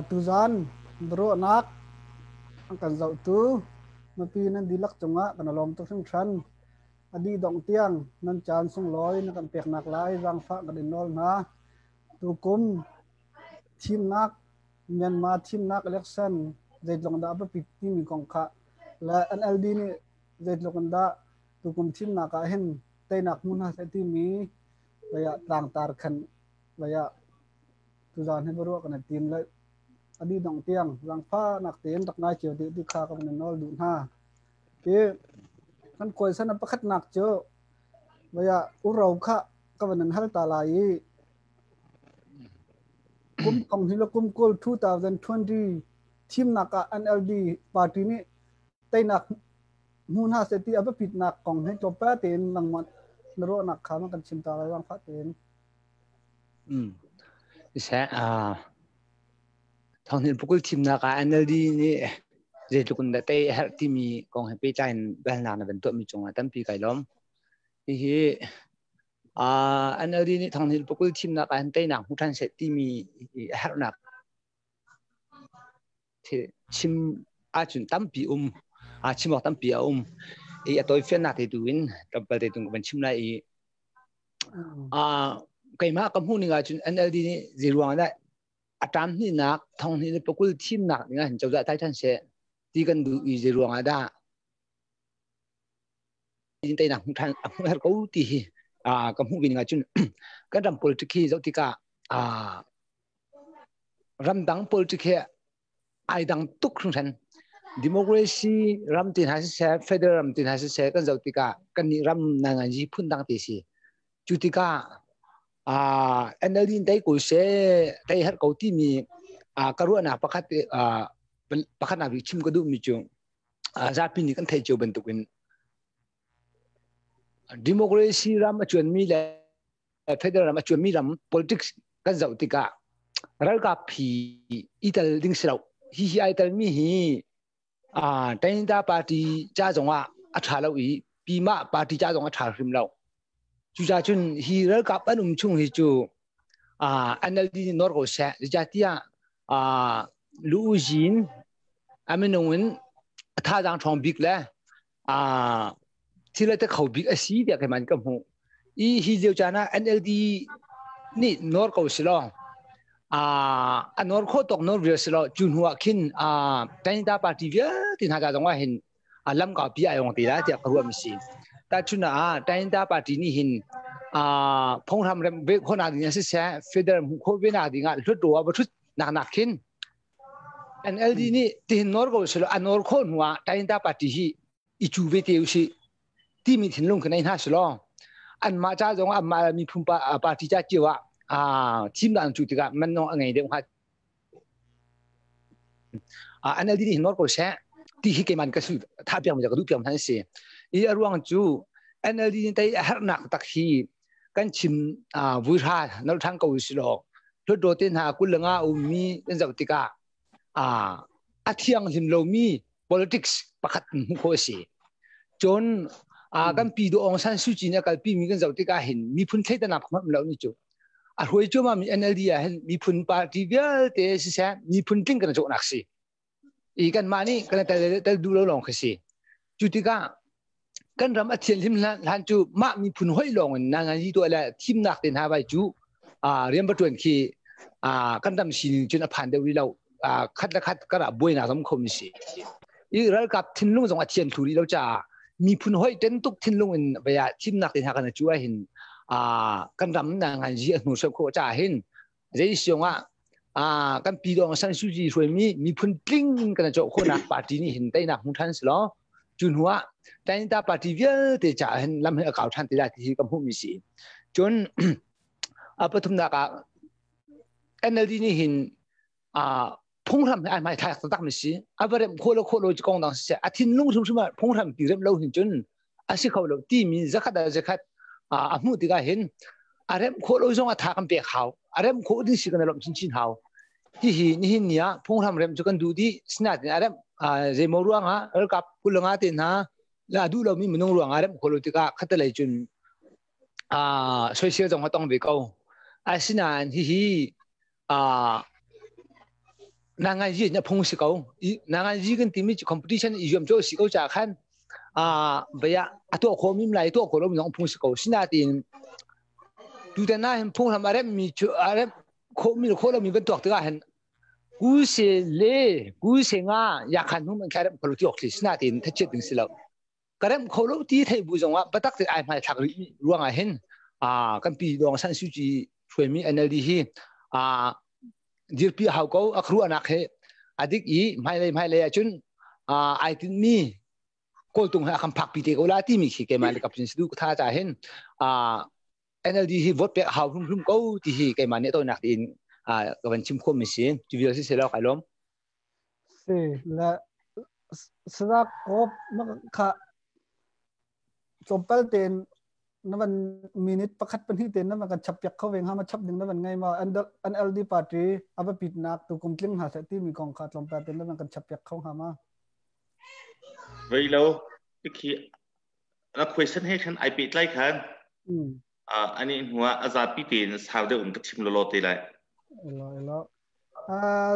Tuzan ruahnak an kan zohtu mipi nan dihlak cungah kan i lawm tuk hringhran. A dih dongh tiang nan caan sunglawi na kan peknak lai zaangfah kan in nawl hna. Tukum thimnak Myanmar thimnak election zeitluk in dah a biapit timi kong kha le NLD nih zeitluk in dah tukum thimnak ah hin teinak hmu hna seh timi lei ah tlangtar khan lei ah tuzaan hi biaruah kan i tim le a dih dongh tiang zaangfahnak tein rak ngai cio dih ti kha ka van in nawl duh hna. Hi kan kawisan a pakhatnak cu lei ah uro kha ka van in hal ta lai i kum thong hi le kum kul 2020 thimnak ah NLD party nih teinak hmu hna seh ti a biapitnak kong hi tlawmpal tein nangmah na ruahnak kha ma kan chim ta lai zaangfah tein. Seh thawnghin pukul thimnak ah NLD nih zeitluk in dah tei a herh timi kong he pehtlai in biahalnak na van tuahmi cungah tampi kai lawm. Hihi NLD nih thawnghin pukul thimnak ah hin teinak hmu ṭhan seh timi a herhnak chim ahcun tampi um chim awk tampi a um i a tawifiannak te tu in tlawmpal te tu ka van chim lai i keimah ka hmuh ning ahcun NLD nih zeiruang dah a ṭam hnihnak thong hnih le pakul thimnak ding ah hin cozah thai ṭhan seh ti kan duh i zeiruang ah dah teinak hmuh ṭhan a hmuh her ko ti hi ka hmuh ve ning ahcun kan ram politic hi zoh tikah ramdang politic hi ai dang tuk hringhran. Democracy ram ti hna siseh, federal ram ti hna siseh kan zoh tikah kan nih ram nanganzi phun dang te si. Cu tikah NLD in tei ko seh, tei har ko timi ka ruahnak pakhat pakhat nak chim ka duhmi cu zapi nih kan theih cio bantukin democracy ram a cuanmi le federal ram a cuanmi ram politics kan zoh tikah ralkap hi i tel ding si lo. Hi hi ai telmi hi Tainta party ca zongah a ṭha lo i Pima party ca zong a ṭha hrim lo. Cucaah cun hi ralkap an um chung hi cu NLD nih nawr ko seh. Zeicahtiah lu zin a minung in a thazaang ṭhawng bik le thil a te kho bik a si tiah keimah in ka hmuh. I hi lio caan ah NLD nih nawr ko si law a nawr khawh tawk nawr vial si law cu hnu ah khin Canada party vialte hna ca zong ah hin lam kaupi ai ong te lai tiah ka ruah mi si. Tahchun ah Canada party nih hin phunghram rem ve khawhnak ding siseh federal hmuh khawh ve nak ding ah hlut va thut nak nak khin NLD nih tihin nawr ko selaw a nawr khawh hnu ah Tainta party hi i cu ve te usih timi thinlung kha nei hna selaw anmah ca zong ah anmah miphun party ca cio ah thimnak an cu tikah man nong a ngei deuh hnga. NLD nih nawr ko seh ti hi keiman ka su tha piak mi ka duh piak hna si. I a ruang cu NLD nih tei a herhnak tak hi kan chim vuihra nol ṭhan ko usih law Hlutdaw te hna 25 ummi kan zoh tikah a thianghlim lomi politics pakhat hmuh khawh a si. Cun kan pi Do Aung San Suu Kyi nih a kalpi mi kan zoh tikah hin miphun thleidannak hmanh um lo ni cu. A hruai cuahmah mi NLD ah hin miphun party vialte siseh miphun tling kan cawhnak si. I kanmah nih kan tel tel duh lo lawng khi si. Cu tikah kan ram a thianhlim hlan cu mah miphun hoih lawng in nangan yi tuah le thimnak te hna vai cu rian va tuan khi kan ram sining cun a phan deuh rih lo. Khat le khat kar ah buainak zong kho mi si. I ralkap thinlung zong a thian thlu rih lo caah miphun hoih ten tuk thinlung in vaya thimnak te hna kan cu ah hin kan ram nangan yi a hnu khawh caah hin zei siong ah kan pi dong San Suu Kyi hruaimi miphun tling in kan cawh khawhnak party nih hin teinak hmu ṭhan si law cu hnu ah Tainta party vialte caah hin lam hi a kau ṭhan ti lai ti hi ka hmuhmi si. Cun a pathumnak ah NLD nih hin phunghram hi ai hmai thlak taktak mi si. A va remh khawh lo khawh lo kong dang siseh a thinlung hrimhrim ah phunghram pi remh lo hin cun a si kho lo timi zakhat ah zakhat a hmuh tikah hin a remh khawh lo zong a tha kan pek hau. A remh khawh ding si kan lawmh chinchin hau. Hihi nihin ni ah phunghram remh cu kan duh dih. Sinain a remh zeimaw ruangah ralkap 25 te hna la duh lomi minung ruangah remh khawh lo tikah khatalei cun Soisel zong a tong ve ko. Asinain hihi nanganzi na phung si ko. Nanganzi kan timi cu competition i zuam cu si ko ca khan baya a tuah kho mim lai tuah kho lo mi zong phung si ko. Sinain tutan ah hin phunghram a remh mi cu a remh khawh mi khawh lo mi ban tuak tikah hin ku se le ku se nga ya khan hum an khai remh kho lo ti awk si. Sinain thachiat ding si lo. Ka remh kho lo ti thei bu zongah biatak te ai hmai thlak rih ruangah hin kan pi Dawng San Suu Kyi hruaimi NLD hi dirpi hau ko. A khuaruahnak he adik i hmailei hmailei ahcun ai tinhmi kawltung he a kan phakpi te ko la timi khi keimah le kapcin sidu tha ca hin NLD hi vote pek hau hlum ko ti hi keimah nih toinak tiin ka van chim khawm mi si. Cu vial si se lo kai lawm. Si le sadak kop ma kha tlawmpal tein na van minute pakhat pahnih tein na van kan chap piak kho ve hnga ma? Chap ding na van ngei ma? NLD party a va pitnak tu kum tling hna seh timi kong kha tlawmpal tein na van kan chap piak kho hnga ma? Vei lo tikhi na question he khan ai pehtlai khan ani hnuah a zapi tein sau deuh in ka chim lolo te lai. Elo elo.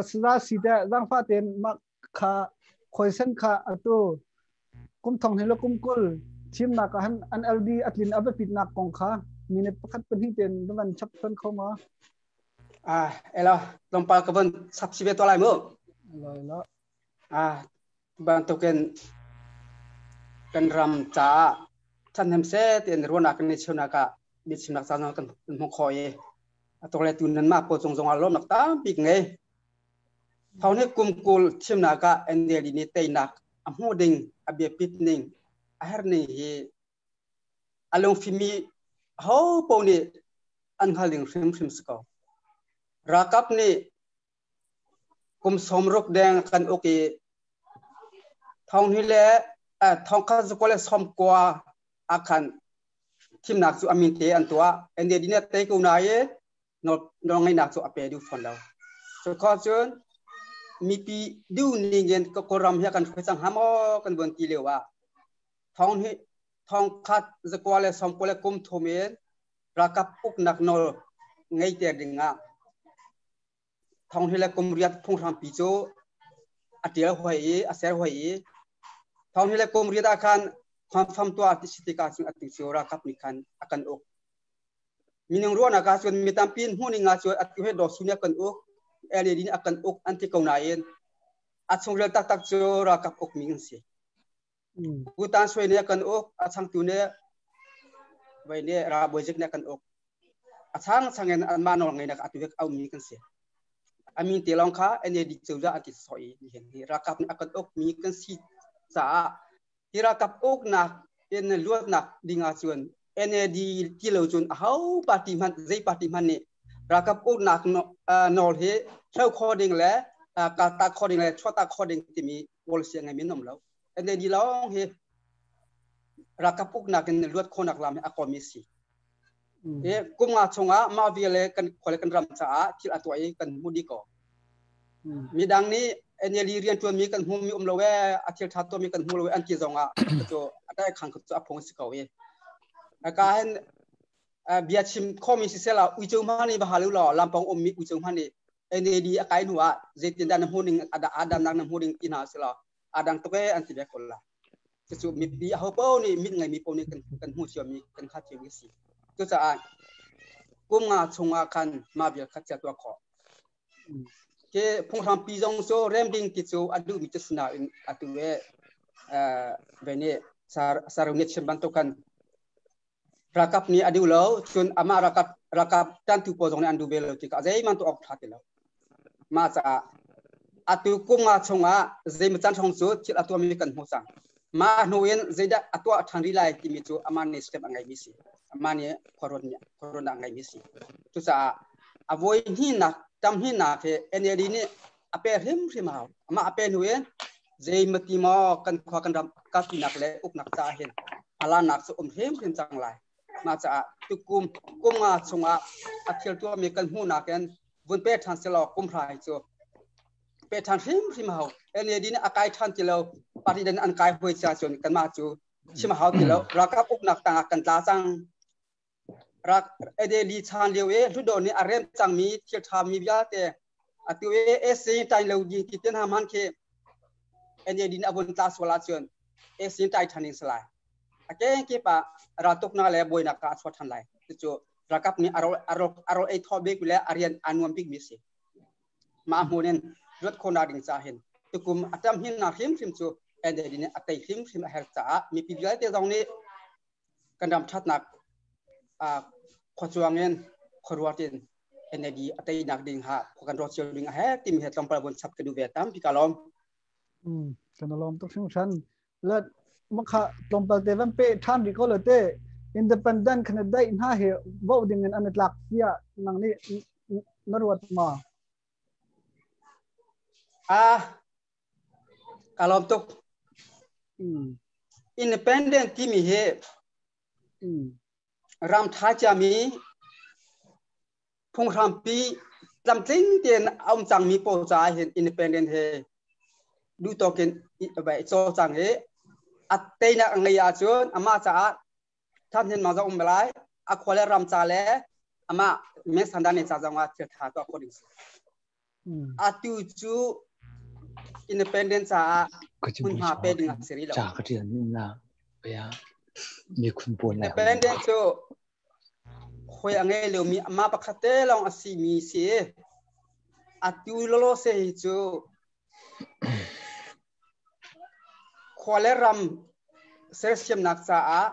Sida si te zangfa tein mak kha khoisen kha atu kum thong hi lo kum kul thimnak ah han NLD atlin a biapitnak kong kha minute pakhat pahnih tein na van chap than kho ma? Ah, elo, tlawmpal ka von chap si ve to lai mu. Elo elo. Ah, bantukin kan ram caah ṭhahnem seh tiin ruahnak kan i cheunak ah biachimnak caan zong kan hmuh khawh i atu le tu nanmah pawl cung zongah lawmnak tampi ka ngei. Thawng hi kum 20 thimnak ah NLD nih teinak a hmuh ding, a biapit ning, a herh ning hi a lungfimi ho paoh nih an hngal ding hrimhrim si ko. Ralkap nih kum 60 deng kan uk i thong hi le 1990 ah khan thimnak cu a min te an tuah. NLD nih tei ko nain nawlngeihnak cu a pe duh fawn lo. Cu cun mipi duh ning in Kawlram hi kan hruai cang hnga maw kan von ti lio ah thong hi 1993 in ralkap uknak nawl ngeiter ding ah 2008 phunghrampi cu a ṭial hoi i a ser hoi i 2008 ah khan confirm tuah ti si tikah cun atu cu ralkap nih khan a kan uk. Minung ruahnak ah cun mi tampi in hmuh ning ah cun atu hi Daw Su nih a kan uk, LED nih a kan uk an ti ko nain a chungril taktak cu ralkap ukmi an si. Bhutan Sui nih a kan uk, a changtu nih voi nih Rabawizik nih a kan uk. A chang chang in anmah nawl ngeinak atu hi a ummi kan si. A min te lawng kha NAD cozah an ti sawh i nihin hi ralkap nih a kan ukmi kan si caah hi ralkap uknak in luatnak ding ahcun NAD ti lo cun aho party hmanh, zei party hmanh nih ralkap uknak nawl hi hlo kho ding le kaltak kho ding le chuahtak kho ding timi policy a ngeimi an um lo. NLD lawng hi ralkap uknak in luat khawhnak lam hi a kawmi si. I kum nga chungah mah viale kan khua le kan ram caah thil a tuah i kan hmu dih ko. Midang nih NLD rianṭuanmi kan hmumi um lo ee, a thil ṭha tuahmi kan hmu lo ee an ti zongah cu a tai khang cu a phung si ko i. Ka hin bia chim khomi siseh uico hmanh nih va hal u law lampang ummi uico hmanh nih NAD a kai hnu ah zeitindah na hmuh ning adannak na hmuh ding ti hna selaw adang tuk ee an ti ve ko la. Cucu mipi aho paoh nih mit ngeimi paoh nih kan hmuh ciomi kan khat ciomi a si. Cucaah kum nga chungah khan mah vial khat cia tuah khawh. Ke phunghrampi zong cu rem ding ti cu a duhmi cu si nain atu e ve nih sarung nih chim bantuk kan ralkap nih a duh lo cun amah ralkap ralkap tantu pawl zong nih an duh ve lo tikah zeihmanh tuah awk ṭha ti lo. Mah caah atu kum nga chungah zeimaw can hrawng cu thil a tuahmi kan hmuh cang. Mah hnu in zeidah a tuah ṭhan rih lai timi cu amah nih step a ngeimi si. Amah nih khuaruatnak a ngeimi si. Cucaah a voi hnihnak tam hnihnak hi NLD nih a pe hrimhrim hau. Amah a pe hnu in zeimati maw kan khua kan ram kalpinak le uknak caah hin halanak cu um hrimhrim cang lai. Mah caah tukum kum nga chungah a thil tuahmi kan hmuhnak in vun pe ṭhan selaw kum hra hi cu pe ṭhan hrimhrim hau. NAD nih a kai ṭhan ti lo, party dan an kai hoi cia cun kanmah cu chim hau ti lo. Ralkap uknak tangah kan tla cang. Rak NLD chan lio i Hlutdaw nih a remh cangmi thil ṭhami vialte atu i SC ṭai lo ding ti te hna hmanh khi NLD nih a vun tla sual ahcun SC ṭai ṭhan ding si lai. A kengkip ah raltuknak le buainak kha a chuak ṭhan lai. Cucu ralkap nih a rawl ei thaw bik le a rian aa nuam bikmi a si. Mah hmun in luat khawhnak ding ca hin tukum a ṭam hinnak hrimhrim cu NLD nih a tei hrimhrim a herh caah mipi vialte zong nih kan ram ṭhatnak khuacuang in khuaruat in NLD a teinak ding ha khua kan ruat cio ding a herh timi he tlawmpal vun chap ka duh ve. Tampi ka lawm. Kan lawm tuk hringhran. Le makha tlawmpal te van pe ṭhan rih ko lo te, independent khana daih hna hi vote ding in an i tlak tiah nang nih na ruat ma? Ah, ka lawm tuk. Independent timi hi ram ṭha ciami, phunghrampi tlamtling tein a um cangmi pawl caah hin independent he duh tawk in cawlcang hi a teinak a ngei ahcun amah caah thathnen ma zong um lai, a khua le ram ca le amah men sandane ca zong ah thil tha tuah khawh ding si. Atu cu independent caah hmunhma pe ding a si rih lo. Independent cu hoi a ngei lomi, amah pakhat te lawng a si mi si. Atu lolo se hi cu khua le ram sersiamnak caah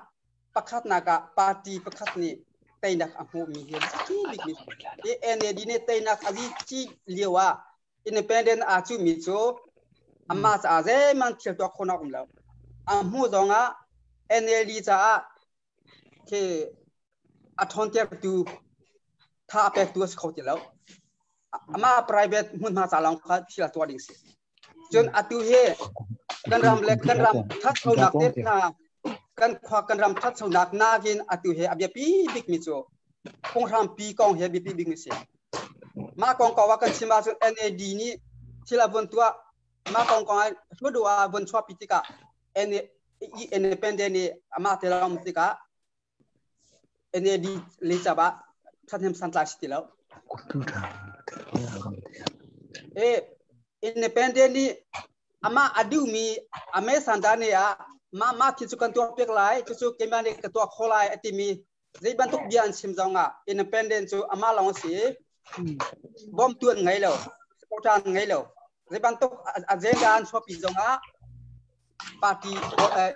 pakhatnak ah party pakhat nih teinak a hmuhmi hi a bikmi i NLD nih teinak a ci lio ah independent aa cuhmi cu amah caah zeihmanh thil tuah khawhnak um lo. A hmuh zong ah NLD caah khi a ṭhawntertu, tha a pektu a si kho ti lo. Amah private hmunhma ca lawng kha thil a tuah ding si. Cun atu hi kan ram le kan ram thatchonak te hna, kan khua kan ram thatchonak nakin atu hi a biapi bikmi cu phunghrampi kong hi a biapi bikmi si. Mah kong ko ah kan chim ahcun NAD nih thil a vun tuah, mah kong kong ah hludu ah vun chuahpi tikah independent nih amah te lawng tikah NAD le cap ah ṭhahnem santlai si ti lo. E independent nih amah a duhmi ame sanda ne ah mah mah thil cu kan tuah piak lai, cucu keimah nih ka tuah kho lai a timi zei bantuk bia an chim zong ah independent cu amah lawng a si i bawmtu an ngei lo, supporter an ngei lo. Zei bantuk agenda an chuahpi zong ah party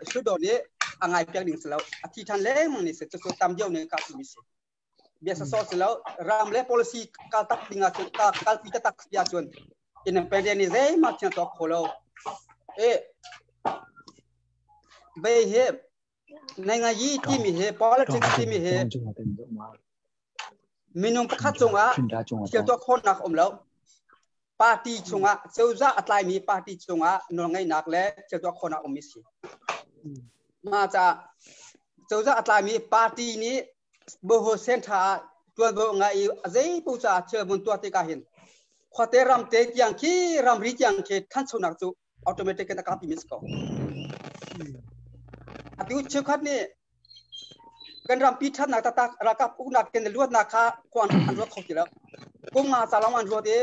hludo nih a ngai piak ding si lo, a thi ṭhan lengmang ni si. Cucu tam deuh nih ka mi si bia sawsawh si lo. Ram le policy kal tak ding ahcun, kalpi taktak si ahcun independent nih zeihmanh thiang tuah kho lo. E bei he nai ngai yi timi he, politics timi he minung pakhat cungah thil tuah khawhnak um lo. Party chungah, cozah a tlaimi party chungah nawlngeihnak le thil tuah khawhnak um mi si. Mah caah cozah a tlaimi party nih boho center ah tuanvo ngai i a zei po caah thil vun tuah tikah hin khuate ramte tiang khi, ramri tiang khi thanchonak cu automatic in a kalpi mi si ko. Atu cheukhat nih kan rampi ṭhatnak taktak, ralkap uknak in luatnak kha khua an ruat kho ti lo. Kum nga ca lawng an ruat i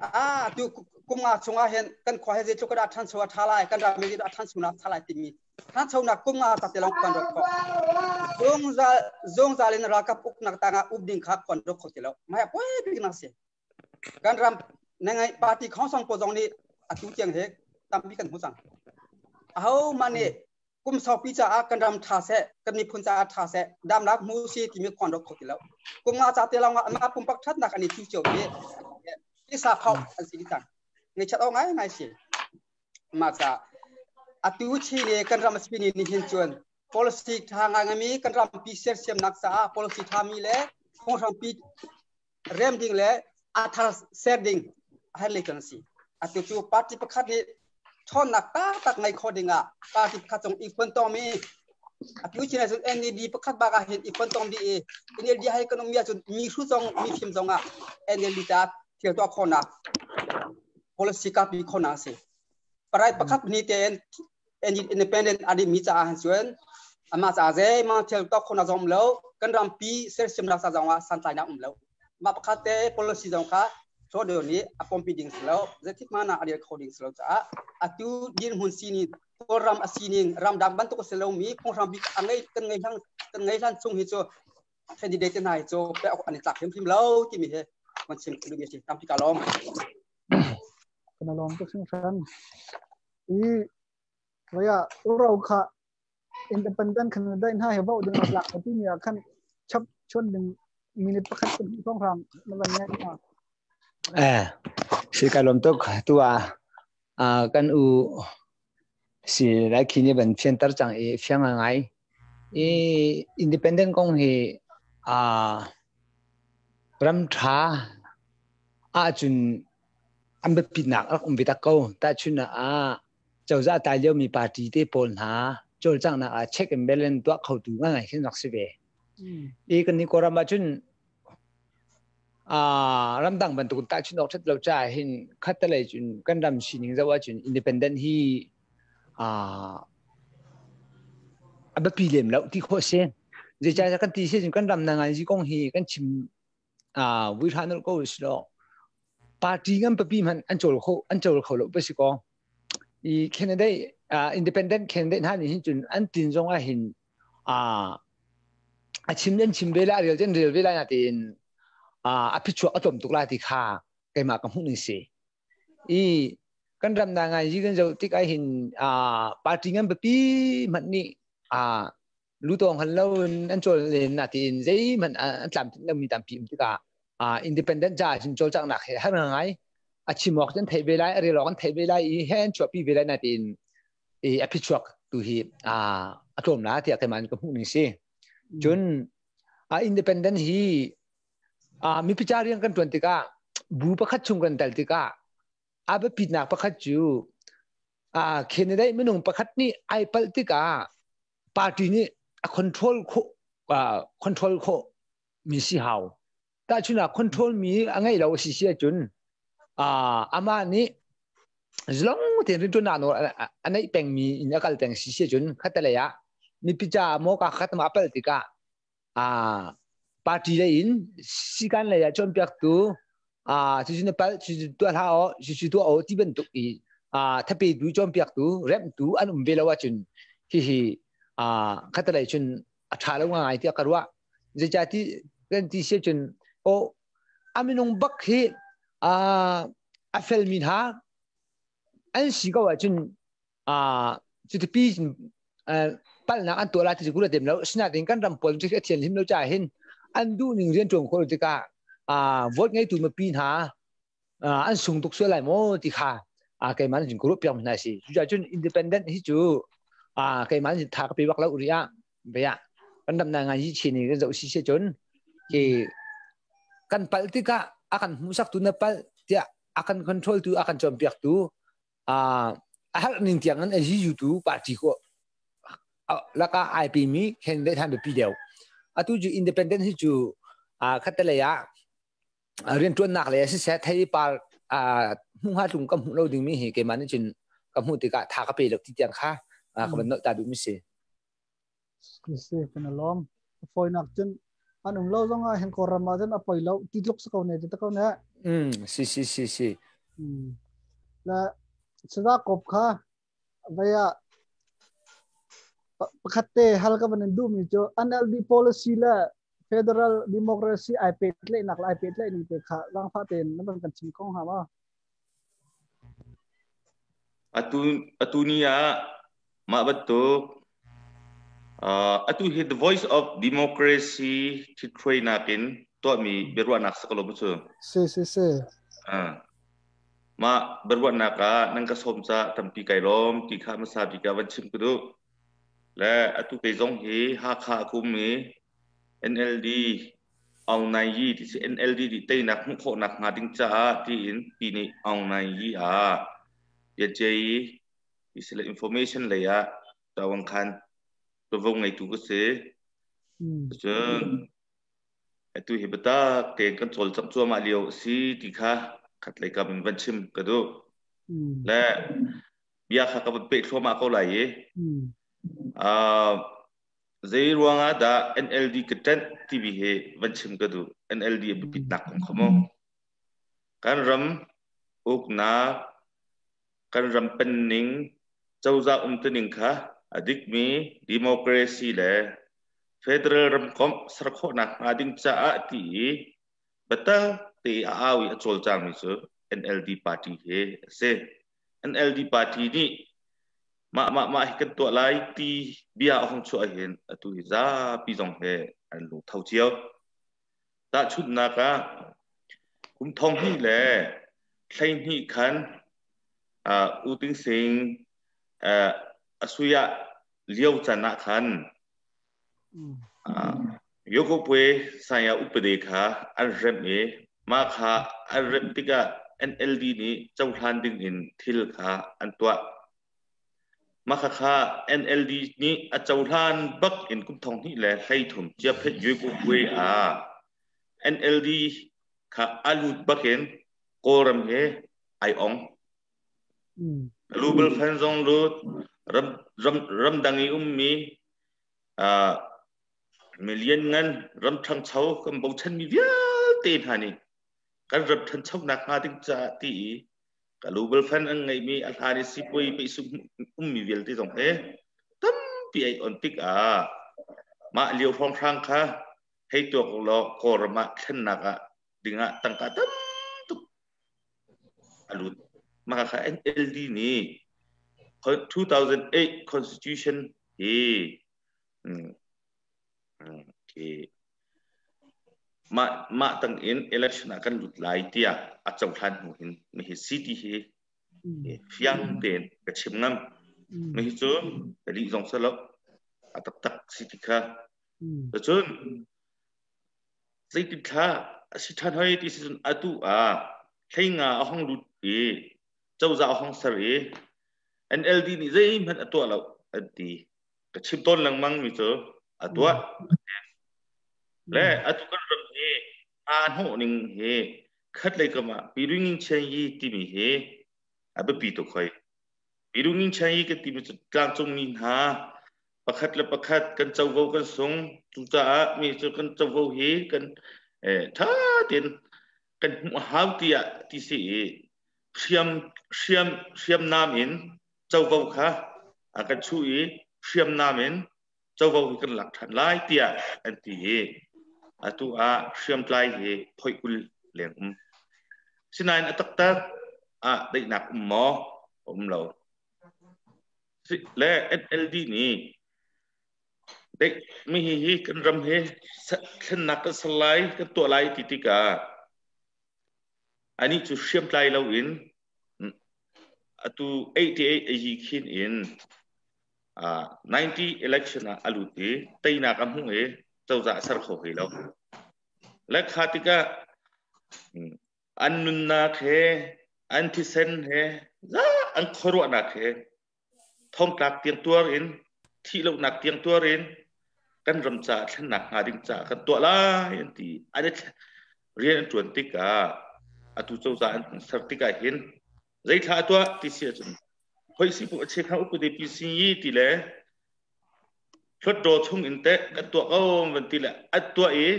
a tu kum nga chungah hin kan khua he zeitluk dah ṭhancho a ṭha lai, kan ram he dah ṭhanchonak ṭha lai timi ṭhanchonak kum nga ca te lawng khua an ruat kho. Zungzal zungzal in ralkap uknak tangah up ding kha khua an ruat kho ti lo. Mah poi bik nak si. Kan ram nangai party khawngsong pawl zong nih atu tiang he tampi kan hmu cang. Aho mah nih kum saupi caah kan ram ṭha seh, kan miphun caah ṭha seh, damnak hmu si timi khuan rak kho ti lo. Kum nga ca te lawng ah anmah pumpak ṭhatnak an i cu cio i tisa phau an si cang. Ngaihchiat awk ngai ngai si. Mah ca atu chi ne kan ram a si ni nihin cun policy ṭha ngai mi, kan rampi sersiamnak caah policy ṭha mi le phunghrampi rem ding le a thar ser ding a herh lei kan si. Atu cu party pakhat nih ṭhawnnak taktak ngei kho ding ah party pakhat cung i fontom i atu chin ahcun NED pakhat bak ah hin i fontom dih i NLD hai kan um ahcun mi hru zong mi fim zong ah NLD ta thil tuah khawhnak, policy kapi khawhnak a si. Parai pakhat ni tein independent adi mi caah han cun amah caah zeimang thil tuah khawhnak zong lo. Kan rampi sersiamnak ca zong ah santlainak um lo. Mah pakhat te policy zong kha Trudeau nih a pompi ding si lo, zeitik hmanh ah a rel kho ding si lo caah atu dirhmun sining Kawlram a sining ramdang bantuk a si lomi phunghram bik a ngei kan ngei hlan kan ngei hlan chung hi cu candidate hna hi cu pek awk an i tlak hrimhrim lo timi hi kan chim duhmi a si. Tampi ka lawm. Kan lawm tuk hringhran. I vaya uro kha independent candidate hna he vote ding a tlak ti mi ah khan chap chun ding minute pakhat kan hong rang na van ngai ma. Eh, si ka lawm tuk tu ah kan u si lai khi ni ban fianter cang i fiang ngai i independent kong hi ram tha ahcun an biapitnak rak um ve tak ko. Tahchun ah cozah tai lio mi party te pawl hna cawlcanghnak ah check and balance tuah khotu ngai khin rak si ve. I kan ni Kawlram ahcun ramdang bantuk tahchun awk ṭhat lo caah hin khattelei cun kan ram sining zoh ahcun independent hi a biapi lem lo ti khawh a si. Zeicahtiah kan ti si cun kan ram nanganzi kong hi kan chim vuihra nolh ko si law party ngan papi hmanh an cawl kho an cawl kho lo pa si kaw i candidate independent candidate hna nih hin cun an tin zong ah hin a chim an chim ve lai, a rel cun rel ve lai na tiin a phichuak a tlawm tuk lai ti kha keimah ka hmuh ning si. I kan ram na ngai yi kan zoh tik ah hin party ngan biapi hmanh nih lutawng han lo in an cawl len na tiin zeihmanh an tlamtlinh lomi tampi um tikah independent ca cun cawlcanghnak he har ngai a chim awk cun theih ve lai, a rel awk an theih ve lai i he an chuahpi ve lai na tiin i a phichuak tu hi a tlawm la tiah keimah ka hmuh ning si. Cun independent hi mipi ca rian kan tuan tikah, bu pakhat chung kan tel tikah a biapitnak pakhat cu candidate minung pakhat nih ai palh tikah party nih a control khawh control khawh mi si hau. Tahchun ah control mi a ngeih lo a si si ahcun amah nih zalong tein rianṭuannak nawl a neih pengmi in a kal peng si si ahcun khattelei ah mipi ca maw ka khat ma palh tikah party lei in sikan lei ah cawnpiaktu cucu na palh, cucu tuah hlah aw, cucu tuah aw ti bantuk i thapetu, cawnpiaktu, remhtu an um ve lo ahcun hihi khattelei cun a ṭha lo ngai tiah ka ruah. Zeicahti kan ti si ahcun aw a minung bak hi a felmi hna an si ko ahcun cuti palhnak an tuah lai ti cu kula dem lo. Asinain kan ram pawl cu a thianhlim lo caah hin an duh ning rian ṭuan khawh lo tikah vote ngeitu mipi hna an sung tuk sual lai maw ti kha keimah nih cun ka ruah piak hna si. Cucaah cun independent hi cu keimah nih tha ka pe bak lo rih ah bia kan ram ngai hi chin kan zoh si si cun ke kan palh tikah a kan hmuhsak tu na palh tiah a kan control tu, a kan cawnpiak tu, a herh ning tiang in a yiyu tu party ko laka ai pe mi candidate han biapi deuh. Atu cu independent hi cu khattelei ah rianṭuannak le siseh thei par hmuh hnga tlung ka hmuh lo dingmi hi keimah nih cun ka hmuh tikah tha ka pe lo ti tiang kha ka van nolh ta duhmi si. Si kan lawm. Fawinak cun an um lo zong ah hin Kawlram ah cun a poi lo ti tluk si ko ne ti ko ne. Si si si si. La sada kop kha vaya pakhat te hal ka van in duhmi cu NLD policy le federal democracy ai pehtlaihnak le ai pehtlaih ning te kha zaangfah tein na van kan chim kho hnga maw? Atu atu ni ah mah bantuk atu hi The Voice of Democracy ṭhithruainak in tuahmi biaruahnak si ko lo maw cu? Si si si. Mah biaruahnak ah nan ka sawm caah tampi kai lawm ti kha hmasa bik ah van chim ka duh. Le atu kei zong hi Hakha a kum i NLD Aung Naing Yi ti si NLD nih teinak hmuh khawhnak hnga ding caah tiin ti nih Aung Naing Yi ah Biaceih ti si le information lei ah tawangkhan tuvo ngeitu ka si. Cun atu hi biatak tein kan cawlcangh cuahmah lio a si ti kha khatlei kam in van chim ka duh. Le bia kha ka van peh thluahmah ko lai i. Zei ruangah dah NLD ka ṭanh timi hi van chim ka duh. NLD a biapitnak kong kha mu. Kan ram uknak, kan ram penning, cozah umtuning kha a dikmi democracy le federal ramkomh ser khawhnak hnga ding caah ti i biatak te a au i a cawlcangmi cu NLD party hi a si. NLD party nih mah mah mah hi kan tuah lai ti bia a hung chuah hin atu hi zapi zong he an lungtho cio. Tahchunhnak ah kum 2012 khan U Ting Sing a suya lio can ah khan Yokopwe saya upade kha an remh i mah kha an remh tikah NLD nih cohlan ding in thil kha an tuah. Mah khakha NLD nih a cohlan bak in kum 2013 Chiaphet Yokopwe ah NLD kha a lut bak in Kawlram he ai ong. Global Fund zong lut, ramdang i ummi million ngan ram ṭhangcho kan bochanmi vialte hna nih kan ram ṭhanchonak hnga ding caah ti i global fund an ngeihmi a hlan i sipuai peihsung ummi vialte zong he tampi ai on tikah mah lio hrawnghrang kha hei tuak law Kawlram ah thlennak ah dingah tangka tam tuk a lut. Mah kha NLD nih 2008 Constitution hi mah mah tang in election ah kan lut lai tiah a cohlan hnu hin mihi CT hi fiang tein ka chim ngam. Mihi cu ka lih zong salo a taktak si ti kha. Cun zeitin thla a si ṭhan hoi ti si cun atu ah hleinga a hong lut i cozah a hong ser i NLD nih zeihmanh a tuah lo an ti. Ka chim tawn lengmang mi cu a tuah. Le atu kan ram hi aa hnawh ning hi khat lei kam ah Piringin Chen Yi timi hi a biapi tuk hoi. Piringin Chen Yi kan timi cu tlangcungmi hna pakhat le pakhat kan covo kan sung. Cucaah mi cu kan covo hi kan ṭha tein kan hmuh a hau tiah ti si i hriam hriam hriamnam in covo kha a kan chuh i hriamnam in covo hi kan lak ṭhan lai tiah an ti i atu ah hriamtlai hi phoih 20 leng um. Sinain a taktak ah daihnak um maw? Um lo. Le NLD nih daih mi hi kan ram hi thlennak kan ser lai kan tuah lai ti tikah anih cu hriamtlai loin atu 88 a yi khin in 90 election ah a lut i teinak a hmuh i cozah a ser kho hlei lo. Le kha tikah an nunnak he an thisen he za an khuaruahnak he thongtlak tiang tuar in thih lonak tiang tuar in kan ram caah thlennak hnga ding caah kan tuah lai an ti. An rian an ṭuan tikah atu cozah an ser tikah hin zeithla a tuah ti si ahcun hoi si pu a chekha upade pi si ti le hlutdaw chung in teh kan tuah ko van ti le a tuah i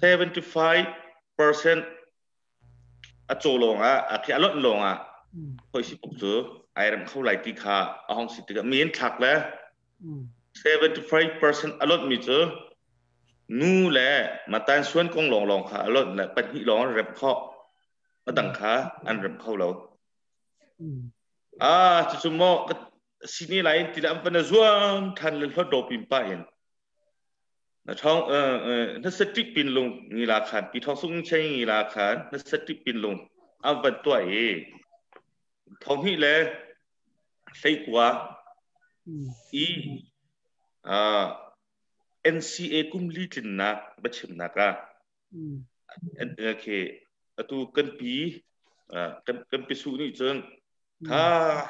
75% a caw lawng ah a khi a lonh lawng ah hoi si puk cu ai rem kho lai ti kha a hong si tikah mi in thlak le 75% a lonh mi cu nu le matan suan kong lawng lawng kha a lonh le pahnih lawng an rem khawh a dang kha an rem kho lo. Ah cucu maw sini lai in ti le an van zuam than le hlot do pin pa in na thong na setik pin lung ngi la khan pi thong sung chei ngi la khan na setik pin lung an van tuah i thong hi le hleikua i NCA kum li tlinnak biachimnak ah okay atu kan pi kan pi su nih cun kha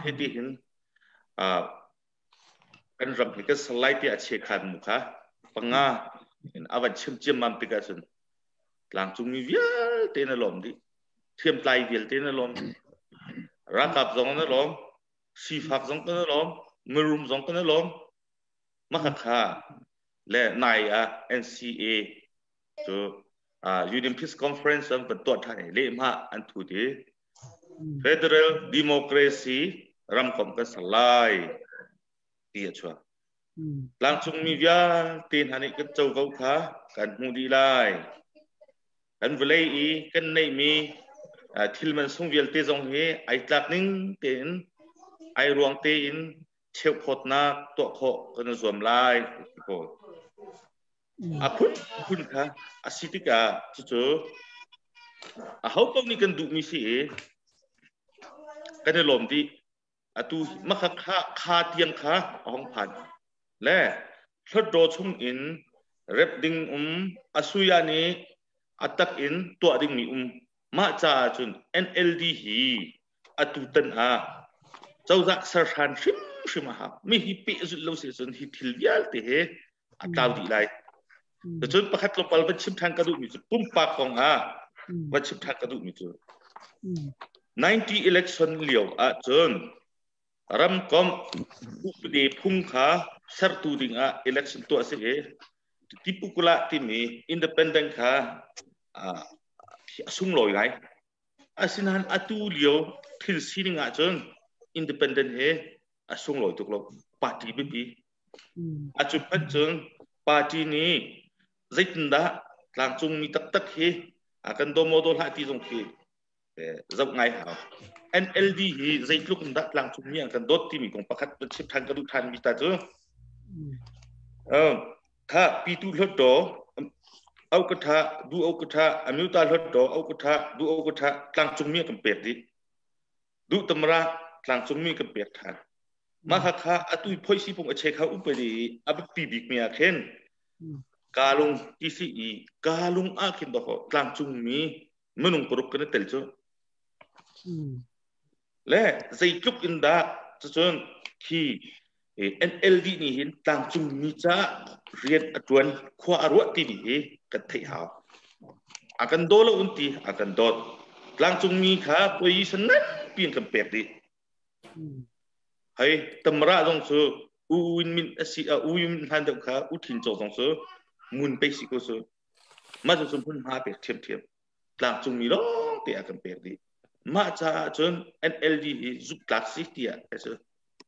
hiti hin kan ram hi kan ser lai tiah a chiakhan mu kha panga in a van chim ciammam tikah cun tlangcungmi vialte na lawm dih thiamtlai vialte na lawm dih ralkap zong na lawm sifak zong kan lawm mirum zong kan lawm. Mah kha le nai ah NCA cu Union Peace Conference an van tuah ṭhan i lehhmah an thut i Federal Democracy ramkomh kan ser lai ti a chuak. Tlangcungmi vialte hna nih kan covo kha kan hmuh dih lai. Kan vawlei i kan neihmi thil man sung vialte zong hi ai tlak ning tein ai ruang tein cheuphawtnak tuah khawh kan i zuam lai ti pawl. A phunphun kha a si tikah cucu aho paoh nih kan duhmi si i kan i lawm dih. Atu makha kha kha tiang kha a hong phan. Le Hluttaw chung in rep ding um asuya nih a tak in tuah dingmi um. Mah caah cun NLD hi atu tan ah cozah serhran hrimhrim a hau. Mi hi pehzulh lo si cun hi thil vialte hi a tlau dih lai. Cun pakhat tlawmpal van chim ṭhan ka duhmi cu pumpak kong ah van chim ṭhan ka duhmi cu 90 election lio ahcun ramkomh upade phung kha sertu ding ah election tuah si i tipukula timi independent kha a sunglawi ngai. Asinain atu lio thil sining ahcun independent he a sunglawi tuk lo. Party biapi. A cu hmanh cun party nih zeitindah tlangcungmi taktak hi a kan daw maw daw hlah ti zong khi zoh ngai hau. NLD hi zeitluk in dah tlangcungmi an kan dawt timi kong pakhat van chim than ka duh than mi ta cu. Kha pitu hluttaw au ka tha du au ka tha amyuta hluttaw au ka tha du au ka tha tlangcungmi an kan pek dih. Duh tamra tlangcungmi kan pek than. Mah kha kha atu phoisi pung a che kha upadi a biapi bik mi ah khin kalung TCE kalung ah khin doho tlangcungmi minung paruk kan i tel cu. Le zeitluk in dah cucun khi NLD nih hin tlangcungmi caah rian a ṭuan khua a ruah timi hi kan theih hau. A kan daw lo un ti a kan dawt. Tlangcungmi kha position nganpi in kan pek dih. Hei tamra zong cu U Win Min a si a U Win Min hlan deuh kha U Thin Caw zong cu ngun pe si ko cu. Mah cu hmunhma pek ṭhiamṭhiam. Tlangcungmi lawng te a kan pek dih. Mah caah cun NLD hi zumhtlak si tiah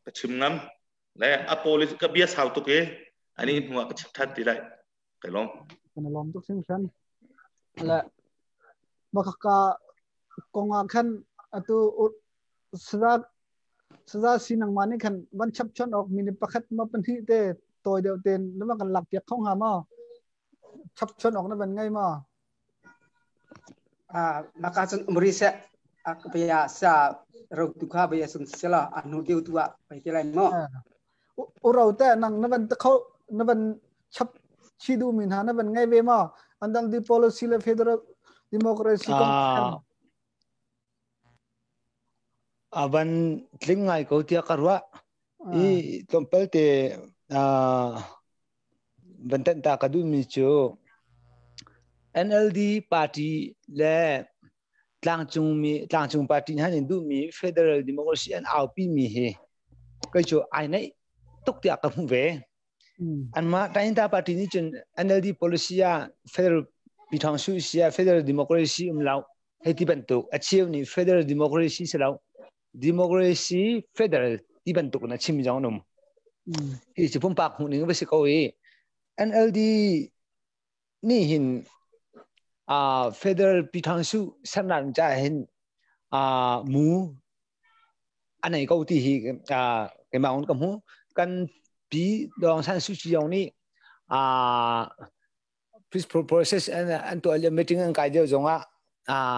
ka chim ngam. Le a policy ka bia sau tuk i ani hnu ah ka chim than ti lai. Kai lawm. Kan lawm tuk hringhran. Le makaka kong ah khan atu saza saza si nangmah nih khan van chap chon ok minute pakhat ma pahnih te tawi deuh ten na kan lak piak kho hnga maw? Chap chon ok na van ngei maw? Maka cun umri seh bia sa ro tu kha bia sun sela anu deu tu ah pai te lai mo. U ro te nang na van kho na van chap chi du min ha na van ngai ve ma andang di policy le federal democracy kong A van tling ngai ko tiah ka ruah. I tlawmpal te van tanh ta ka duhmi cu NLD party le tlangcungmi tlangcung party hna nih duhmi federal democracy an aupi mi hi kei cu ai naih tuk tiah ka hmuh ve. Anmah Tainta party nih cun NLD policy ah federal Pithongsu sia federal democracy um lo hei ti bantuk a cheu nih federal democracy si lo democracy federal ti bantuk in a chim zong an um. Hi cu pumpak hmuh ning va si ko i NLD nih hin federal Pithongsu sernak ca hin mu a nei ko ti hi keimah on ka hmu. Kan pi Dawng San Suu Kyi zong nih peace process an tuah lio meeting an kai lio zong ah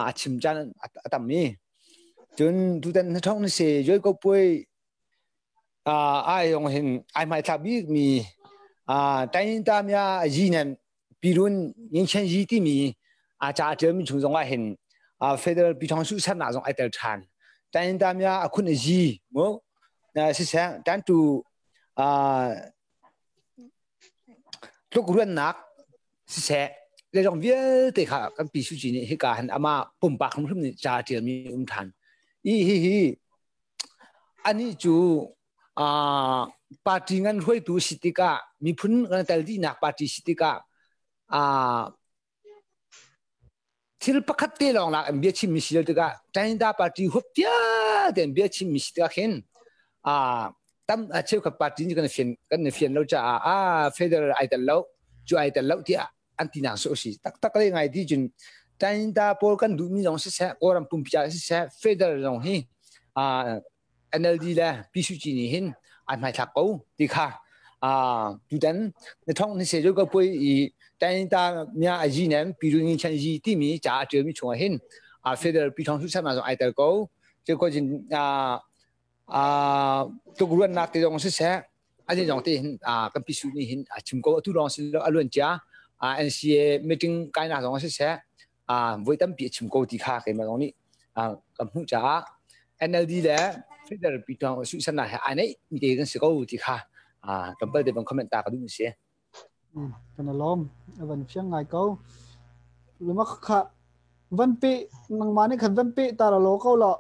a chim caan a tam i cun tutan na thong ni se yoi ko puai ai yong hin ai hmai thla bik mi tain ta mya yi nan pirun yin chen yi ti mi a cha ṭial mi chung zong ah hin federal pi thong su san na zong ai tel ṭhan tain ta mya a khun yi mo si se tan tu tlukruannak siseh zeizong vialte kha kan pi Suu Kyi nih hika hin amah pumpak hrimhrim nih ca a ṭialmi um ṭhan. I hihi anih cu Party ngan hruaitu si tikah, miphun kan tel dihnak party si tikah, thil pakhat te lawng lak in bia chimmi si lo tikah, China party huap vialte in bia chimmi si tikah khin tam cheukhat party nih kan fian kan fian lo caah a federal ai tel lo cu ai tel lo tiah an ti nak su si taktak le ngai ti cun China pawl kan duhmi zong siseh, Kawlram pumpi ah siseh, federal zong hi NLD le Pi Suu Kyi nih hin an hmaithlak ko ti kha tutan na thong ni se jo ka pui i China mya a ji nem pi ru ni chan ji timi ca a ṭialmi chungah hin federal pi thong su sama zong ai tel ko. Cu ko jin tlukruannak te zong siseh, ani zong te hin kan pi Su nih hin a chim ko. Atu lawng si lo, a luan cia NCA meeting kainak zong siseh, voi tampi a chim ko ti kha keimah zong nih kan hmuh caah NLD le Federal pi tuang su sana he ai nei mi te kan si ko ti kha tlawmpal te bang comment ta ka duh mi si. Kan alom avan fiang ngai ko. Luma kha van pe nangma nih khan van pe ta lo ko lo.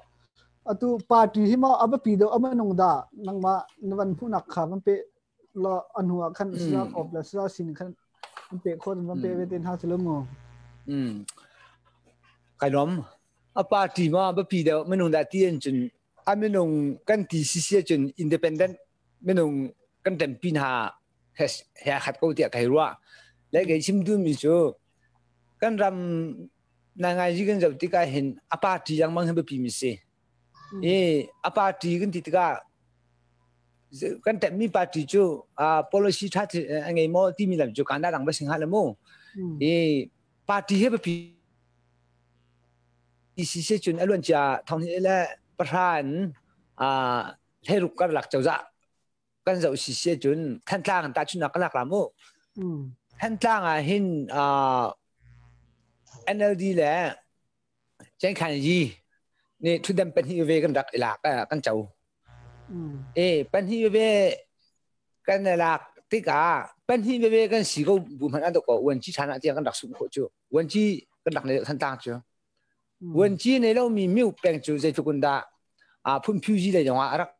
Atu party hi ma aba pi do ama nung da nangma na van hmu nak kha van pe lo anu ah khan sila kop la sila sin khan an pe kho van pe ve ten ha silo mu. Kai lom. A party ma ba pi deuh minung dah ti an cun a minung kan ti si si cun independent minung kan tempi hna he khat ko tiah kai ruah. Le kei chim duhmi cu kan ram na ngai ji kan zoh tikah hin a party lengmang hi biapi mi si. I a party kan ti tikah kan temmi party cu policy tha a ngei maw timi lam cu kana dang ba sing ha le mu. I party hi biapi si cun a luancia thong hi le pahran hleruk karlak cozah kan zoh si si cun Thantlang tahchunhnak ka lak la mu. Thantlang ah hin NLD le Cengkhan Yi nih thutdan pahnih ve kan rak i lak, kan co. E pahnih ve kan i lak tikah pahnih veve kan si ko bu hmanh an ko uanci chan ah tiang kan rak sungh khawh cu. Uanci kan rak nei Thantlang cu. Uanci nei lomi miu peng cu zeitluk in dah phun phyu ji lei zongah a rak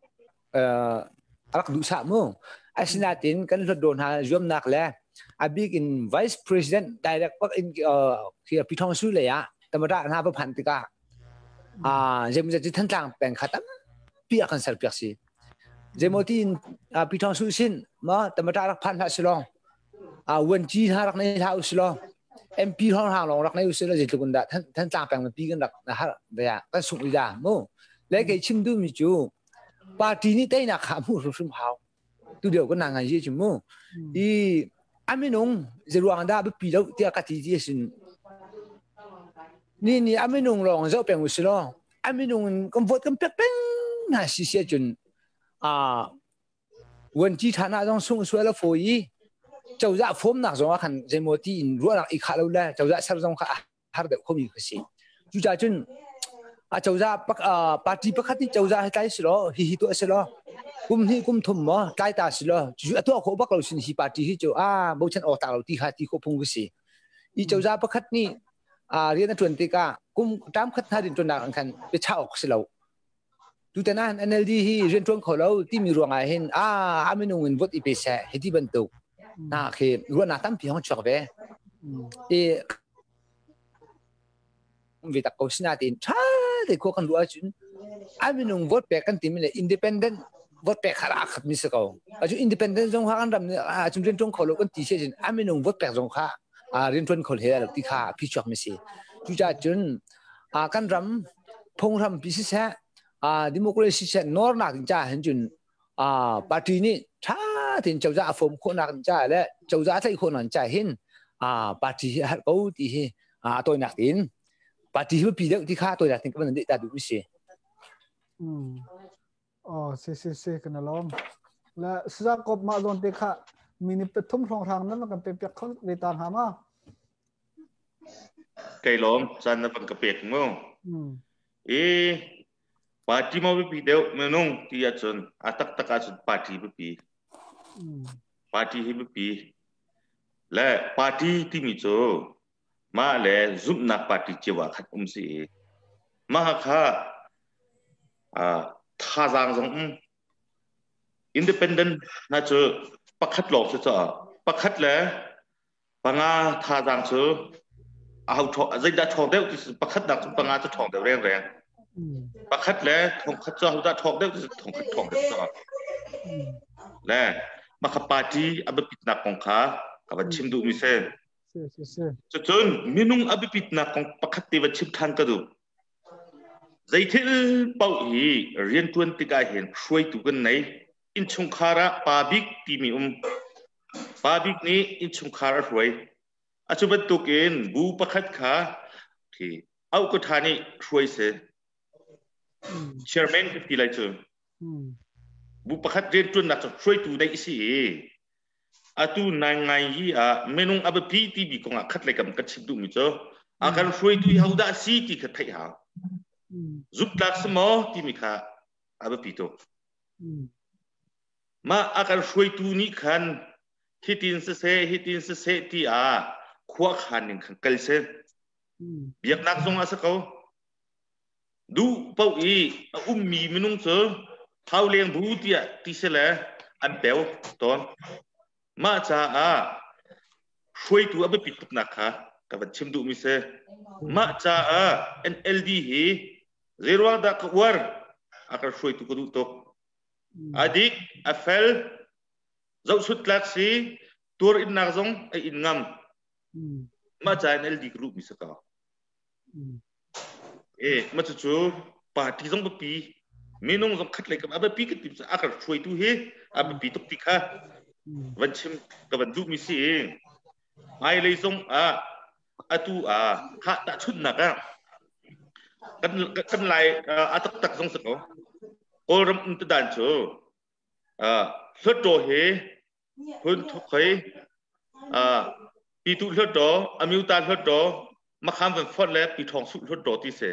a rak duhsah mu. Asinain kan hlawt hna zuamnak le a bik in vice president direct pak in Pi Thong Su lei ah tamara hna va phan tikah zeimawzat cu Thantlang peng kha tampi a kan ser piak si. Zeimaw tiin Pi Thong Su sin ma tamara rak phan hlah silong vuanci hna rak nei hlah usilaw, MP hrawng hrang lawng rak nei usilaw, zeitluk in dah Thantlang peng mipi kan rak har ve kan sungh i da mu. Le kei chim duhmi cu party nih teinak kha hmuh hrimhrim hau tu deuh kan ngai ji chu mu. I aminung zeruang dah biapi lo tiah ka ti ti sin ni ni aminung lawng zoh peng usilaw, aminung kan vote kan pek peng hna si si cun a Vuanci ṭhan ah zong sungh sual a fawi i cozah fawmnak zong ah khan zeimaw ti in ruahnak i khah lo le cozah ser zong kha a har deuh khomi kha si. Cucaah cun a cozah party pakhat nih cozah hi tlai si law, hihi tuah si law, kum hnih kum thum maw tlai ta si law, cucu a tuah khawh bak lo sin hi party hi cu a bochan awk tak lo ti kha ti khawh phung ka si. I cozah pakhat nih rian a ṭuan tikah kum tam khat hna rian ṭuannak an khan biachah awk si lo. Tutan ah NLD hi rianṭuan kho lo timi ruangah hin a minung in vote i pe seh hi ti bantuk na khi ruahnak tampi hong chuak ve. I ve tak ko sinain ṭha te khua kan ruah ahcun a minung vote pek kan timi le independent vote pek kha aa khat mi si ko. Atu independent zong kha kan ram nih ahcun rianṭuan kho lo kan ti si ahcun a minung vote pek zong kha rianṭuan kho hle lo ti kha phi chuak mi si. Cucaah cun kan ram phunghrampi siseh, democracy siseh, nawrnak ding caah hin cun party nih ṭha tein cozah a form khawhnak ding caah le cozah a tlaih khawhnak ding caah hin party hi a herh ko ti hi a tawinak tein party hi biapi deuh ti kha a tawinak tein ka van deh ta duh mi si. Oh, si si si kan alom. La sza kop ma zon te kha minute pathum hrawng hrang nan kan pe piak kho ve ta hnga ma? Kai lawm, caan na van ka pek mu. I party maw biapi deuh minung ti ahcun a taktak ahcun party biapi. Party hi biapi. Le party timi cu mah le zumhnak party cio ah khat um si i mah kha thazaang zong um. Independent hna cu pakhat lawng si caah pakhat le panga thazaang cu aho ṭhawng zeidah ṭhawng deuh ti pakhat nak cu panga cu ṭhawng deuh rengreng. Pakhat le thongkhat cu ahodah ṭhawng deuh ti thongkhat ṭhawng deuh caah. Le maka party a biapitnak kong kha ka van chim duhmi si. Cucun minung a biapitnak kong pakhat te van chim ṭhan ka duh. Zeithil paoh hi rianṭuan tikah hin hruaitu kan nei. Innchungkhar ah pa bik timi um. Pa bik nih innchungkhar a hruai. A cu bantukin bu pakhat kha khi auhkatha nih hruai si. Chairman kan ti lai cu. Bu pakhat rianṭuannak cu hruaitu neih si i atu nai ngai hi ah minung a biapi timi kong ah khat lei kam kan chim duhmi cu a kan hruaitu hi hodah si ti kha theih hau. Zumhtlak si maw timi kha a biapi tuk. Mah a kan hruaitu nih khan hitin siseh hitin siseh ti ah khua khan ning khan kal si. Biaknak zong ah si ko. Duh paoh i a ummi minung cu thau leng bu tiah ti si le an peu tawn. Mah caah hruaitu a biapit tuknak kha ka van chim duhmi si. Mah caah NLD hi zeiruang dah ka uar? A kan hruaitu ka duh tuk. A dik, a fel, zohchut tlak si, tur innak zong a in ngam. Mah caah NLD ka duhmi si ko. E ma cucu party zong biapi minung zong khat lei kam a biapi ka ti a kan hruaitu hi a biapi tuk ti kha van chim ka van duhmi si i hmailei zong ah atu ah kha tahchunhnak ah kan kan lai a taktak zong si ko Kawlram um te dan cu Hluttaw hi Hun thuk hei Pitu Hluttaw Amyota Hluttaw Makham van fort le Pi Thawng Suh Hluttaw ti si.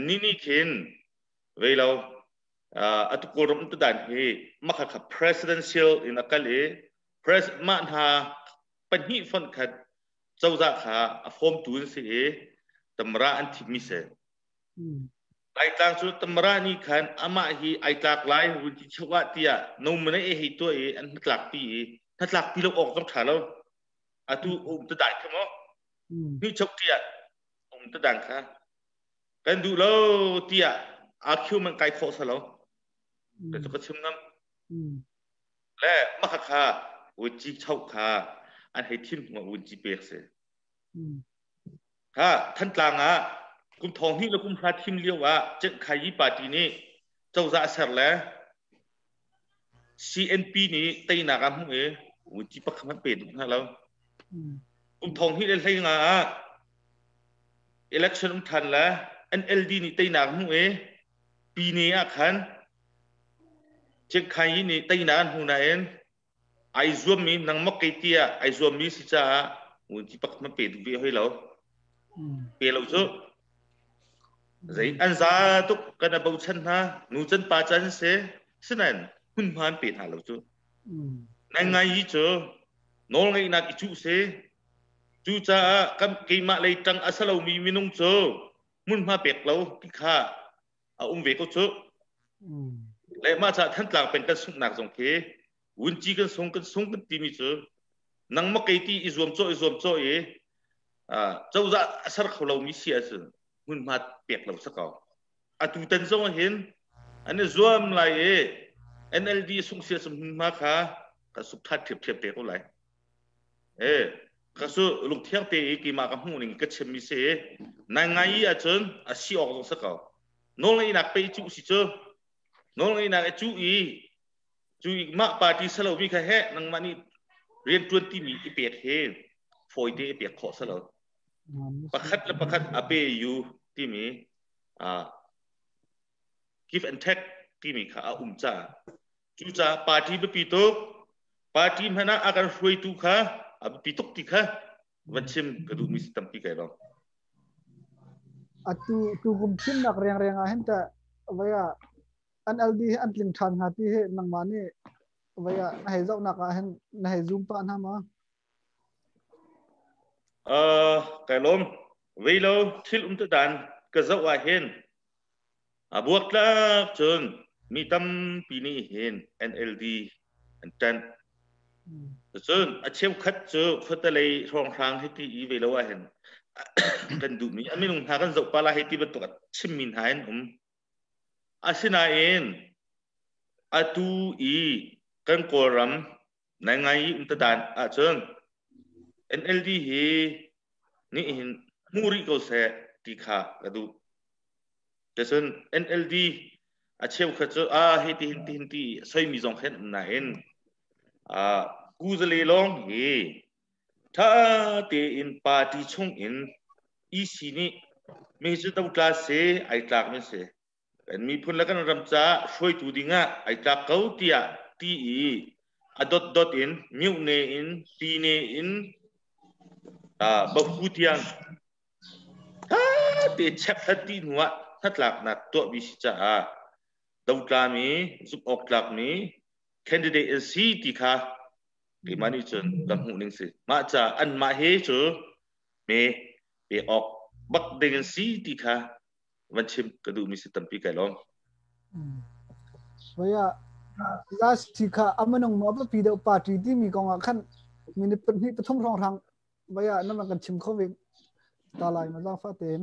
Ni ni khin vei lo atu Kawlram um te dan hi makha kha presidential in a kal i pres mah hna pahnih fonh khat cozah kha a form tu an si i tamra an thimmi si. Laitlang cu Tamara nih khan amah hi ai tlak lai vun ti cheu ah tiah nominate e hei tuah i an hnatlak pi i hnatlak pi lo awk zong ṭha lo. Atu um te dai kha maw? Ni chok tiah um te dang kha kan duh lo tiah AQ man kai khawh sa lo. Ka cu ka chim ngam. Le maka kha vunci chau kha an hei thim hnu ah vunci pek si. Kha Thantlang ah kum thong hnih le kum hra thim lio ah Cenhkhai party nih cozah a ser le CNP nih teinak ah hmuh i vunci pakhat hmanh pe duh hna lo. Kum thong hnih le hlei nga ah election um than le NLD nih teinak hmuh i Pine ah khan Cenhkhai nih teinak an hmu nain ai zuammi nangmah kei tiah ai zuammi si caah vunci pakhat hmanh pe duh ve hoi lo. Pe lo cu zei an za tuk kan a bochan hna nu can pa can si sinain hmunhma an pe hna lo cu. Nai ngai hi cu nawl ngeihnak i cuh si. Cucaah kan keimah lei ṭang a si lomi minung cu hmunhma pek lo ti kha a um ve ko cu. Le mah caah Thantlang peng kan sunghnak zong khi vunci kan sung kan sung kan timi cu nangmah kei ti i zuam cawh i zuam cawh i cozah a ser kho lomi si ahcun hmunhma pek lo si ko. Atu tan zong ah hin an i zuam lai i NLD sung si ahcun hmunhma kha kan suk ṭhat ṭhiamṭhiam te ko lai. E ka su lungthiang te i keimah ka hmuh ning ka chimmi si i nai ngai i ahcun a si awk zong si ko. Nawlngeihnak pe i cuh si cu nawlngeihnak i cuh i cu i mah party salomi kha heh nangmah nih rian ṭuan timi i pek hi fawite i pek khawh si lo. Pakhat le pakhat a pe yu timi give and take timi kha a um caah cucaah party biapi tuk party hmanh ah a kan hruaitu kha a biapi tuk ti kha van chim ka duhmi si tampi kai lo. Atu tu kum thimnak rengreng ah hin teh vaya NLD hi an tling ṭhan hnga ti hi nangmah nih vaya na hei zohnak ah hin na hei zoom pah hna ma? Kai lawm. Vei lo thil um te dan ka zoh ah hin a buak tlak cun Mi tampi nih hin NLD an ṭanh. Cun a cheukhat cu khuatelei hrawnghrang hiti i ve lo ahhin kan duhmi a minung hna kan zoh pa la hei ti bantuk a chimmi hna in um. Asinain atu i kan Kawlram nai ngai i um tadan ahcun NLD hi nih hin hmu rih ko seh ti kha ka duh. Cun NLD a cheukhat cu a hei ti hin ti hin ti soimi zong khin um nain kuzale lawng hi tha tein party chung in EC nih mi cu dotla si ai tlak mi si kan miphun le kan ram caah hruaitu dingah ai tlak ko tiah ti i a dotdot in myuhne in tine in bahu tiang te chekhlat dih hnuah hnatlaknak tuahmi si caah dotlami zumh awk tlakmi candidate an si ti kha keimah nih cun ka hmuh ning si. Mah ca anmah he cu me pe awk bak ding an si ti kha van chim ka duhmi si tampi kai lawm. Voia last ti kha amanung mo pi deuh party timi kong ah khan minute pahnih pathum hrawng hrang voia na kan chim kho ve ta lai ma zang fa tein.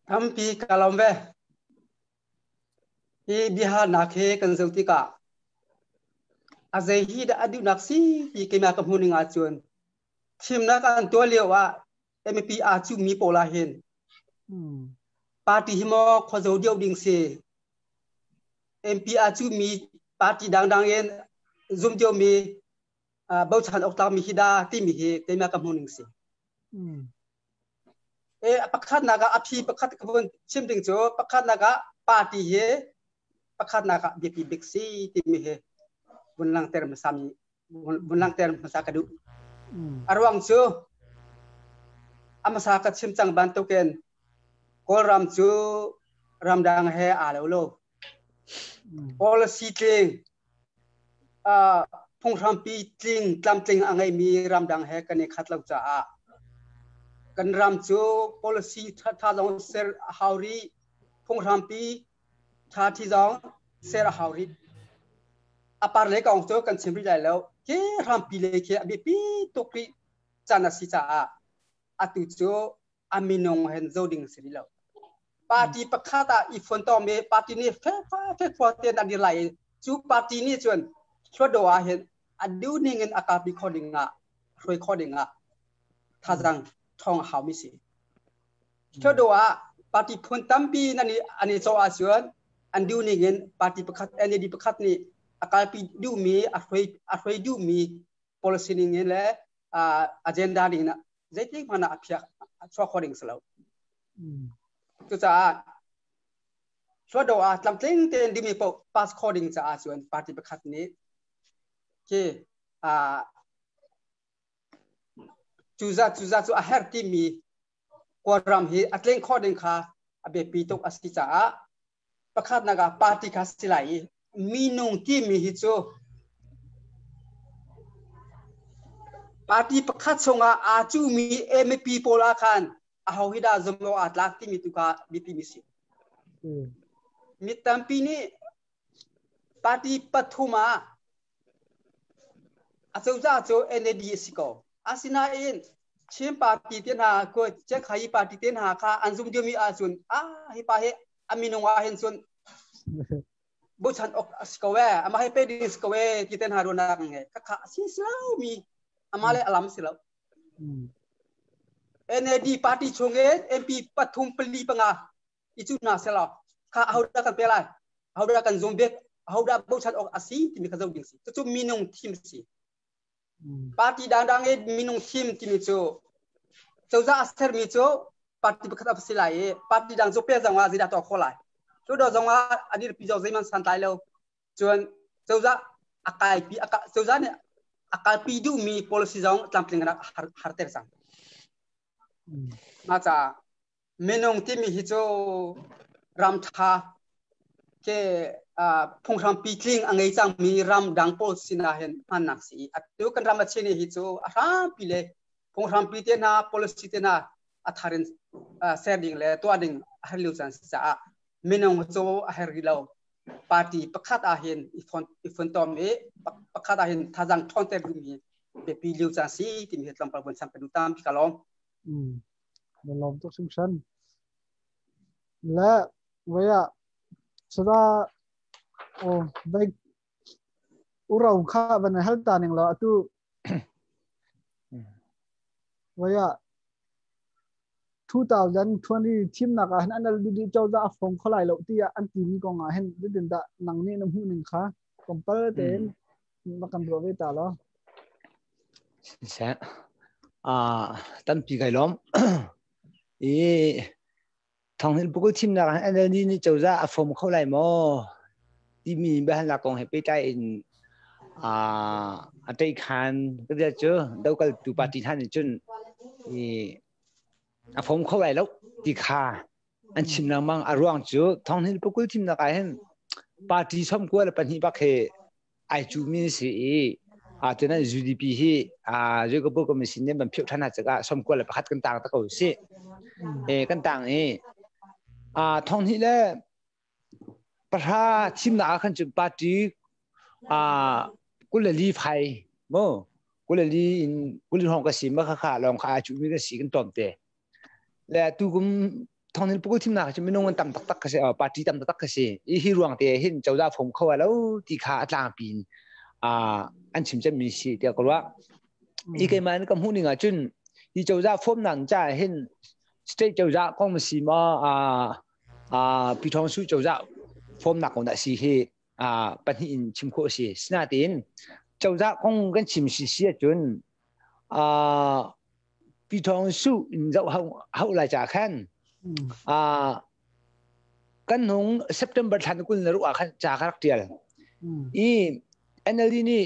Tampi ka lawm ve. Hi biahalnak he kan zoh tikah a zei hi dah a duhnak si ti keimah ka hmuh ning ahcun thimnak an tuah lio ah MP aa cuhmi pawl ah hin party hi maw khuazo deuh ding si MP aa cuhmi party dangdang in zum deuhmi bochan awk tlakmi hi dah timi hi keimah ka hmuh ning si. E pakhatnak ah a phi pakhat ka vun chim ding cu pakhatnak ah party hi pakhatnak ah biapi bik si timi hi vun langhter hmasa mi vun langhter hmasa ka duh. A ruang cu a hmasa ka chim cang bantukin Kawlram cu ramdang he aa lo lo. Policy tling phunghrampi tling tlamtling a ngeimi ramdang he kan i khat lo caah kan ram cu policy ṭha zong ser a hau rih, phunghrampi ṭha ṭhi zong ser a hau rih. A par le kong cu kan chim rih lai lo. Khi hrampi le khi a biapi tuk rih caan a si caah atu cu a minung hen zo ding si rih lo. Party pakhat ah i fontom i party nih fekfua tein an dir lai i cu party nih cun Hluttaw ah hin a duh ning in a kalpi kho ding ah hruai kho ding ah thazaang ṭhawng a haumi si. Hluttaw ah party phun tampi nan i an i cawh ahcun an duh ning in party pakhat NLD pakhat nih a kalpi duhmi a hruai a hruai duhmi policy ning in le agenda ning in zeitik hmanh ah a phiak a chuak kho ding si lo. Cucaah Hluttaw ah tlamtling tein dimi paoh pass kho ding caah cun party pakhat nih khi cuza cuza cu a herh timi Kawlram hi a tling khawh ding kha a biapi tuk a si caah pakhatnak ah party kha si lai i minung timi hi cu party pakhat chungah aa cuhmi MP pawl ah khan aho hi dah zumh awk aa tlak timi tu kha biapimi si. Mi tampi nih party pathum ah acozah cu NLD a si ko. Asinain Chin party te hna Chiangkhai party te hna kha an zum diomi ahcun ah hi pa hi a minung ah hin cun bochan ok a si ko ee amah hi pe ding si ko ee ti te hna ruahnak nge khakha a si si lo mi amah le alam si lo. NLD party chung in MP pathum pali panga i cu hna selaw kha ahodah kan pe lai ahodah kan zum bik ahodah bochan awk a si timi kha zoh ding si cucu minung thim si party dangdang i minung thim timi cu cozah a sermi cu party pakhat a si lai i party dang cu pe zong ah zeidah tuah khawh lai cu do zong ah a dirpi zong zeihmanh santlai lo cun cozah a kaipi cozah nih a kalpi duhmi policy zong tlamtling rak harter cang mah caah minung timi hi cu ram ṭha ke phunghrampi tling a ngei cangmi ram dang pawl sinah hin hmannak si i atu kan ram a chin hi cu a hrampi le phunghrampi te hna policy te hna a thar in ser ding le tuah ding a har lio caan si caah minung cu a her rih lo. Party pakhat ah hin i funtom i pakhat ah hin thazang ṭhawnter duhmi biapi lio caan si timi hi tlawmpal vun cham ka duh tampi ka lawm. Na lawm tuk hringhran. Le voia sada o vai uro kha van hal ta ning lo atu voia 2020 thimnak ah hin NLD cozah a fong kho lai lo tiah an timi kong ah hin zeitin dah nang nih na hmuh ning kha tlawmpal tein na kan ruah ve ta lo. Siseh tampi kai lawm. I thawnghin pukul thimnak ah NLD nih cozah a fom kho lai maw timi biahalnak kong he pehtlai in a ṭeikhan ka bia cu dokaltu party hna nih cun i a fom kho lai lo ti kha an chim lengmang. A ruang cu thawnghin pukul thimnak ah hin party 92 bak he ai cuhmi si i tunan UDP hi Jacobo Commission nih ban phioh ṭhan hna tikah 91 kan tang ta ko si. Kan tang i 2010 thimnak ah khan cun party 24 fai mu 24 in 20 hrawng ka si ma kha kha lawng kha ai cuhmi kan si kan tlawm te. Le tu kum thawngin pukul thimnak cu minung an tam taktak ka si party tam taktak ka si. I hi ruang te hin cozah fom kho lo ti kha a tlangpi in an chim cemmi si tiah ka ruah. I keimah in ka hmuh ning ah cun hi cozah fom nak ca hin state cozah kong si ma Pithong Su cozah fom nak kong dah si hi pahnih in chim khawh si. Sinain cozah kong kan chim si si ahcun Pithong Su in zoh hau lai ca khan kan hung September thla 26 ah khan ca ka rak tial. I NLD nih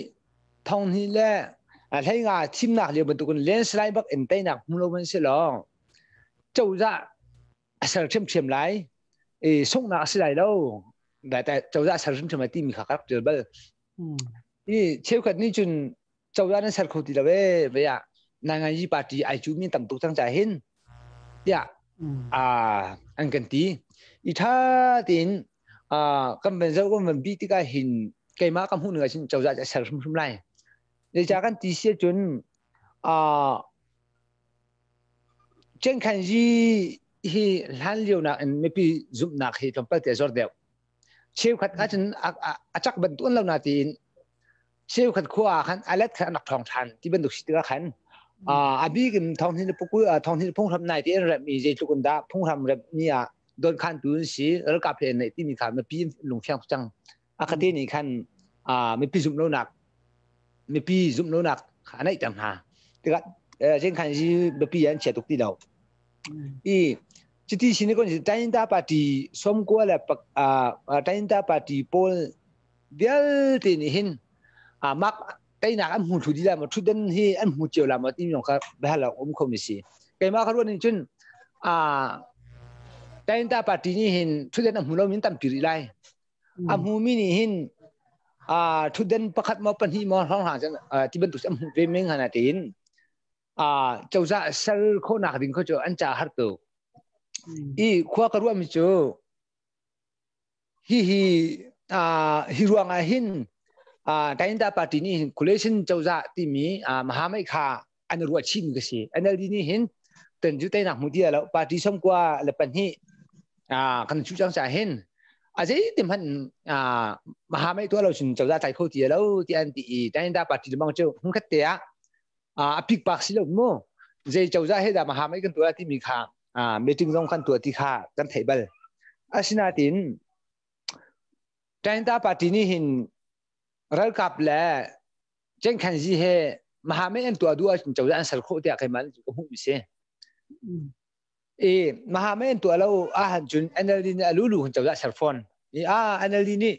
thong hnih le hlei nga thimnak lio bantukin landslide bak in teinak hmu lo man si lawng cozah a ser ṭhiamṭhiam lai i sunghnak a si lai lo cozah a ser hrimhrim lai timi kha ka rak tial bal. I cheukhat nih cun cozah nan ser kho ti lo ee vei ah Nanganyi party ai cu mi tam tuk cang ca hin tiah an kan ti. I ṭha tein kan van zoh kan van bih tikah hin keimah ka hmuh ning ah cun cozah cu a ser hrimhrim lai. Zeicah kan ti si ahcun Cenkhanzi hi hlan lio nakin mipi zumhnak hi tlawmpal te a zor deuh. Cheukhat ahcun a cak bantuk an lo na tiin cheukhat khua ah khan a let khan an rak ṭhawng ṭhan ti bantuk si tikah khan a bik in thonghnin pukul thonghnin phunghram nai ti an remh i zeitluk in dah phunghram remh ni ah donkhantu an si ralkap he an neih timi kha mipi lungfiang cang. A khate nih khan mipi zumh lonak mipi zumh lonak kha a neih ter hna. Tikah Jengkhan hi biapi an chia tuk ti lo. I cuti sin kun Tainta party 90 le Tainta party pawl vialte nih hin mak teinak an hmu thlu di la maw thutdan hi an hmu cio la maw ti mi kha biahal um kho mi si. Keimah ka ruah ning cun Tainta party nih hin thutdan a hmu lo min tampi rih lai. A hmu mi nih hin thutdan pakhat maw pahnih maw hrawng hlang cun ti bantuk an hmuh ve men hna tiin cozah ser khawhnak ding kho cu an ca har tuk. I khua ka ruah mi cu hi hi hi ruang ah hin Tainta party nih hin coalition cozah timi Mahamai kha an ruah chih mi ka si. NLD nih hin tan ju teinak hmu ti lo party 92 kan chu cang cha hin a zei ti hmanh Mahamai tuah lo cun cozah tlai kho ti lo ti an ti i Tainta party lamang cu hmun khat te ah a pik pak si lo mu zei cozah he dah Mahamai kan tuah timi kha meeting zong kan tuah ti kha kan theih bal. Asinain Tainta party nih hin ralkap le Cengkhanzi he Mahamai an tuah duh ahcun cozah an ser khawh tiah keimah nih ka hmuh mi si. I Mahamai an tuah lo ahhan cun NLD nih a lulu hin cozah ser fawn. I a NLD nih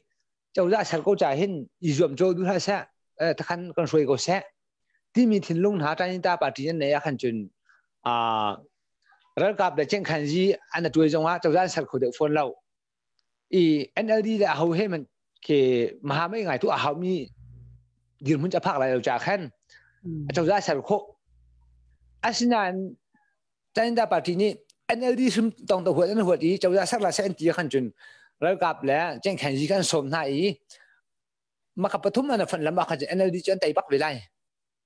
cozah ser ko ca hin i zuam caw duh hlah seh, takhan kan hruai ko seh timi thinlung hna Tainta party an nei ahkhan cun ralkap le Cengkhanzi an a tuai zongah cozah an ser kho deuh fawn lo. I NLD le aho he man ke Mahamai ngai tu a hau mi dirhmun a phak lai lo cha khan acozah ser khawh. Asinain China party nih NLD hrim tong to huat an huat i cozah ser la se an ti khan cun Ralkap le cengkhen zi kan sawm hna i maka pathum an fan lam ah khan NLD cu an tei bak ve lai.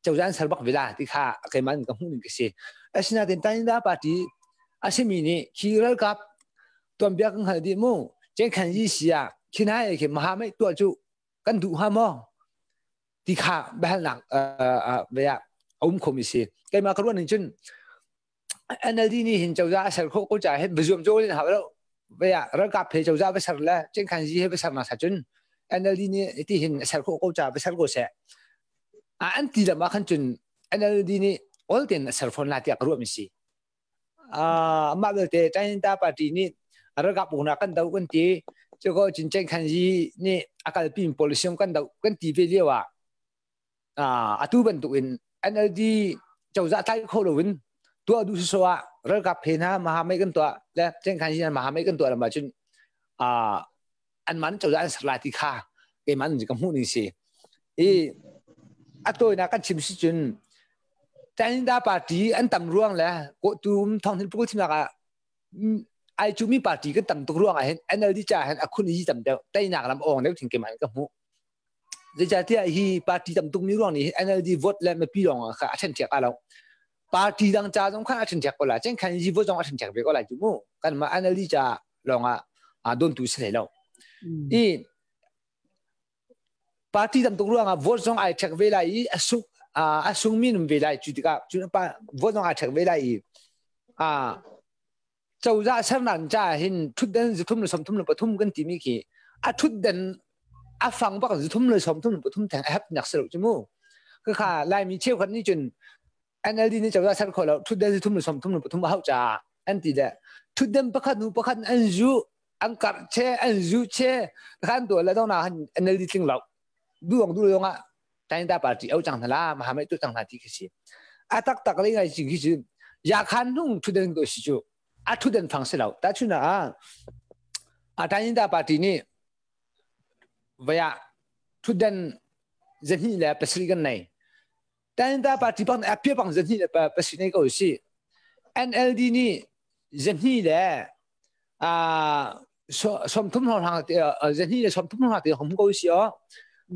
Cozah an ser bak ve la ti kha keimah in ka hmuh ning ka si. Asinain Tainda party a simi nih khi ralkap tuanbia kan hngal dih mu. Cengkhen zi si ah khi nai khi maha mei tuah cu kan duh hnga maw? Ti kha biahalnak ve ah a um khomi si. Keimah ka ruah ning cun NLD nih hin cozah a ser khawh ko caah hin biazuam cawl in hau lo. Vei ah ralkap he cozah va ser le Cengkhan zi he va ser nak cun NLD nih ti hin a ser khawh ko caah va ser ko seh. A an ti lam ah khan cun NLD nih all ten a ser fawn la tiah ka ruah mi si. Amah belte China party nih ralkap uknak kan do kan ti. Cuko cun Cengkhan zi nih a kalpi policy kan do kan ti ve lio ah atu bantuk in NLD cozah tlai kho loin tuah duh so ah ralkap phe hna mahamei kan tuah le cengkhan hin mahamei kan tuah lam ahcun an man cozah an ser lai ti kha keimah nih ka hmuh ning si i a tawinak kan chim si cun China party an tam ruang le kawhtu um thong hin pukul thimnak ah ai cu mi party kan tam tuk ruang ah hin NLD ca hin a khun i tam deuh teinak lam ong deuh thin keimah in ka hmuh. Zeicahtiah hi party tam tukmi ruang nih NLD vote le mipi lawng kha a ṭhenṭhiak a lo. Party dang ca zong kha a ṭhenṭhiak ko lai. Ceng khan hi vote zong a ṭhenṭhiak ve ko lai cu mu. Kanmah NLD ca lawng ah dontu si hlei lo. I party tam tuk ruangah vote zong ai ṭhek ve lai i a sung a sungmi num ve lai cu tikah cu vote zong ai ṭhek ve lai i cozah sernak ca hin ṭhutdan 333 kan timi khi a ṭhutdan a fang bak 333 theng a hep nak si lo cu mu. Khakha Laimi cheukhat nih cun NLD nih cozah ser kho lo ṭhutdan 333 a hauh caah an ti le ṭhutdan pakhat hnu pakhat an zu an karh che an zu che khan tuah le dong na han NLD tling lo duang du dong ah China party au cang hna la mahamai tu cang hna ti khi si. A tak tak le ngai cing khi cu ya khan nung thudan ko si cu a thudan fang si lo ta chuna a a China party nih vaya thudan zahni le pasarih kan nei. China party bang a pia bang zahni le pasarih nei ko si. NLD nih zahni le a 30 hrawng hang zahnih le 30 hrawng te hom ko si o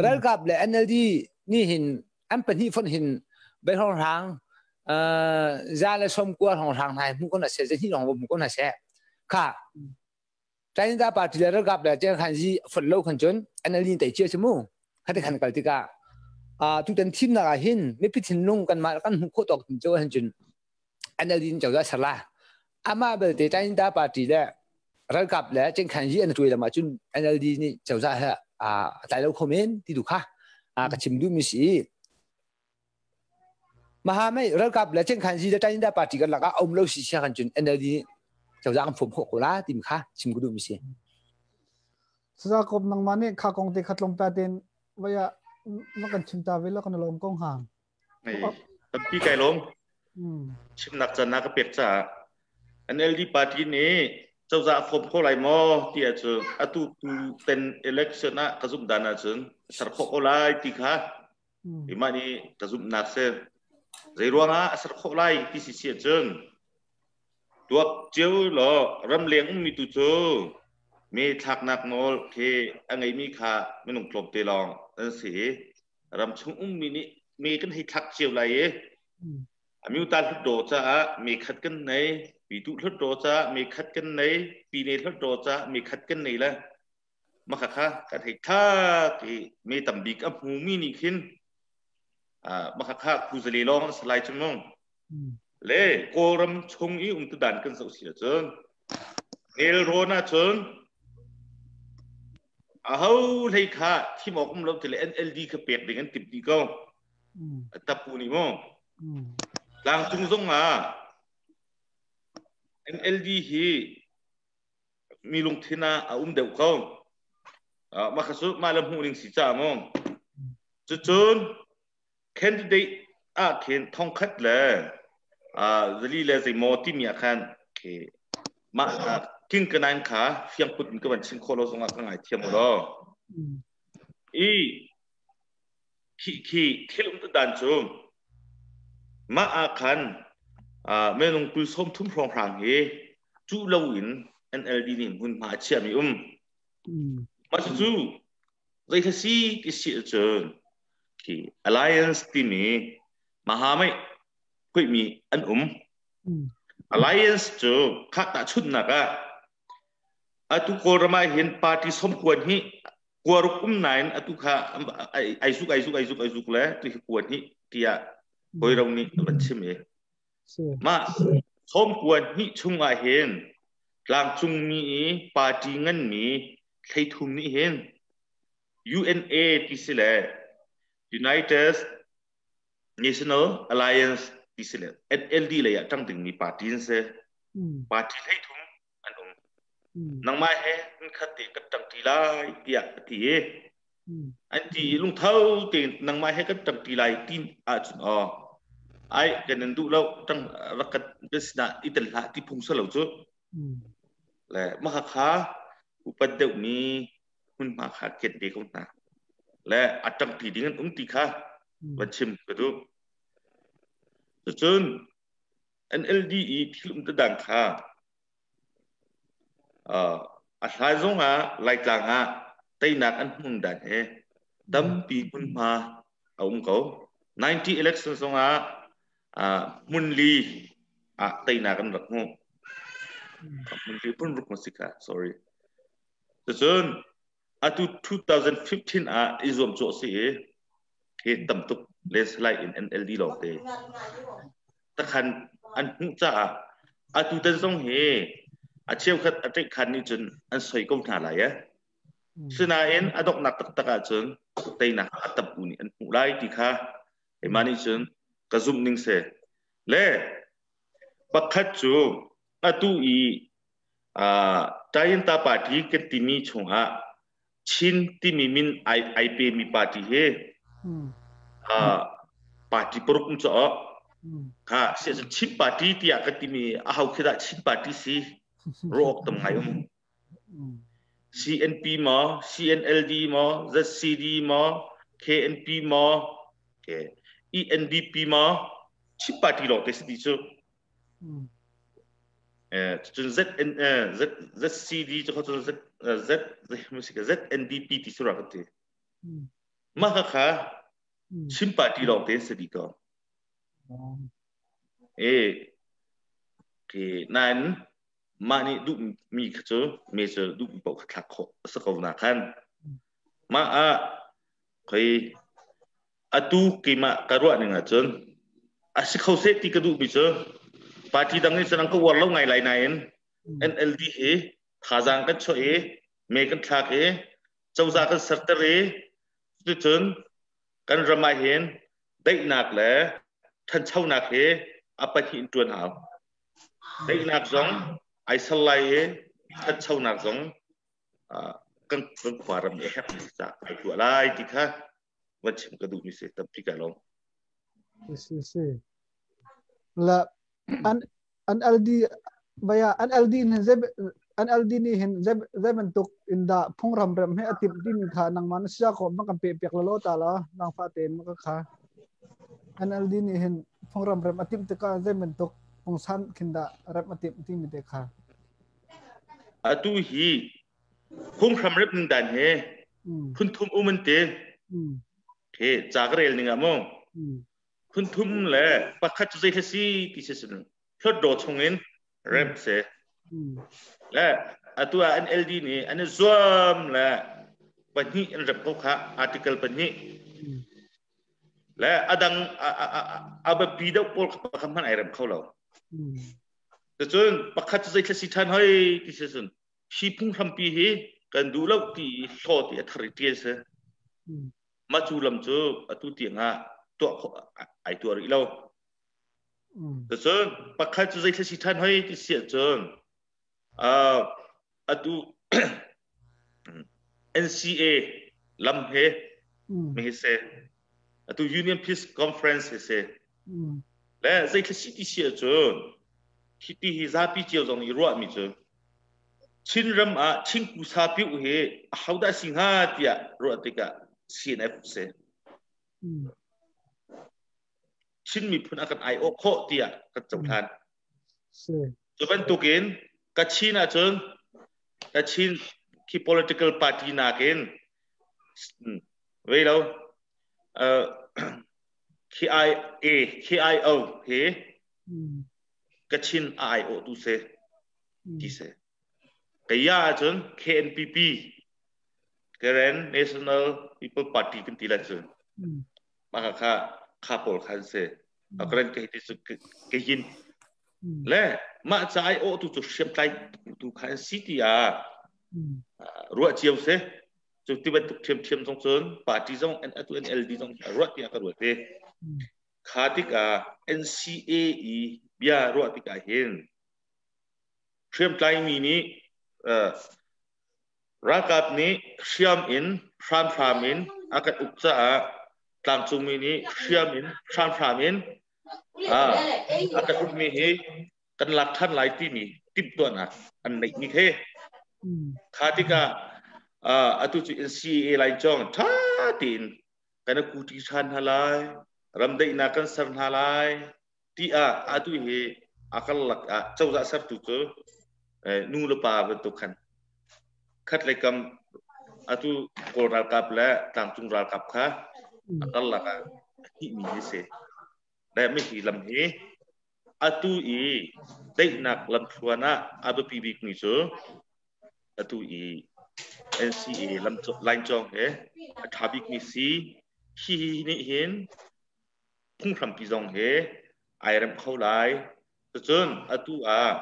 ralkap le NLD ni hin an pahnih fon hin bei hrawng hang za le som kua hrawng hang nai mu ko na se zahnih hrawng mu ko na se kha China party le ralkap le chen khan ji fon lo khan chun NLD tai chia chu mu khate khan kal tikah tutan thimnak ah hin mipi thinlung kan mah kan hmuh khawh tawk tin chu han chun NLD in cozah ser la. Amah belte China party le ralkap le cengkhan yi an tuai lam ahcun NLD nih cozah he a tlai lo kho men ti tu kha ka chim duh mi si. Maha mei ralkap le cengkhan yi le China party kan lakah um lo si sia kan cun NLD nih cozah kan phom khawh ko la ti kha chim ka duh mi si. Saza kop nangmah nih kha kong te khat lom pa ten vaya na kan chim ta ve la kan lom kong hang. Tampi kai lawm. Chimnak caan na ka pek caah NLD party nih cozah a form kho lai maw ti ahcun atu tu ten election ah ka zumh dan ahcun ser khawh ko lai ti kha imah nih ka zumhnak si. Zei ruangah a ser khawh lai ti si si ahcun tuak cio law ramleng ummi tu cu me thlaknak nawl khi a ngeimi kha minung tlawmte lawng an si i ramchung ummi nih me kan hei thlak cio lai i amyuta hlutdaw caah me khat kan nei, pitu hlutdaw caah me khat kan nei, pine hlutdaw caah me khat kan nei le maka kha kan hei thlak i me tambik a hmumi nih khin maka kha khuzale lawng an salai cu mung le Kawlram chung i um tu dan kan zoh si ahcun nelrawn ahcun Aho hlei kha thim awk um lo ti le NLD kha pek ding an timh dih ko. Tapu nih mu. Tlangcung zong ah NLD hi mi lungthin ah a um deuh ko. Mah kha cu mah le hmuh ning si ca mu. Cucun candidate ah khin thongkhat le zali le zeimaw timi ah khan khi mah king kanain kha fiang put in ka van chim khawh lo zongah ka ngai thiam law i khi khi thil um dan cu mah ah khan menung kul 30 hrawng hrang hi cu lo in NLD nih hmunhma a chiahmi um. Mah cucu zei kha si ti si ahcun khi alliance timi mahamai phuihmi an um. Alliance cu khah tahchunhnak ah atu Kawlram ah hin party sawmkuan hi kuaruk um nain atu kha ai zuk ai zuk ai zuk ai zuk le tu hi kuan hi tiah hawiro nih a van chim i mah sawmkuan hnih chung ah hin tlangcungmi i party nganmi thleithum nih hin UNA ti si le United National Alliance ti si le NLD lei ah ṭang dingmi party an si. Party hleithum an um. Nangmah he hmunkhat te kan ṭangṭi lai tiah a ti i an ti i lungtho tein nangmah he kan ṭangṭi lai ti ahcun aw ai kan in duh lo ṭang rak kan kan sinah i tel hlah ti phung salo cu le mah kha upat deuhmi hmunhma kha ket ve ko hna le a ṭangṭi ding an um ti kha van chim ka duh. Cucun NLD i thil um dang kha a hlai zong ah Laitlang ah teinak an hmun dan he tampi hmunhma a um ko. 90 election zong ah hmun li ah teinak an rak hmuh. Hmun li phun ruk ma si kha, sorry. Cucun atu 2015 ah i zuam cawh si i hi tam tuk landslide in NLD lawngte takhan an hmuh caah atu tan zong hi a cheukhat a ṭeih khan nih cun an soi ko hna lai eh. Sinain a donghnak taktak ahcun teinak a tam u nih an hmuh lai ti kha keimah nih cun ka zumh ning si. Le pakhat cu atu i Tayinta party kan timi chungah Chin timi min ai pemi party hi party paruk um caw kha si Chin party tiah kan timi a ho khi dah Chin party si ruak tam ngai um CNP maw CNLD maw ZCD maw KNP maw ENDP maw Chin party lawng te si ti cu Cun ZN Z ZCD cu kha cun Z Z ZNDP ti sura kan ti. Mah kha kha Chin party lawng te si dih ko. E ke nain mah nih duh mi kha cu me cu duh mi paoh kha thlak khawh a si ko na khan. Mah ah khoi Atu keimah ka ruah ning ahcun a si kho seh ti ka duhmi cu party dang nih cun an ka uar lo ngai lai nain NLD hi thazaang kan chuah i me kan thlak i cozah kan serter i cuticun kan ram ah hin daihnak le ṭhanchonak hi a pahnih in ṭuan hau. Daihnak zong ai sal lai i ṭhanchonak zong kan kan khua ram nih a herhmi si caah ai tuah lai ti kha van chim ka duhmi si tampi ka lawm. Si si. La an an LD baya an LD nih zeb an LD nih hin zeb zeb bantuk in dah phungram rem he atip ding kha nangmah na sia ko ma kan pe piak lo ta la nang fa te ma ka kha NLD nih hin phungram rem atip tikah zeb bantuk pungsan khin dah rem atip ti mi te kha Atu hi phunghram rep ning dan he phun thum um an ti. He ca ka rel ning ah mu. Phun thum le pakhat cu zei si ti si sin hlot chung in rep se. Le atu ah NLD nih an i zuam le pahnih an rep ko kha article pahnih. Le adang a biapi deuh pawl kha hmanh ai rem kho lo. Cucun pakhat cu zeithla si ṭhan hoi ti si cun hi phunghrampi hi kan duh lo ti i hlaw ti a thar i ṭial si. Mah cu lam cu atu tiang ah tuah khawh ai tuah rih lo. Cucun pakhat cu zeithla si ṭhan hoi ti si ahcun atu NCA lam he mi hi si. Atu Union Peace Conference hi si. Le zeithla si ti si ahcun hi ti hi zapi cio zong i ruahmi cu Chinram ah Chingku sapiuh hi ahodah si hnga tiah ruah tikah CNF si. Chin miphun a kan aiawh khawh tiah kan cohlan. Cu bantukin Kachin ahcun Kachin Khi political party nakin vei lo KIA KIO he Kachin a aiawh tu si ti si. Kaya ahcun KNPP Karen National People Party kan ti lai cu. Mah kha kha pawl khan si. Karen ka hi cu ka yin. Le mah ca ai awh tu cu hriamtlai tu kha an si ti ah ruah cio si. Cu ti bantuk ṭhiamṭhiam zong cun party zong atu NLD zong ruah tiah ka ruat i kha tikah NCA i bia ruah tikah hin hriamtlaimi nih ralkap nih hriam in hramhram in a kan uk caah tlangcungmi nih hriam in hramhram in a kan ukmi hi kan lak ṭhan lai timi timhtuahnak an neihmi khi kha tikah atu cu NCAA lai cawng ṭha tein kan kuti ṭhan hna lai, ramdaihnak kan ser hna lai tiah atu hi a karlak ah cozah sertu cu nu le pa bantuk khan khat lei kam atu Kawl ralkap le tlangcung ralkap kha a karlak ah a hihmi hi si. Le mihi lam hi atu i daihnak lamthluan ah a biapi bikmi cu atu i NCA line cawng he a ṭha bikmi si. Hi nih hin phunghrampi zong he ai rem kho lai. Cucun atu ah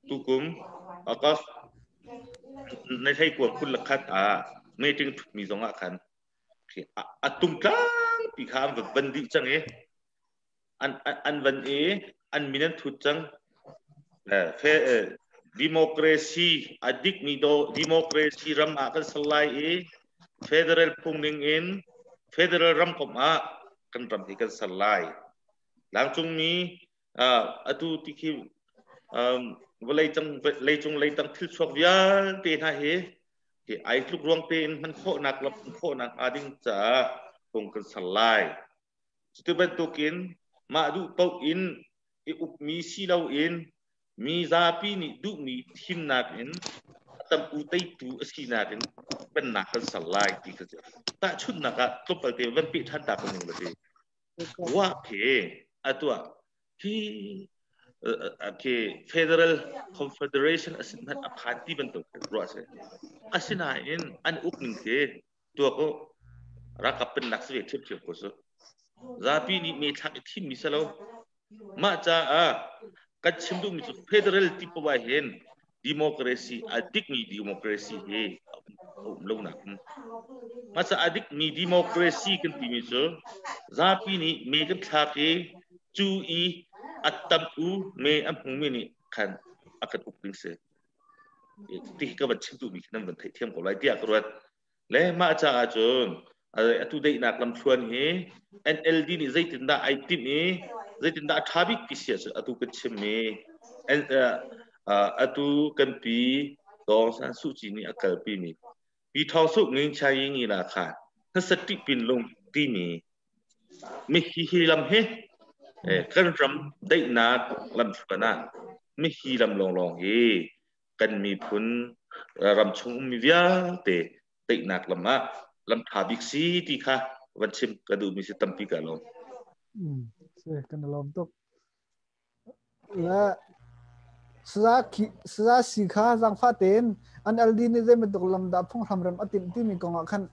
tukum August ni 21 21 ah meeting ṭhutmi zong ah khan a tungtlangpi kha an van dih cang i an van i an min an thut cang. Democracy a dikmi do democracy ram ah kan ser lai i federal phung ning in federal ramkomh ah kan ram hi kan ser lai. Tlangcungmi atu ti khi vawlei cang leicung leitang thil chuak vialte hna hi ai tluk ruang tein hman khawhnak lam khawhnak hnga ding caah phung kan ser lai. Cuti bantukin mah duh paoh in i ukmi si loin mi zapi nih duhmi thimnak in a tam u teitu a sinak in pennak kan ser lai ti kha cu tahchunhnak ah tlawmpal te van peh ṭhan ta ko ning la ti. Wah khi atuah hi khi Federal Confederation a sin hmanh a phan ti bantuk ruah si. Asinain an uk ning khi tuak u ralkap pennak si ve ṭhiamṭhiam ko su. Zapi nih me thlak i thimmi si lo. Mah caah kan chim duhmi cu federal ti poah hin democracy a dikmi democracy hi a um lo nak um. Mah caah a dikmi democracy kan timi cu zapi nih me kan thlak i cu i a tam u me a hmumi nih khan a kan uk ding si. Ti ka van chim duhmi khi nan van theihthiam ko lai tiah ka ruat. Le mah caah cun atu daihnak lamthluan hi NLD nih zeitindah ai timh i zeitindah a ṭha bik ti si ahcun atu kan chimmi atu kan pi Daw Aung San Suu Kyi nih a kalpimi Pi Thawng Suk Ngin Chai Yi Ngi La Kha Hnasat Ṭih Pin Lung timi mihi hi lam hi kan ram daihnak lamthluan ah mihi lam lawnglawng hi kan miphun ram chung ummi vialte daihnak lam ah lam ṭha bik si ti kha van chim ka duhmi si tampi ka lawm. Kan lawm tuk. Le saza si kha zangfa tein an LD nih zei bantuk lam dah phunghram rem a timh timi kong ah khan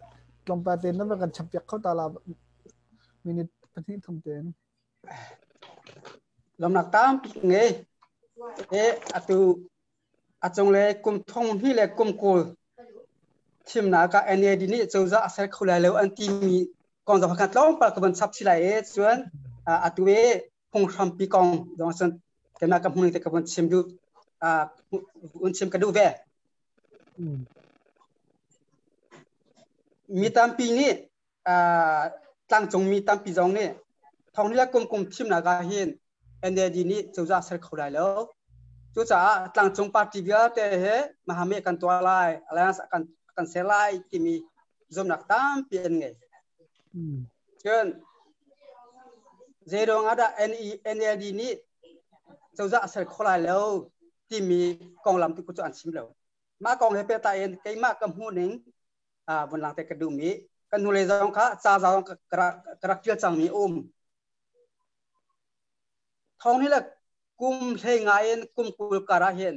tlawmpal tein na kan champiak kho ta la minute pahnih thum tein. Lawmnak tampi ngei. E atu a cunglei kum thong hnih le kum 20 thimnak ah NAD nih cozah a ser kho lai lo an timi kong zong kha tlawmpal ka van chap chih lai i cun atu i phunghrampi kong zong cun keimah ka hmuh te ka van chim duh un chim ka duh ve. Mi tampi nih tlangcungmi tampi zong nih thong le kum kum thimnak ah hin NLD nih cozah ser kho lai lo. Cucaah tlangcung party vialte he mahame kan tuah lai, alliance kan kan ser lai timi zumnak tampi an ngei. Cun zeiruang ah dah NLD nih cozah a ser kho lai lo timi konglam tu cu an chim lo. Mah kong he pehtlai in keimah ka hmuh ning vun lang te ka duh mi kan hnulei zong kha ca zong ka rak ṭial cangmi a um. Thong ni le kum hlei nga in kum 20 kar ah hin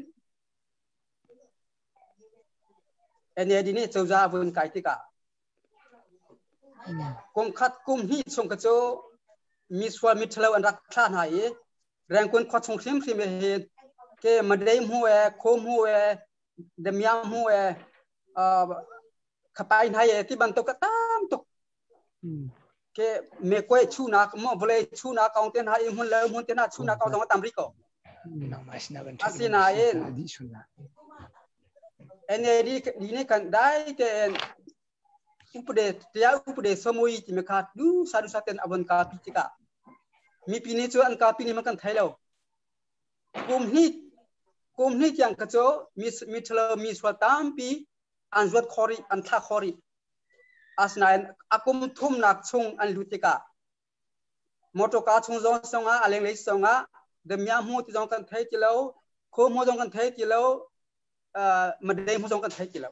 NAD nih cozah a vun kai tikah kum khat kum hnih chung kha cu misual miṭhalo an rak thlah hna i Rengkun khua chung hrimhrim hi ke Madei hmu e, Kho hmu e, Damiang hmu e, khapai hna e ti bantuk ka tam tuk. Ke me koi chunak mo vawlei chunak kong te hna i hmun le hmun te hna chunak kong zong a tam rih ko. Asinain NAD ni kan dai tein upade tiah upade samui timi kha du sa du sa ten avon ka pi tikah mipi nih cu an ka pi ni man kan thei lo. Kum hnih kum hnih tiang kha cu mi mi ṭhalo mi sual tampi an zuat khori an thla khori. Asinain a kum thumnak chung an lut tikah motor ka chung zong songah a lenglei songah demia hmu ti zong kan thei ti lo, kho hmu zong kan thei ti lo, madei hmu zong kan thei ti lo.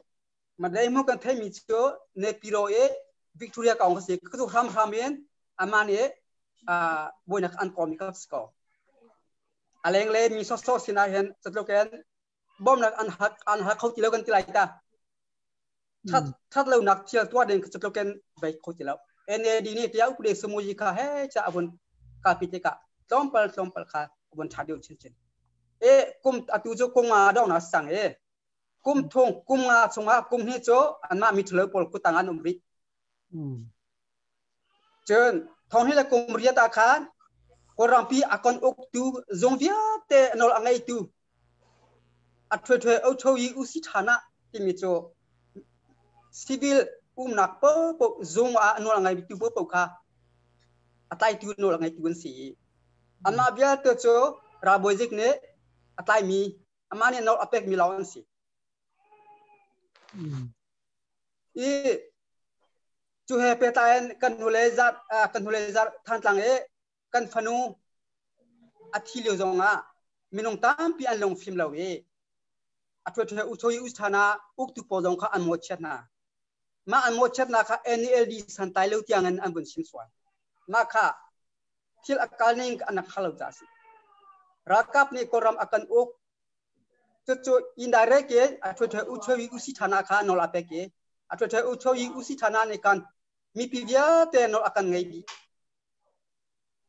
Madei hmu kan thei mi cu Nepiro e Victoria kaung ka si ka hram hram in ama nih boinak an komi ka si ko. A lenglei mi so so sinah hin catloken bawmnak an hak an hak kho ti lo kan ti lai ta. That that lo nak thial tua ding catloken bai kho ti lo. NAD nih tiah upde sumuji kha he cha avun ka pi te ka tlawmpal tlawmpal kha avun tha deuh chin chin. E kum atu cu kum nga dong na sang e kum thung kum nga chungah kum hi cu anmah mi thalo pawl kutang an um rih. Cun thong hi le kum riat ah khan Kawlrampi a kon uktu zung vialte nawl a ngeitu a ṭhuaṭhuai ochoyi usi ṭhan ah timi cu civil umnak paohpaoh zung ah nawl a ngeitu paohpaoh kha a tlaitu nawl a ngeitu an si i anmah vialte cu ralbawizik nih a tlaimi amah nih nawl a pekmi lawng an si. I cu he pehtlai in kan hnulei zarh kan hnulei zarh Thantlang i kan fanu a thi lio zong ah minung tampi an lungfim lo i a ṭhuaṭhuai uchoyi usthana uktu pawl zong kha an mawhchiat hna. Mah an mawhchiatnak kha NLD santlai lo tiang in an vun chim sual. Mah kha thil a kal ning an rak lo caah a si. Ralkap nih Kawlram a kan uk. Cucu indirect in a ṭhuaṭhuai uchoyi usi ṭhana kha nawl a pek i a ṭhuaṭhuai uchoyi usi ṭhana nih kan mipi vialte nawl a kan ngei dih.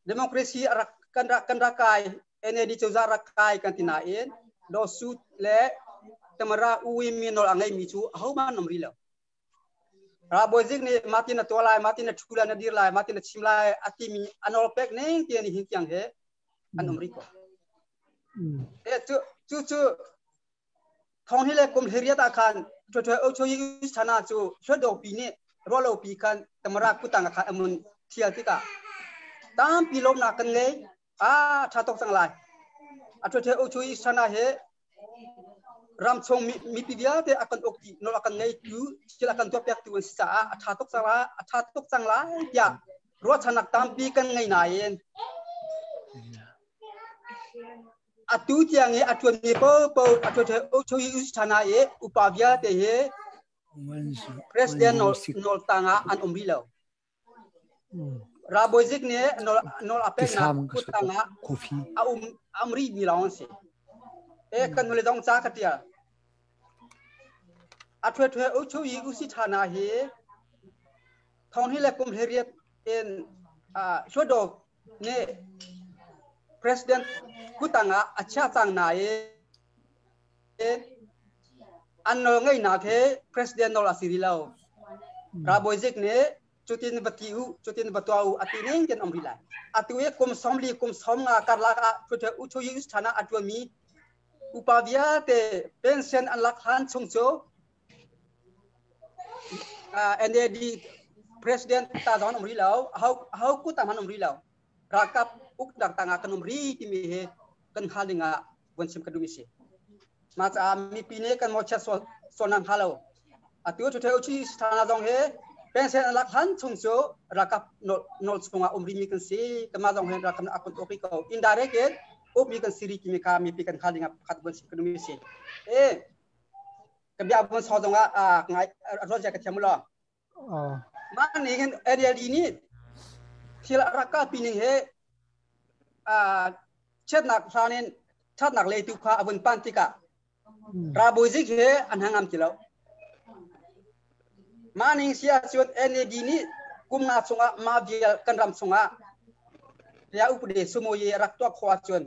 Democracy a rak kan rak kan rak kai NLD cozah rak kai kan ti nain lawsuit le Tamara Uwi mi nawl a ngeimi cu ahohmanh um rih lo. Ralbawizik nih mahtin na tuah lai, mahtin na ṭhu lai, na dir lai, mahtin na chim lai a timi a nawl pek ning tiang nihin tiang he an um rih ko. Cu cu cu thong hi le kum hliriat ah khan ṭhuaṭhuai ochoyi thana cu hluatdawpi nih ruahlopi khan Tamara kutang ah khan amun thial tikah tampi lawmnak kan ngei. A ṭha tuk cang lai. A ṭhuaṭhuai ochoyi thana he ram chung mipi vialte a kan uk ti nawl a kan ngeitu thil a kan tuahpiaktu an si caah a ṭha tuk cang lai a ṭha tuk cang lai tiah ruahchannak tampi kan ngei nain atu tiang i a ṭuanmi paohpaoh a ṭhuaṭhuai ochoyi usthana i upa vialte hi president nawl tangah an um rih lo. Ralbawizik nih nawl a peknak kut tangah a um a um rihmi lawng an si. E kan nule zong ca ka ṭial. A ṭhuaṭhuai ochoyi usi ṭhana hi thong hi le kum hlei in Hluttaw nih president kutang ah a chiah cang nain an nawl ngeihnak he president nawl a si rih lo. Ralbawizik nih cutin va ti u, cutin va tuah u a ti ning ten um rih lai. Atu i kum 40 kum 50 karlak ah Uchoyi Usthana a ṭuanmi upa vialte pension an lak hlan chung cu NLD president ta zong an um rih lo, aho kut ah hmanh um rih lo. Ralkap uknak tangah kan um rih timi hi kan hngal ding ah vun chim ka duhmi si. Mah caah mipi nih kan mawhchiat sual hna hnga lo. Atu Thuthe Uchi Thana zong hi pension an lak hlan chung cu ralkap nawl chungah um rihmi kan si. Kanmah zong hi ralkap nih a kan uk rih ko. Indirect in ukmi kan si rih timi kha mipi kan hngal ding ah pakhat vun chim ka duhmi si. Ka bia vun sau zong ah ngai ruat zia ka thiam lo. Mah nih hin NLD nih thil a rak kalpi ning he chiatnak hlan in thatnak lei tu kha a vun pan tikah ralbawizik he an hangam ti lo. Mah ning si ahcun NAD nih kum nga chungah mah vial kan ram chungah ya upade sumoye rak tuah khawh ahcun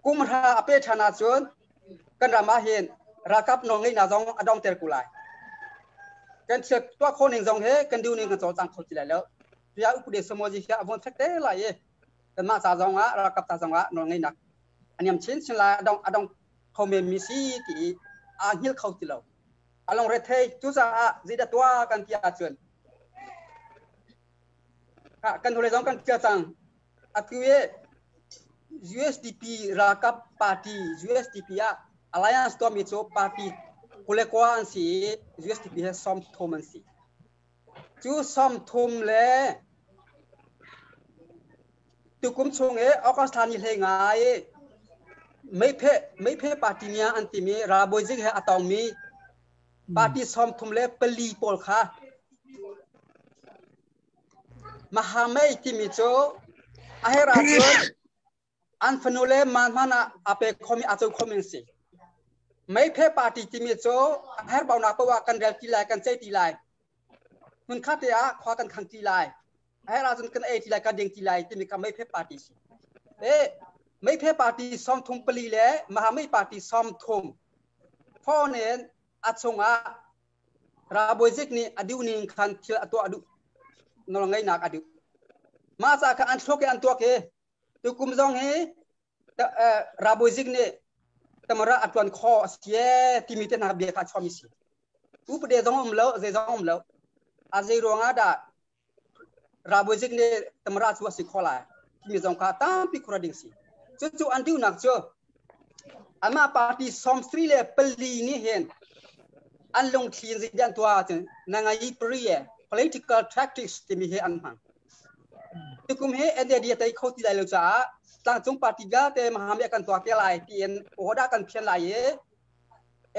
kum hra a pe ṭhan ahcun kan ram ah hin ralkap nawlngeihnak zong a dongter ko lai. Kan thil tuah khawh ning zong he kan duh ning kan cawlcang kho ti lai lo. Ya upade sumoye hi a vun fek te lai i kanmah ca zong ah ralkap ca zong ah nawlngeihnak a niam chinchin lai, a dong a dong kho men mi si ti i aa hngilh kho ti lo. A lungre thei. Cucaah zeidah tuah kan ti ahcun kan hnulei zong kan tia cang. Atu i USDP ralkap party USDP ah alliance tuahmi cu party 29 an si i USDP he 30 an si. Cu 30 le tukum chung i August thla ni hlei ngai i meiphe party nia an timi ralbawizik he a tongmi party 34 pawl kha Mahamei timi cu a her ahcun an fanu le man hmanh ah aa pe khomi aa co khomi an si. Meiphe party timi cu a herhbaunak paoh ah kan rel ti lai, kan ceih ti lai. Hmunkhat te ah khua kan khang ti lai. A herh ahcun kan ei ti lai, kan ding ti lai timi kha meiphe party si. E meiphe party 34 le Mahamei party 30 phone in a chungah Ralbawizik nih a duh ning khan thil a tuah duh nawlngeihnak a duh. Mah ca kha an thluak i an tuak i tukum zong hi ralbawizik nih tamara a tuan kho a si ee timi te hna bia kha a chuahmi si. Upade zong um lo, zei zong um lo. A zei ruangah dah ralbawizik nih tamara cu a si kho lai timi zong kha tampi khura ding si. Cucu an duhnak cu Amah party 34 nih hin an lungthli in zeidah an tuah ahcun nangai pariye political tactics timi hi an hmang. Tukum hi NLD a tei kho ti lai lo caah tlangcung party vialte mahami kan tuah te lai tiin order kan phian lai i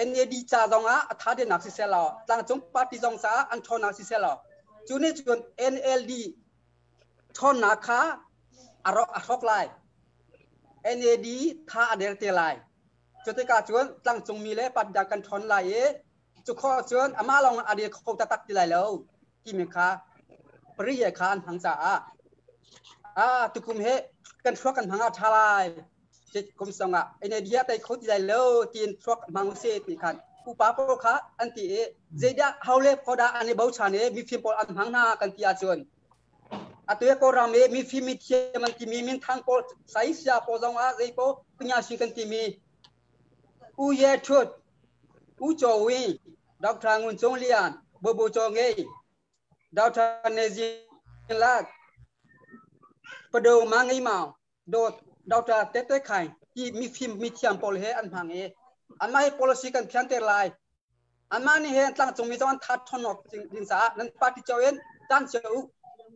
NAD ca zong ah a tha denak siseh law tlangcung party zong caah an ṭhawnnak siseh law cu nih cun NLD ṭhawnnak kha a rawk a hrawk lai. NAD tha a der te lai. Cu tikah cun tlangcungmi le patda kan ṭhawn lai i cu khawh cun amah lawng a dir kho taktak ti lai lo timi kha pariye kha an hmang caah a tukum he kan thluak kan hmang ah ṭha lai kum songah NAD a tei kho ti lai lo tiin thluak hmang usih ti khan pupa pawl kha an ti i zeidah haule khodah an i bochan i mifim pawl an hmang hna kan ti ahcun Atu hi Kawlram i mifim mithiam an timi minthang pawl saisia pawl zong ah zei pawl punyashin kan timi U Ye Htut, U Chaw Win, Dr. Ngun Cung Lian, Bobo Chaw Ngei, Dr. Nezin Lat, Pado Ma Ngei Maung, Dr. Tete Khaing ti mifim mithiam pawl he an hmang i anmah hi policy kan phianter lai. Anmah nih hin tlangcungmi zong an tha ṭhawn awk ding caah nan party cio in tan cio u,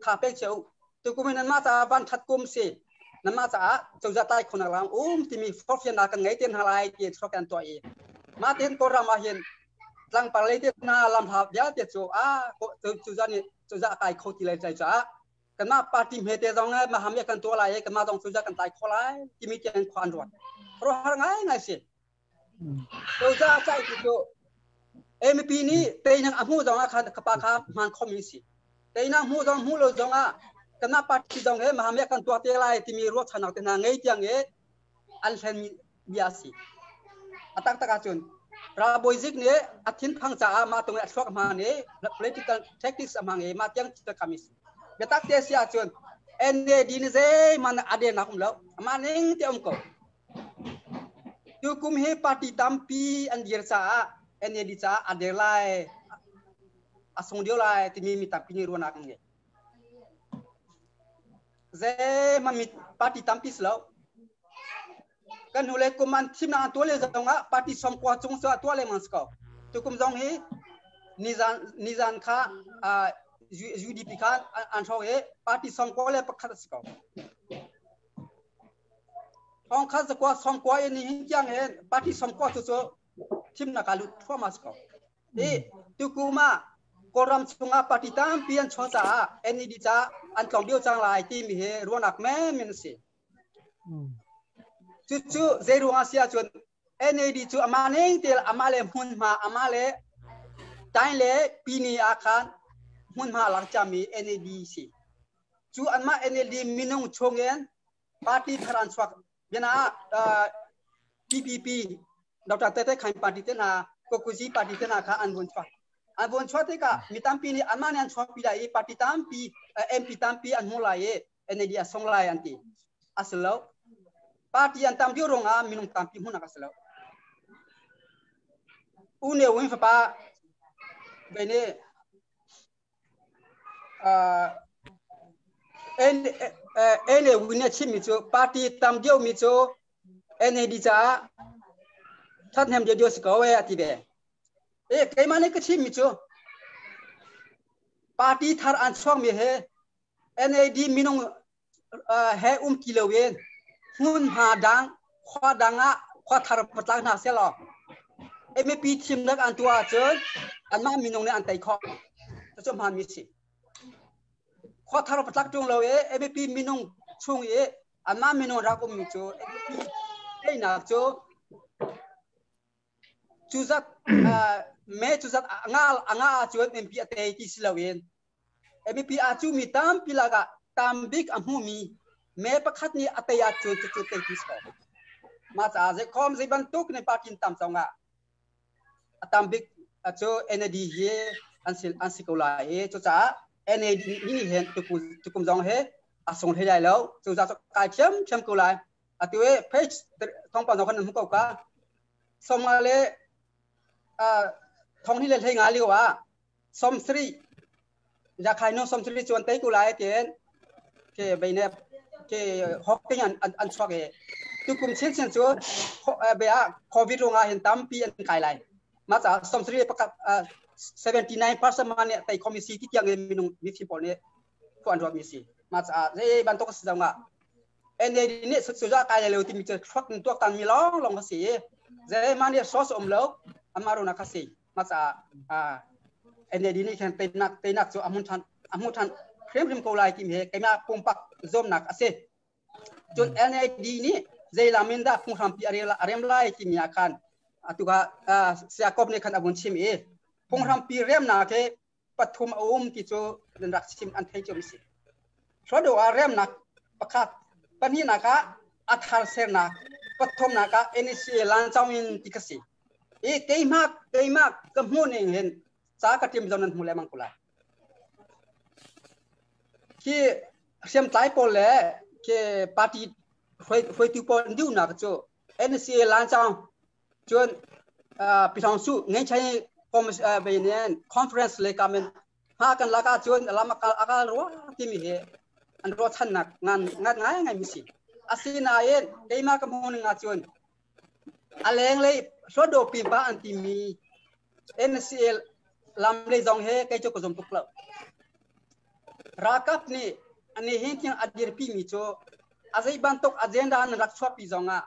tha pek cio u. Tukum in nanmah caah van ṭhat kum si. Nanmah caah cozah tlai khonak lam um timi forhfialnak kan ngei te hna lai ti chuak an tuah i mah tein Kawlram ah hin tlangpar lei te hna lamhla vialte cu a cozah nih cozah a kai kho ti lai caah kanmah party hmete zong maham kan tuah lai i kanmah zong cozah kan tlai kho lai timi tiang khua an ruat. Khuaruahhar ngaingai si. Cozah caih ti cu MP nih teinak a hmuh zong ah khan kapa kha hmaan khomi si. Teinak hmuh zong hmuh lo zong ah kanmah party zong he maham kan tuah te lai timi ruahchannak te hna ngei tiang i an hlenmi bia a si. A taktak ahcun ralbawi zik nih a thinphang caah mah tung i a thluak hmaan i political tactics a hmang i mah tiang thil kami si. Biatak te si ahcun NAD nih zeihmanh a denak um lo. Amah ning te um ko. Tukum hi party tampi an dir caah NLD caah a dir lai, a sung deuh lai timi mi tampi nih ruahnak an ngei. Zeihmanh mi party tampi si lo. Kan hnulei kum an thimnak an tuah le zong ah party 90 cung cu a tuah lengmang si ko. Tukum zong hi nizan nizan kha UDP kha an hrawk i party 91 a si ko. Thong khat zakua 90 in nihin tiang hin party 90 cu cu thimnak ah lut thluahmah si ko. I tukuma Kawlram chungah party tampi an chuah caah NED ca an tlawm deuh cang lai timi hi ruahnak men si. Cucu zei ruangah si ahcun NAD cu amah ning te amah le hmunhma amah le tain le pini ah khan hmunhma lak cami NAD si. Cu anmah NLD minung chungin party thar an chuak biana ah PPP Dr. Tete Khain party te hna Kokuzi party te hna kha an vun chuak. An vun chuak tikah mi tampi nih anmah nih an chuakpi lai i party tampi MP tampi an hmu lai i NLD a song lai an ti. A si lo. Party an tam deuh ruangah minung tampi hmuhnak a si lo. U Ne Win fapa ve nih NLD Win nih a chimmi cu party tam deuhmi cu NLD caah thathnem deuh deuh si ko e a ti ve. E keimah nih ka chimmi cu party thar an chuakmi he NAD minung he um ti loin hmunhma dang khua dang ah khua thar patlak hna selaw MEP thimnak an tuah ahcun anmah minung nih an tei khawh. Cucu hmaanmi si. Khua thar patlak ṭung lo i MEP minung chung i anmah minung rak ummi cu MEP teinak cu cu zat me cu zat anga anga ahcun MP a tei ti si loin MP aa cuhmi tampi lakah tambik a hmumi me pakhat nih a tei ahcun cucu tei ti si ko. Mah caah zeikhom zei bantuk nih party tam zong ah a tambik cu NLD hi an si ko lai i cucaah NLD nih hin tukum zong hi a sung hlei lai lo. Cucaah kai thiamthiam ko lai. Atu i page thawngpang zong kan hmu ko ka. Sawmnga le thong le hlei nga lio ah 70 yakhai no 70 chuan tei ku lai tiin ke beine ke hok ting an an chuak e tukum chin chin cu be a covid runga hin tampi an kai lai ma cha 70 pakhat 79% man ne tei komisi ti tiang in minung mi phi pawl nih khu an ruat mi si ma cha zei bantuk si zong ah NAD nih suza kai le timi cu thruak tuak tan mi long long ka si zei ma nih source um lo ama runa ka si ma cha NAD nih khan teinak teinak cu amun than amu than hrim hrim ko lai timi he keimah pumpak zomnak a si cun NAD nih zei lam in dah phunghrampi a rem lai timi ah khan atu ka Siakop nih khan a vun chim i phunghrampi remnak he pathum a um ti cu nan rak chim an thei cio si. Hruado ah remnak pakhat, pahnihnak ah a thar sernak, pathumnak ah NSA lanchong in ti ka si. I keimah keimah ka hmuh ning hin ca ka tim zong nan hmu lemang ko lai. Khi hriamtlai pawl le khi party hruaitu pawl an duhnak cu NSA lanchong cun Pithong su ngei conference le kamen ha kan laka cun lam akal akal rua timi hi an ruahchannak ngan ngat ngai ngai mi si asinain keimah ka hmuh ning ahcun a lenglei hluatdaw pipa an timi NCL lam lei zong he kei cu ka zum tuk lo ralkap nih ani hin tiang a dirpi mi cu a zei bantuk agenda an rak chuahpi zong ah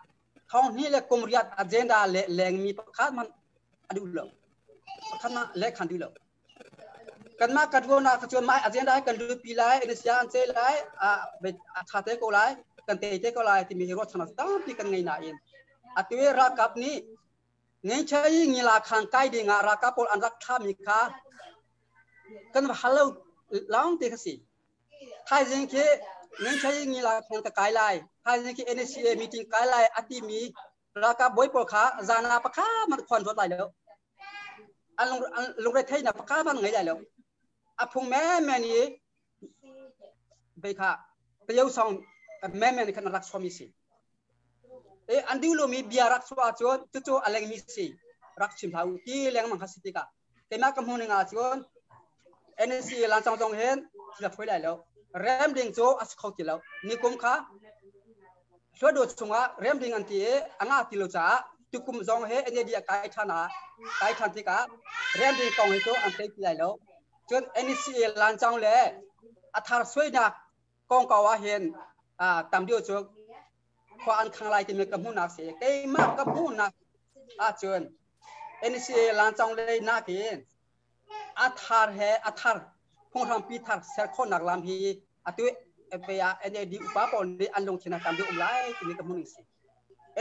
2008 agenda le lengmi pakhat hmanh a duh lo. Pakhat hmanh leh khan duh lo. Kanmah kan ruahnak cu mah agenda hi kan lutpi lai, Indonesia an ce lai, a tha te ko lai, kan tei te ko lai timi hi ruahchannak tampi kan ngei nain atu i ralkap nih ngeichai ngila khang kai ding ah ralkap pawl an rak thlami kha kan va hal lo lawng te kha si. Thaizing khi ngeichai ngila khang ka kai lai, thaizing khi NSCA meeting kai lai a timi ralkap bawi pawl kha zan ah pakhat man khuan ruat lai lo. An lungre theihnak pakhat man ngei lai lo. A phung menmen i bei kha tayo song menmen khan rak chuami si. E an duh lomi bia rak chuah ahcun cucu a lengmi si rak chim hlah u ti lengmang kha si tikah keimah ka hmuh ning ahcun NSC lancang zong hin thil a foi lai lo. Rem ding cu a si kho ti lo. Nikum kha hluatdaw chungah rem ding an ti i a ngah ti lo caah tukum zong he NLD a kai ṭhan ah kai ṭhan tikah rem ding kong hi cu an thei ti lai lo. Cun NSCA lancang le a thar suainak kongkau ah hin tam deuh cu khua an khang lai timi ka hmuhnak si. Keimah ka hmuhnak ahcun. NCA lancang lei nakin a thar he a thar phunghrampi thar ser khawhnak lam hi atu ah NLD upa pawl nih an lungthin ah tam deuh um lai timi ka hmuh ning si.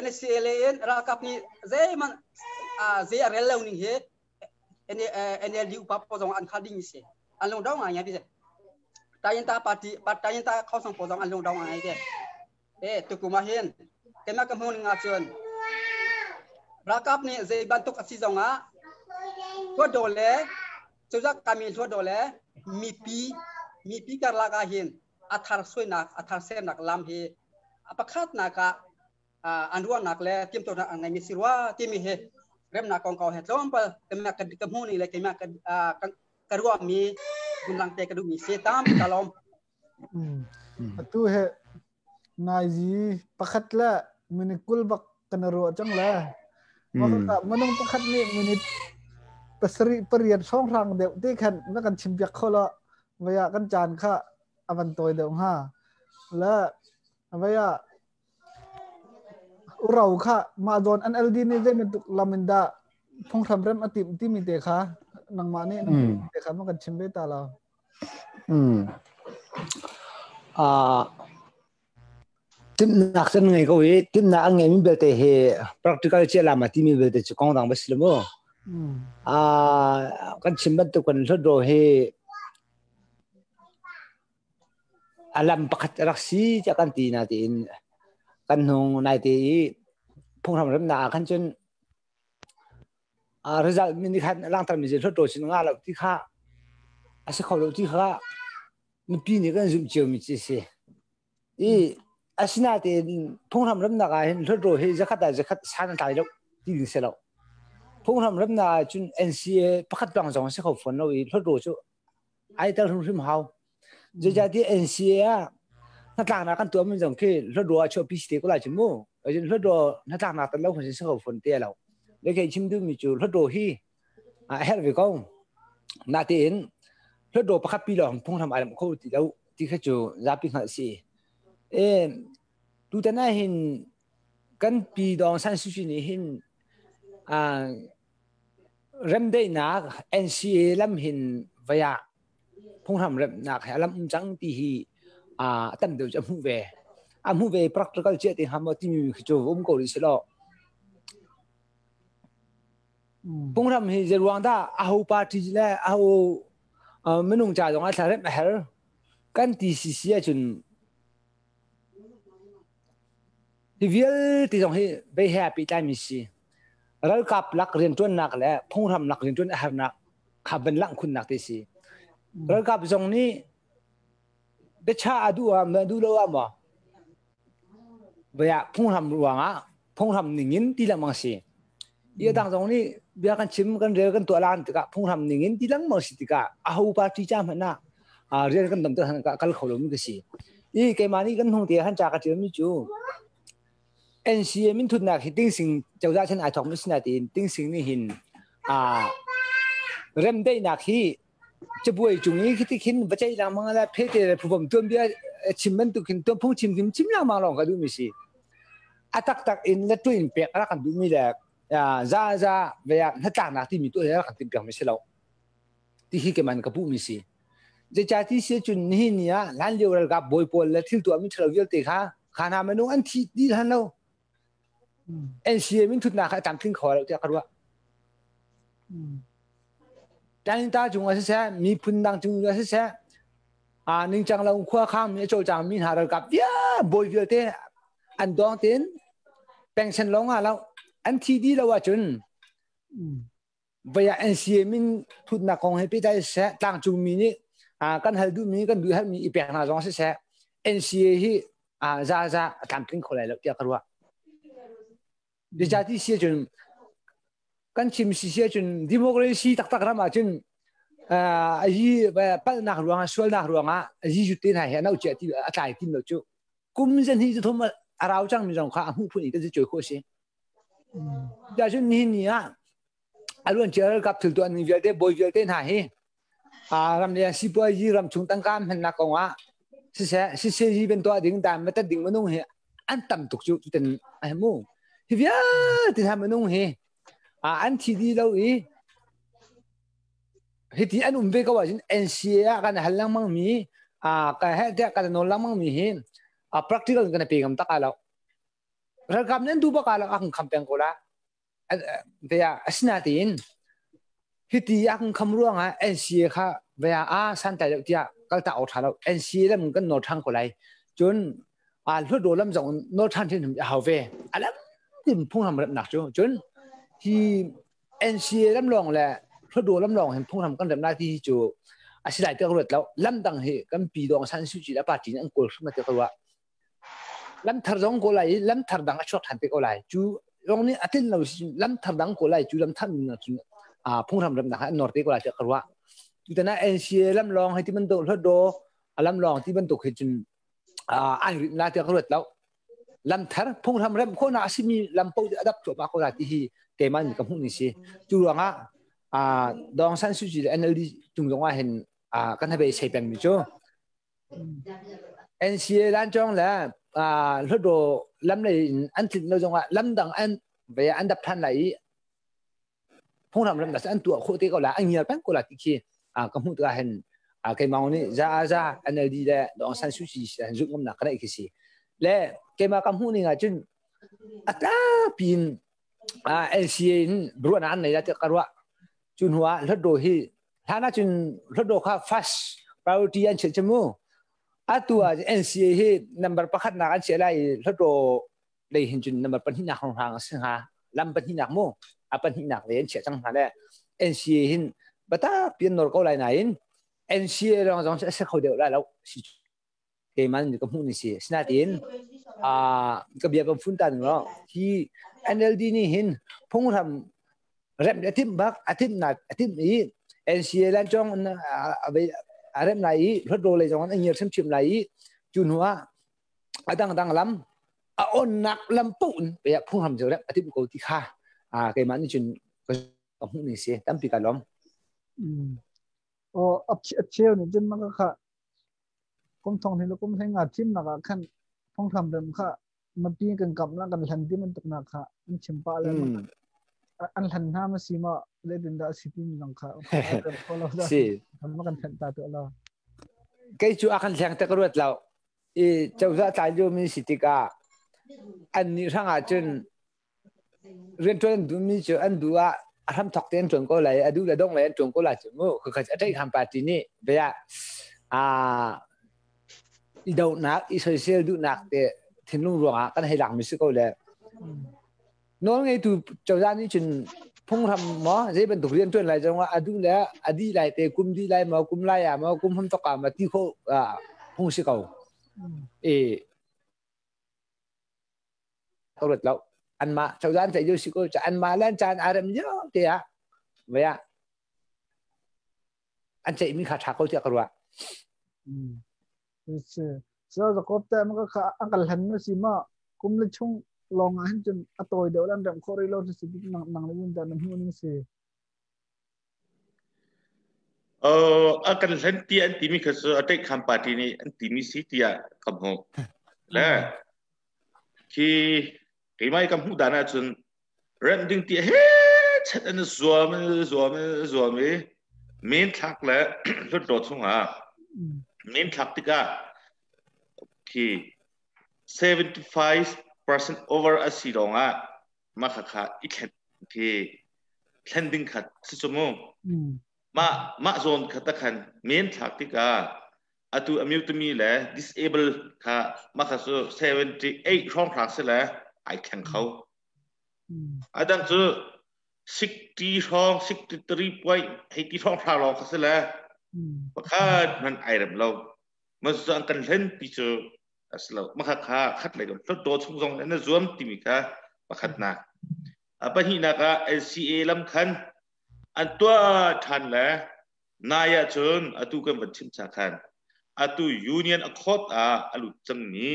NCA lei in ralkap nih zeihmanh zei a rel lo ning hi NLD upa pawl zong an khal ding si. An lungdong ngai ngai ti. Tayinta party Tayinta khawsang pawl zong an lungdong ngai te. E tukum ah hin keimah ka hmuh ning ahcun ralkap nih zei bantuk a si zong ah hluatdaw le cozah kami hluatdaw le mipi mipi karlak ah hin a thar suainak a thar sernak lam hi a pakhatnak ah an ruahnak le timhtuahnak an ngeimi si rua timi hi remnak kongkau he tlawmpal keimah ka hmuh ning le keimah ka ruahmi gunlang te ka duhmi si tam ka lawm. Atu he naizi pakhat le minute 20 bak kan ruah cang le. Manung pakhat nih minute 7 8 hrawnghrang deuh te khan na kan chim piak kho lo. Vaya kan caan kha avan tawi deuh hnga. Le vaya uro kha mah zawn NLD nih zei bantuk lam in dah phunghram rem a timh timi te kha nangmah nih te kha ma kan chim ve ta lo. Timhnak cu an ngei ko i timhnak an ngeimi belte hi practical cia lam ah timi belte cu kong dang va si lo mu. Kan chim bantuk kan Hlutdaw hi a lam pakhat a rak si tiah kan ti natein kan hnung naite i phunghram remnak ah khan cun result nih khan a langhtermi cu Hlutdaw sin ngah lo ti kha a si kho lo ti kha mipi nih kan zumh ciomi cu a si. I asinain phunghram remnak ah hin Hlutdaw hi zakhat ah zakhat san a tlai lo ti ding si lo. Phunghram remnak ah cun NCA pakhat bang zong a si kho fawn lo i Hlutdaw cu ai tel hrimhrim hau. Zeicahtiah NCA ah hnatlaknak kan tuahmi zong khi Hlutdaw ah chuahpi si te ko lai cu mu. Hlutdaw hnatlaknak tel lo khan si kho fawn te lo. Le kei chim duhmi cu Hlutdaw hi a herh ve ko. Natein Hlutdaw pakhat pi lawng phunghram ai lamh kho ti lo ti kha cu zapi hngalh si. E tutan ah hin kan pi Dawng San Suu Kyi nih hin remdaihnak NCA lam hin vaya phunghram remnak he a lam um cang ti hi a tam deuh cu a hmuh ve. A hmuh ve practical chiah te hnga maw timi khi cu um ko rih selaw. Phunghram hi zeiruang dah aho party le aho minung ca zong ah thla remh a her kan ti si ahcun hi vialte zong hi bei he aa pehtlaimi si. Ralkap lak rianṭuannak le phunghram lak rianṭuan a harnak kha van langh khunnak te si. Ralkap zong nih biachah a duh ah maw duh lo ah maw phunghram ruangah phunghram ningin ti lengmang si. Hi a dang zong nih bia kan chim kan rel kan tuah lan tikah phunghram ningin ti lengmang si tikah aho party ca hmanh ah rian kan dam te kal kho lomi ka si. I keimah nih kan hnung te han ca ka ṭialmi cu NCA minthutnak hi Tingsing cozah chan ai thawkmi si nain Tingsing nih hin remdaihnak hi cabuai cung i khiti khin va ceih lengmang le phete le phuvom tuanbia chim bantuk khin tuanphung chim khin chim lengmang lawng ka duhmi si. A taktak in le tuin pek a rak kan duhmi le za za veak hnatlaknak timi tu rak kan timh piakmi si lo. Ti hi keman ka puhmi si. Zeicah ti si cun nihin ni ah hlanlio ralkap bawi pawl le thil tuahmi ṭhalo vialte kha kha hna minung an thi dih hlan lo. NCA min thutnak kha a tlamtling kho lo tiah ka ruah. Tainta cung ah siseh, miphun dang cung ah siseh, ningcang lo khua khang mi a cawlcang mi hna ralkap vial bawi vialte an dawng tein pension lawng ah lo an thi dih lo ahcun Vei ah NCA min thutnak kong he pehtlai siseh, tlangcungmi nih kan hal duhmi, kan duh herhmi i pek hna zong siseh, NCA hi za a tlamtling kho lai lo tiah ka ruah. Zeicahti si ahcun kan chim si si ahcun democracy taktak ram ahcun hi palhnak ruangah sualnak ruangah Jesuh te hna hi a no cia ti a tlai tim lo cu kum zan hi thum a rau cangmi zong kha a hmuh phun i kan si cawi khawh si. Cun nihin ni ah a luancia ralkap thil tuah ning vialte bawi vialte hna hi ram le sipuazi ram chung tangka hmannak kong ah siseh sisezi ban tuah ding dan ma tat ding minung hi an tam tuk cu tutan ai mu hi vialte hna minung hi. An thi dih lo i hiti an um ve ko ahcun NCA ah kan hal lengmang mi ka he tiah kan nawl lengmang mi hi practical kan pe ngam tak lo. Ralkap nih an duh bak lo, a kan kham peng ko la. Vea asinain hiti a kan kham ruangah NCA kha vea a santai lo tiah kaltak awk ṭha lo. NCA lam kan nawl ṭhan ko lai. Cun a hlutdaw lam zong nawl ṭhan hrim a hau ve. A lam tin phunghram remnak cu. Cun hi NCA lam lawng le hlutdaw lam lawng hin phunghram kan rem lai ti hi cu a si lai ti ka ruat lo. Lam dang hi kan pi dawng San Suu Kyi le party nih an kawl hrim ti ka ruah. Lamthar zong kawl lai i lamthar dang a chuak ṭhan te ko lai. Cu zong nih a tlin lo si lamthar dang kawl lai, cu lamthar ning cun phunghram remnak an nor te ko lai tiah ka ruah. Tutan ah NCA lam lawng hei ti bantuk Hlawtdaw a lam lawng ti bantuk hi cun ai rinh la tiah ka ruat lo. Lamthar phunghram rem khawhnak a simi lam paoh a dap cuahmah ko lai ti hi keimah nih ka hmuh ni si. Cu ruangah Dawng San Suu Kyi le NLD cung zong ah hin kan habe sei pengmi cu NCA lancawng le Hlawdaw lam lei in an tlinh lo zongah lam dang an ve an dap ṭhan lai i phunghram remnak cu an tuah khawh te ko lai, an ngiar peng ko lai ti khi ka hmuh tikah hin keimah nih za za NLD le Aung San Suu Kyi zumh ngamnak ka neih khi si. Le keimah ka hmuh ning ah cun a tlangpi in LCA in ruahnak an nei la tiah ka ruah. Cu hnu ah Hlawdaw hi hlan ah cun Hlawdaw kha first priority an chiah mu. Atu ah NCA hi number pakhat nak an chiah lai i Hlawdaw lei hin cun number pahnihnak hrawnghrang a si hnga. Lam pahnihnak mu. A pahnihnak lei an chiah cang hna le NCA hin biatak pian nor ko lai nain NCA lawng zong a si kho deuh lai lo. Si keimah nih ka hmuh ni si. Asinain ka bia kan fun ta ning law hi NLD nih hin phunghram rem a timh bak a timh na a timh i NCA lan chong a rem lai i hlawtro lei zong an ngiar hrimhrim lai i cu hnu ah a dangdang lam a onnak lam paoh in pe phunghram cu rem a timh ko ti kha keimah nih cun ka hmuh ni si. Tampi ka lawm. O a cheu nih cun maka kha kum thong hnih le kum hlei nga thimnak ah khan phunghram rem kha mipi kan kamh la kan hlen ti bantuk nak kha an chim pah le an hlen hna ma si ma zeitin dah si ti mi zong kha si ma kan thenh ta tu la. Kei cu a kan hleng te ka ruat lo i cozah tlai lio mi si tikah an nih hrang ah cun Rianṭuan an duhmi cu an duh ah a hramthawk te an ṭuan ko lai i a duh le dongh lei an ṭuan ko lai cu mu. Khakha a ṭaihkhan party nih bia i dohnak, i soisel duhnak te thinlung ruangah kan hei lakmi si ko le nawl ngeitu cozah nih cun phunghram maw zei bantuk rian ṭuan lai zongah a duh le a dih lai te kum dih lai maw kum lai ah maw kum hramthawk ah maw ti khawh phung si ko. E ka ruat lo. Anmah cozah an ceih si ko ca anmah le an caan aa rem lio te ah vei ah an ceihmi kha ṭha ko tiah ka ruah. So Jacob te ma kha an kal hlen na si ma kum le chung lawng ah hin cun a tawi deuh lan rem khawh rih lo si nang nang le yin da na hmu ning si. A kan hlen ti an timi kha cu a ṭaihkham party nih an timi si tiah ka hmuh. Le khi keimah i ka hmuh dan ahcun remh ding ti he chet an zuam zuam zuam i men thlak le hlutlaw chungah men thlak tikah khi 75% over a si lawngah mah kha kha i thlen khi thlen ding kha si cu mu. Mah mah zawn kha ta khan men thlak tikah atu a mutami le disable kha mah kha cu 78 hrawng hrang si le ai thleng kho. A dang cu 60 hrawng, 63 point hei ti hrawng hrang lawng kha si le pakhat hmanh ai rem lo. Mah cu an kan hlen ti cu a si lo. Mah kha kha khat lei kan hlawt chung zong na zuam timi kha pakhatnak. A pahnihnak ah LCA lam khan an tuah ṭhan le nai ahcun atu kan van chim cha khan atu Union Accord ah a lut cangmi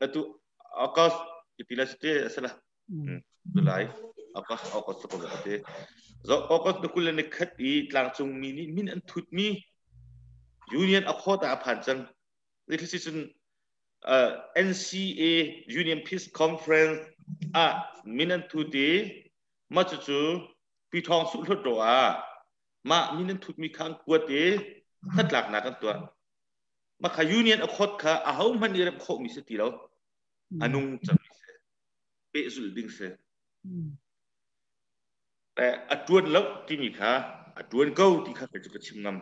atu August ti la te a si la July, August, August ko te zo August na 21 i tlangcung mi nih min an thut mi Union Accord ah a phan cang. This is NCA Union Peace Conference ah min an thut i. Mah cucu Pi Thawng Suh Hluttaw ah mah min an thutmi kha an kuat i hnatlaknak an tuah. Mah kha union accord kha ahohmanh nih remh khawhmi si ti lo. A nung cangmi si. Pehzulh ding si. A ṭuan lo timi kha a ṭuan ko ti kha kei cu ka chim ngam.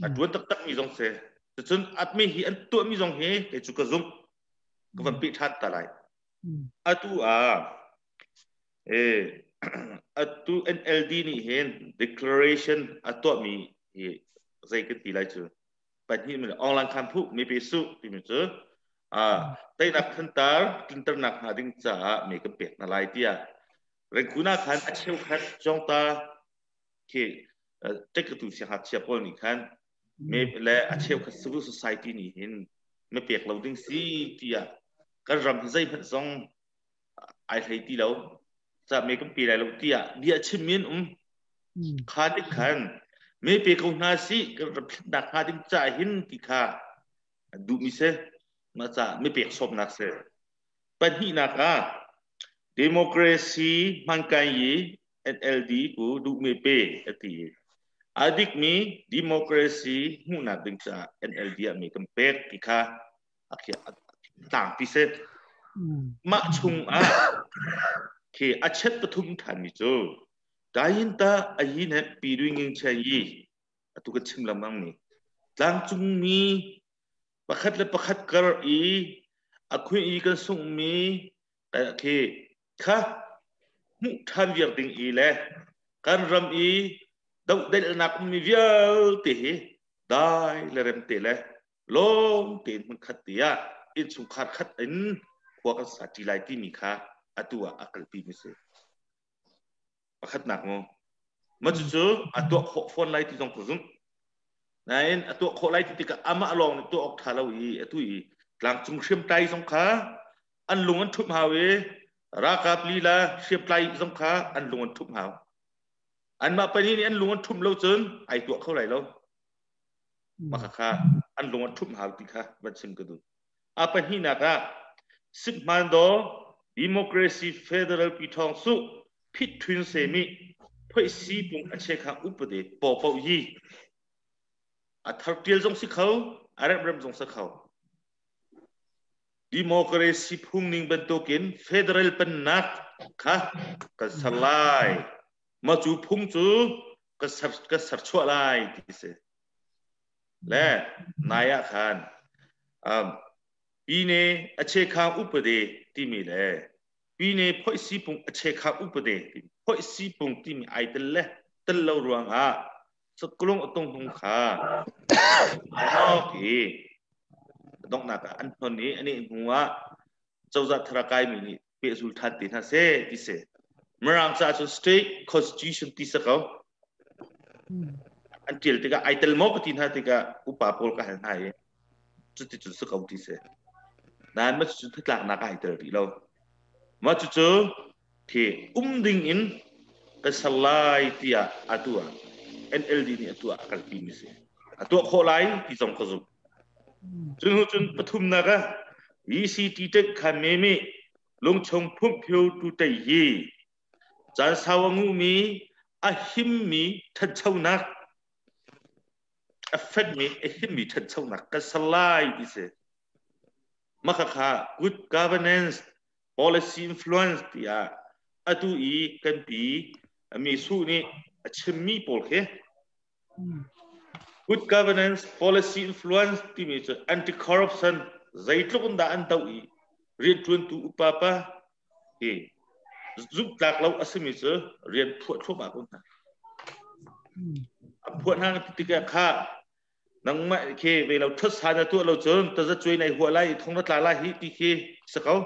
A ṭuan taktakmi zong si. Cucun atmi hi an tuahmi zong hi kei cu ka zumh. Ka van peh ṭhan ta lai. Atu ah atu NLD nih hin declaration a tuahmi hi zei kan ti lai cu pahnih mi online khan phu mi pe su timi cu teinak thantar tlinternak hnga ding caah me kan pek hna lai tiah Rengkuna khan a cheukhat Jongta khi ṭekatu siangngakchia pawl nih khan me le a cheukhat civil society nih hin me pek lo ding si tiah kan ram hi zeihmanh zong ai hlei ti lo ca me kan pe lai lo tiah bia chim in um kha nih khan me pe ko hna si kan ram thlennak hnga ding ca hin ti kha duhmi si mah ca me pek sawmnak si. Pahnihnak ah democracy hmankai i NLD ku duhmi pe a ti i a dikmi democracy hmuhnak ding caah NLD ah mi kan pek ti kha a tlangpi si. Mah chung ah khi a chet pathum ṭhanmi cu Dayinta a yi ne pi dui nging chen yi atu ka chim lengmang mi tlangcungmi pakhat le pakhat kar i a khuih i kan sunghmi khi kha hmuh ṭhan viar ding i le kan ram i dohdaihnak ummi vialte hi dai le rem te le lawm tein hmunkhat te ah innchungkhar khat in khua kan sa ṭi lai timi kha atu ah a kalpi mi si. Pakhatnak mu. Ma cucu a tuah khawh fawn lai ti zong ka zumh. Nain a tuah khawh lai ti tikah amah lawng nih tuah awk ṭha lo i atu i tlangcung hriamtlai zong kha an lung an ṭhumh hau i ralkap lila hriamtlai zong kha an lung an ṭhumh hau. Anmah pahnih nih an lung an ṭhumh lo cun ai tuah kho lai lo. Mah kha an lung an ṭhumh hau ti kha van chim ka duh. A pahnihnak ah Sithmandaw Democracy Federal Pyithawng Suh Phit Thwin Se nih phoihsi pung a chekha upade pawpaoh yi a thar tial zong si kho a remrem zong si kho. Democracy phungning bantukin federal pennak kha kan ser lai. Mah cu phung cu ka ser chuah lai ti si. Le nai ah khan Pine a chekhang upade timi le Pine phoihsi pung a chekhang upade timi phoihsi pung timi ai tel le tel lo ruangah sakulung a tung hung kha nok i donghnak ah an hnon i ani hnu ah cozah thar a kaimi nih pehzul ṭhan te hna seh ti si. Mirang caah cun state constitution ti si ko. An ṭial tikah ai tel maw ka ti hna tikah upa pawl ka hal hna i cuti cun si ko ti si. Nain mah cucu hnatlaknak ah ai tel rih lo. Mah cucu khi um ding in kan ser lai tiah atu ah NLD nih atu ah a kalpi mi si. A tuah khawh lai ti zong ka zumh. Cun hnu cun pathumnak ah VCT tek khan me mi lungchung phumphio tu tei hi caan sau a nguhmi a himmi ṭhanchonak a fekmi a himmi ṭhanchonak kan ser lai ti si. Mah khakha good governance policy influence tiah atu i kan pi mi Suh nih a chimmi pawl khi Good governance policy influence timi cu anti-corruption zeitluk in dah an doh i rianṭuantu upa pa hi zumhtlak lo a simi cu rian phuah thluahmah ko hna. A phuah hna ti tikah kha nangmah khi ve lo ṭhutsa na tuah lo cun tazacuai nai huah lai i thong na tla lai hi ti khi si ko.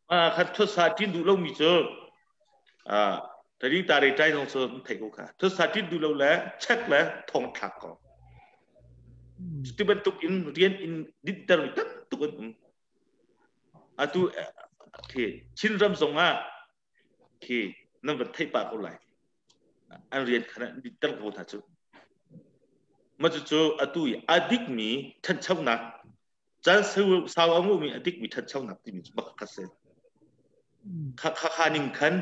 Khat ṭhutsa ṭin duh lomi cu tari tare ṭai zong cu theih ko kha. Ṭhutsa ṭin duh lo le check le thong thlak ko. Cuti bantuk in rian in dinhter mi tam tuk an um. Atu khi Chinram zong ah khi nan van theih pah ko lai. An rian khan an dinhter ko hna cu. Mah cucu atu i a dikmi ṭhanchonak caan sau a nguhmi a dikmi ṭhanchonak timi cu bak kha si. Kha kha kha ning khan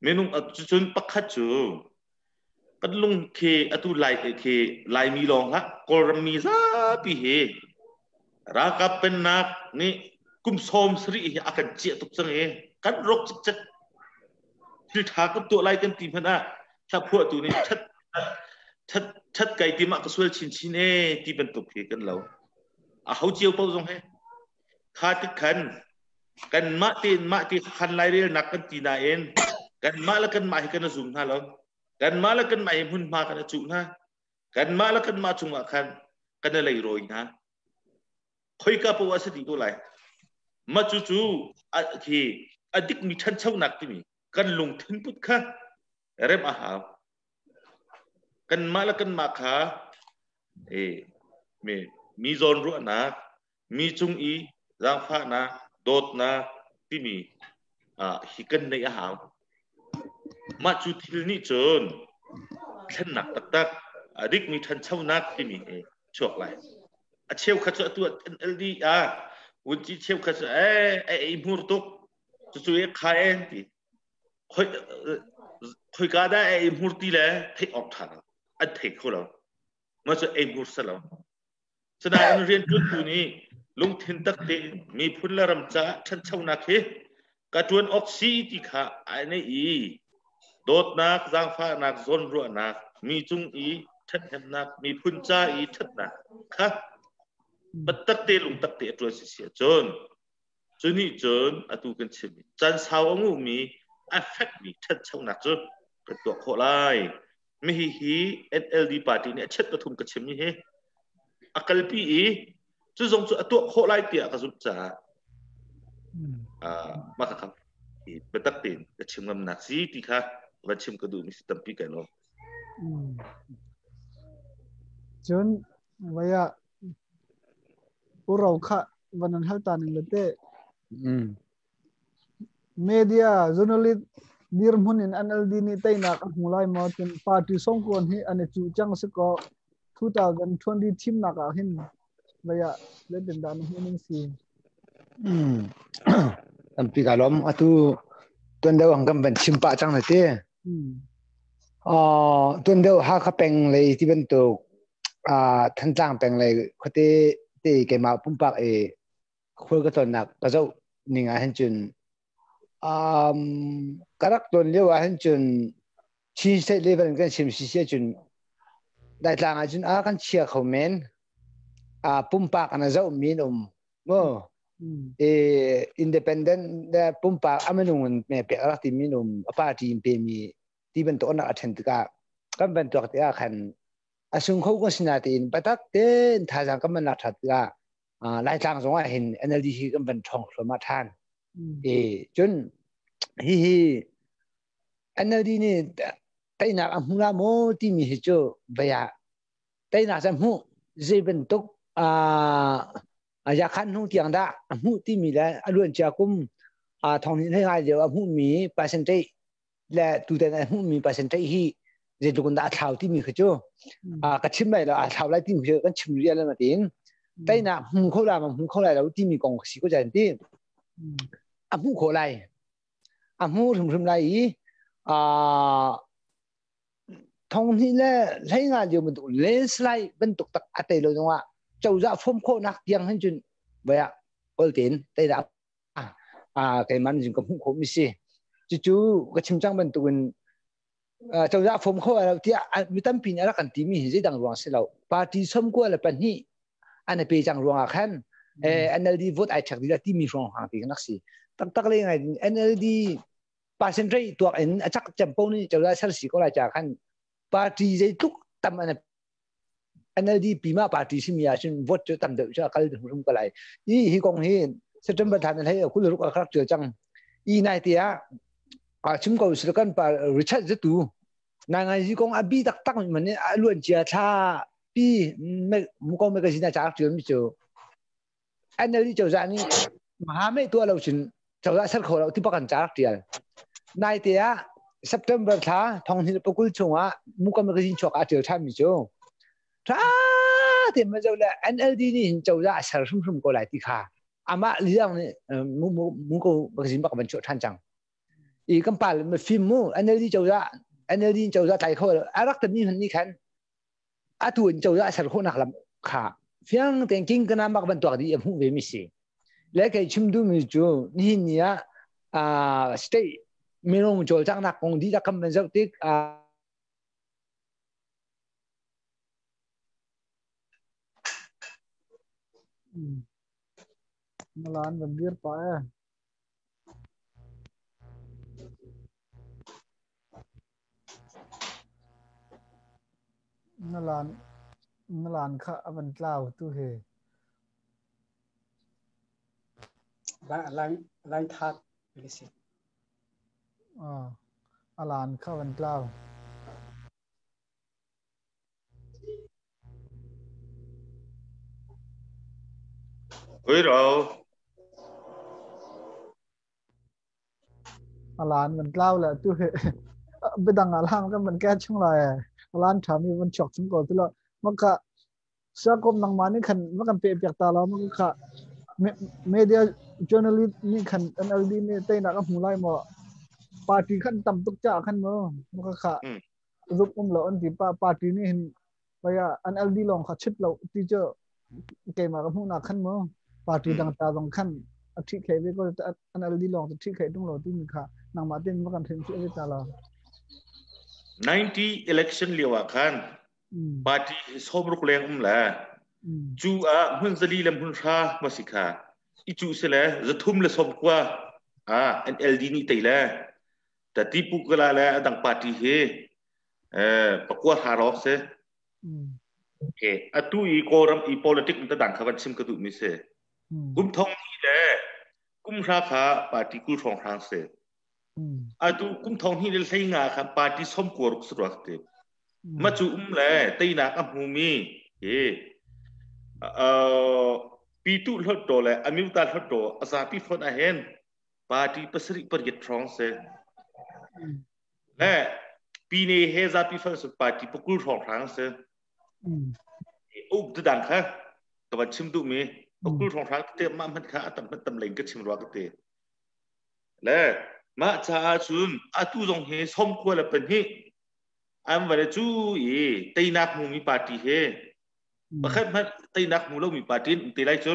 minung cun pakhat cu kan lung khi atu lai khi Laimi lawng hlah, Kawlram mi zapi hi ralkap pennak nih kum 70 hi a kan ciah tuk cang i kan rawk cikcek. Thil ṭha kan tuah lai kan ti hmanh ah hla phuahtu nih ṭhat ṭhat ṭhat kai tim ah ka sual chinchin e ti bantuk hi kan lo. A ho cio paoh zong he kha tik khan kanmah tein mah ti khan lairelnak kan ti nain kanmah le kanmah hi kan i zum hna lo. Kanmah le kanmah hi hmunhma kan i cuh hna. Kanmah le kanmah cungah khan kan i leirawi hna. Khoika poah a si dih ko lai. Mah cu cu khi a dikmi ṭhanchonak timi kan lungthin put kha rem a hau. Kanmah le kanmah kha mi mi zawnruahnak, mi cung i zaangfahnak, dawtnak timi hi kan neih a hau. Mah cu thil nih cun thlennak taktak, a dikmi ṭhanchonak timi hi chuak lai. A cheukhat cu atu NLD ah vunci cheukhat cu e ei hmur tuk, cucu e kha en ti. Khoi khoika dah ei hmur ti le theih awk ṭha lo. An thei kho lo. Mah cu ei hmur si lo. Sinain rianṭuantu nih lungthin tak tein miphun le ram caah ṭhanchonak hi ka ṭuan awk si ti kha ai neih i dawtnak, zaangfahnak, zawnruahnak, mi cung i ṭhathnemnak, miphun ca i ṭhatnak kha biatak te lungtak te a ṭuan si si ahcun cu nih cun atu kan chimmi caan sau a nguhmi a fekmi ṭhanchonak cu kan tuah khawh lai. Mi hi NLD party nih a chet pathum ka chimmi hi a kalpi i cu zong cu a tuah khawh lai tiah ka zumh caah mah kha biatak tein ka chim ngamnak si ti kha va chim ka duhmi si tampi kai lawm. Cun vaya uro kha van an hal ta ning le te media journalist dirhmun in NLD nih teinak a hmu lai maw? Cun party songkuan hi an i cuh cang si ko, 2020 thimnak ah hin vaya zeitin dah na hmuh ning si? Tampi ka lawm. Atu tuan deuh ang kan van chim pah cang na ti. Tuan deuh Hakha peng lei ti bantuk, Thantlang peng lei khuate te keimah pumpak i khual ka tonnak ka zoh ning ah hin cun ka rak ton lio ah hin cun Chin State level in kan chim si si cun daitlang ah cun a kan chia kho men. Pumpak an zoh mi an um mu e independent le pumpak amanung in me pek rak ti mi um, a party in pe mi ti bantuk an rak a then tikah kan ban tuak tikah khan a sung kho ko sina tiin patak tein thazaang kan man lak that tikah Laitlang zong ah hin NLD hi kan van ṭhawng thluahmah ṭhan. E cun hi hi NLD nih teinak a hmu la maw timi hi cu vaya teinak cu hmuh zei bantuk yakhan hnu tiang dah a hmuh timi le a luan cia kum thong nih hlei ngai lio a hmuhmi percentage le tutan a hmuhmi percentage hi zeitluk in dah a thlau timi kha cu ka chim lai lo. A thlau lai timi khi kan chim rial ma tiin teinak hmu kho la ma hmu kho lai lo timi kong si ko jan ti. A hmu kho lai, a hmu hrimhrim lai i thong hnih le hlei nga lio bantuk landslide bantuk tak a tei lo zongah cozah fom khawhnak tiang hin cun vaya ol tein teinak keimah nih ka hmuh khawh mi si. Cucu ka chim cang bantukin cozah fom kho lo tiah mi tampi nih a rak kan timi hi zeidang ruang si lo, party 92 an i pe cang ruangah khan NLD vote ai ṭhek dih timi hrawng hang ti kan rak si taktak le ngai. NLD percent rate tuak in a cak cem po nih cozah ser si ko lai ca khan party zeitluk tam an NLD pima party simi ahcun vote cu tam deuh cu a kal hrum ko lai. I hi kong hi September thla na hlei kul ruk a rak tial cang. I nai te ah a chim ko si kan pa Richard zatu na ngai hi kong a bi taktak man a luan cia thla pi mu ko magazine a chak tial mi cu NLD cozah nih mahame tuah lo cun cozah ser kho lo ti pakan chak tial. Nai te ah September thla thong hnih pakul chungah muka magazine chuak a tial than mi cu tha te ma zo le NLD nih hin cozah a ser hrimhrim ko lai ti kha amah liang nih muko magazine bak van chuah than cang. I kan pa le mafim mu NLD cozah NLD cozah tlai kho a rak tami hman ni khan atu in cozah ser khawhnak lam kha fiang tein king kana mak bantuak di a hmuh ve mi si. Le kei chim duh mi cu nihin ni ah state minung cawlcanghnak kong dihlak kan van zoh tik Nalan van dir pa e. Nalan nalan kha a van tlau tu he. Line line that si. Ah, alan kha van tlau. Ui ro. Alan van tlau le tu he bidang alang kan van ke chung lai alan tha mi van chok chung ko tu lo maka sakom nangma nih khan ma kan pe piak ta lo ma kha media journalist nih khan NLD nih teinak a hmu lai maw party khan tam tuk cha khan mo maka kha zuk um lo an ti pa party nih hin paya NLD lawng kha chit lo ti cu keimah ka hmuhnak khan mu party dang ta zong khan a ṭhi khei ve ko NLD lawng cu ṭhi khei tung lo timi kha nangmah tin va kan hrim ve ta lo. 90 election lio ah khan party 60 leng um le cu ah hmun zali le hmun hra ma si kha i cu si le zathum le som kua ah NLD nih tei le ta tipu kala le adang party hi pakua hra rawk si. Okay. Atu i Kawlram i politics ta dang kha van chim ka duh mi si. Kum thong ni le kum hra kha party kul hrawng hrang si. Atu kum thong hnih le hlei nga kha party som kua ruk si ruak ti. Ma cu um le teinak a hmu mi hi pitu hlot to le amyuta hlot to a zapi fon a hen party pasarih pariat hrawng si. Le pine he zapi fal su party pakul hrawng hrang si. Uk dang kha ka van chim duh mi pakul hrawng hrang te mah hman kha atam hman tam lein ka chim rua ka te. Le mah caah cun atu zong hi som khua le pahnih an van cu i teinak hmu mi party he pakhat hmanh teinak hmu lo mi party in te lai cu.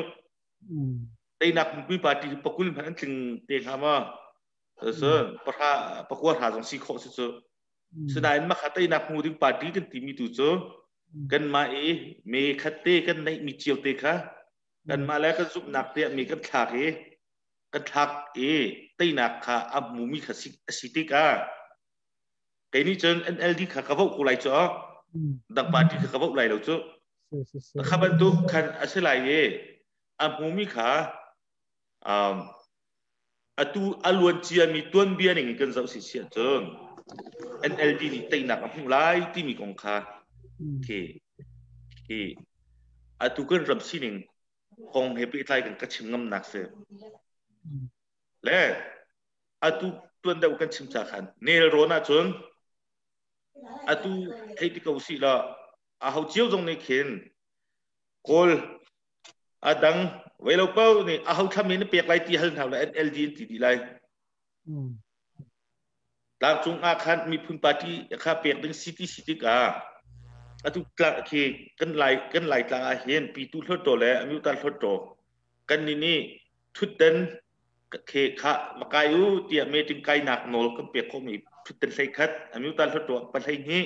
Teinak hmu mi party hi pakul hmanh an tling te hnga maw? Cun pahra pakua hra zong si khawh si cu. Sinain makha teinak hmu ding party kan timi tu cu kanmah i me khat te kan neih mi cio te kha kanmah le kan zumhnak te ah mi kan thlak i kan thlak i teinak kha a hmu mi kha si a si tikah kei nih cun NLD kha ka vote ko lai cu dang party kha ka vote lai lo cu. Kha bantuk khan a si lai i a hmumi kha atu a luan ciami tuanbia ning in kan zoh si si ahcun NLD nih teinak a hmuh lai timi kong kha khi khi atu kan ram sining kong he pehtlai kan ka chim ngamnak si. Le atu tuan deuh kan chim ca khan nelrawn ahcun atu thei ti ko sih law a ho cio zong nih khin Kawl a dang vei lo pau nih a ho thlam in pek lai ti hal hna le NLD in ti dih lai. Tlangcung ah khan miphun party kha pek ding si ti si tikah atu tlang khi kan lai kan lai tlang ah hin pitu hlawttaw le amyuta hlawttaw kan ni nih thutden khe kha makai u tiah meeting kainak nawl kan pek khomi thutden hlei khat amyuta hlawttaw pa hlei hnih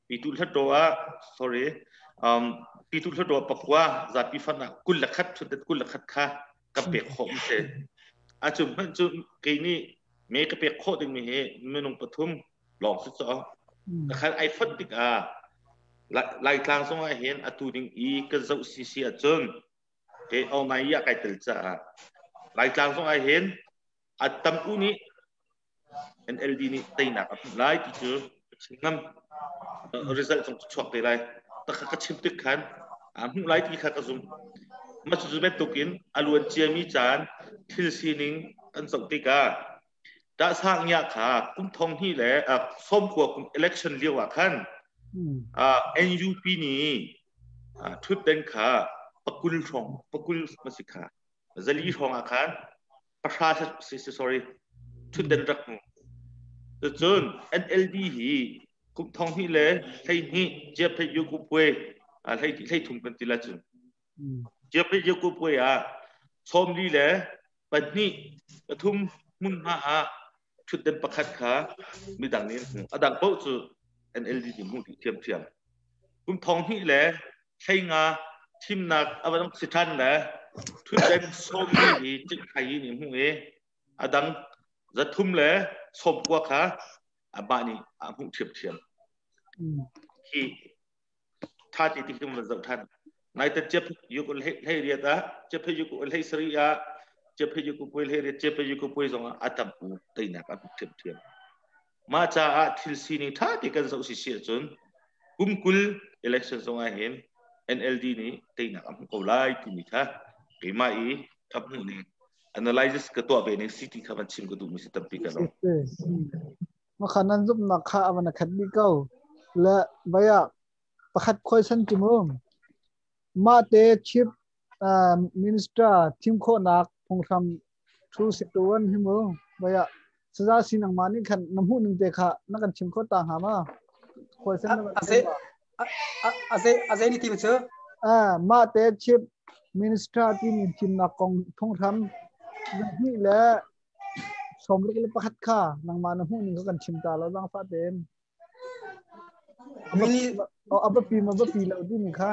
Pitu Hluttaw ah sorry Pitu Hluttaw pakua zapi fund ah 21 thutdet 21 kha ka pek khawh mi si. A cu hmanh cu kei nih me ka pek khawh ding mi hi minung pathum lawng si caw. Khan ai fonh tikah Laitlang zong ah hin atu ding i ka zoh sisi ahcun kei awngai ah kai tel caah Laitlang zong ah hin a tam u nih NLD nih teinak a hmuh lai ti cu ka chim ngam. Result zong chuak te lai. Takha ka chim tik khan a hmuh lai ti kha ka zumh. Mah cu bantukin a luan ciami caan thil sining kan zoh tikah Dah Ngia kha kum thong hnih le sawmkua kum election lio ah khan NUP nih thutden kha pakul hrawng pakul ma si kha zali hrawng ah khan pahra si sorry thutden rak hmu. Cucun NLD hi kum thong hnih le 12 Jiaphe Yuku Puai hlei hlei thum kan ti la cun. Jiaphe Yuku Puai ah 42 pathum hmunhma ah ṭhutden pakhat kha midang nih an hmuh. A dang paoh cu NLD nih hmuh dih ṭhiamṭhiam. Kum thong hnih le 15 thimnak a va si ṭhan le ṭhutden 40 hi Cingkhai nih hmuh i a dang 390 kha amah nih a hmuh ṭhiamṭhiam. Hi ṭha ti ti khi van zoh ṭhan. Nai tan ciap yuk hlei riat ah ciap yuk hlei sarih ah ciap yuk pui hlei riat ciap yuk pui zong ah a tam u teinak a hmuh ṭhiamṭhiam. Mah caah thil sining ṭha ti kan zoh si si ahcun kum 20 election zong ah hin NLD nih teinak a hmuh ko lai timi kha keimah i ka hmuh ning analysis ka tuah ve ning si ti kha van chim ka duhmi si tampi ka lo. Makha nan zumhnak kha a van a khat dih ko. Le baya pakhat khoi san ti mu. Mah te chief minister thim khawhnak phunghram thu si tuan hi mu. Baya saza si nang ma nih khan na hmuh ning te kha na kan chim kho ta hnga ma? Khoi san na Ase ase ni tim chu? Mah te chief minister ti min thimnak kong phunghram hnih le 61 kha nangmah na hmuh ning kha kan chim ta lo zaangfah tein. A biapi ma biapi lo timi kha.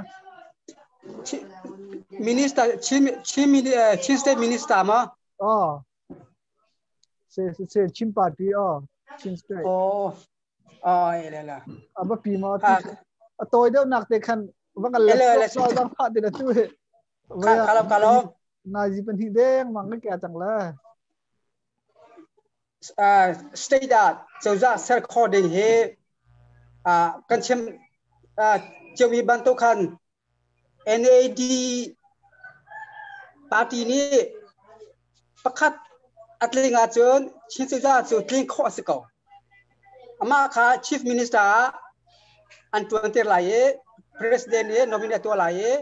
Minister Chin Chin Chin State Minister ma? Oh. Se se Chin Party oh Chin State. Oh. Oh, le la. A biapi ma a tawi deuh nak te khan va ngal le zaangfah te na tu he. Kalop kalop. Nai zi 2 deng mang ka kya cang la. State ah cozah ser kho ding hi kan chim ciomi bantuk khan NAD party nih pakhat a tling ahcun Chin cozah cu tling khawh a si ko. Amah kha chief minister ah an ṭuanter lai i president nih nominate tuah lai i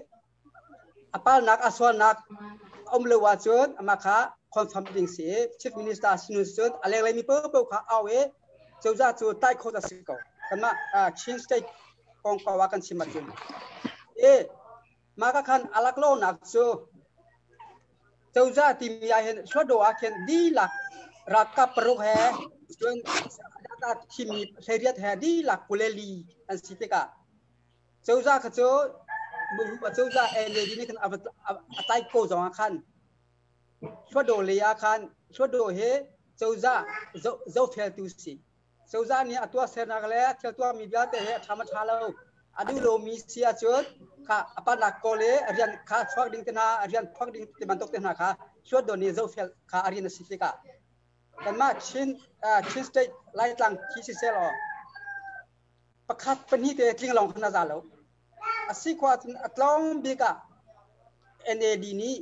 a palnak a sualnak a um lo ahcun amah kha confirm ding si i chief minister sinu cun a lenglei mi paohpaoh kha au i cozah cu tlai khawh a si ko. Kanmah Chin state kongkau ah kan chim ahcun i mah ka khan a laklawnak cu cozah timi ah hin Hluttaw ah khin dihlak ralkap paruk he cun data thimi 18 he dihlak 24 an si tikah cozah kha cu cozah NLD nih khan a tlai ko zong ah khan Hluttaw lei ah khan Hluttaw hi cozah zohfeltu si. Cozah nih a tuahsernak le thil tuahmi vialte hi a ṭha ma ṭha lo a duh lomi si ahcun kha a panak kawl i rian kha chuak ding te hna rian phuak ding ti bantuk te hna kha Hluttaw nih zohfel kha a rian a si tikah kanmah Chin Chin State Laitlang khi siseh law pakhat pahnih te tling lawng khan a za lo. A si khawh ahcun a tlawm bik ah NAD nih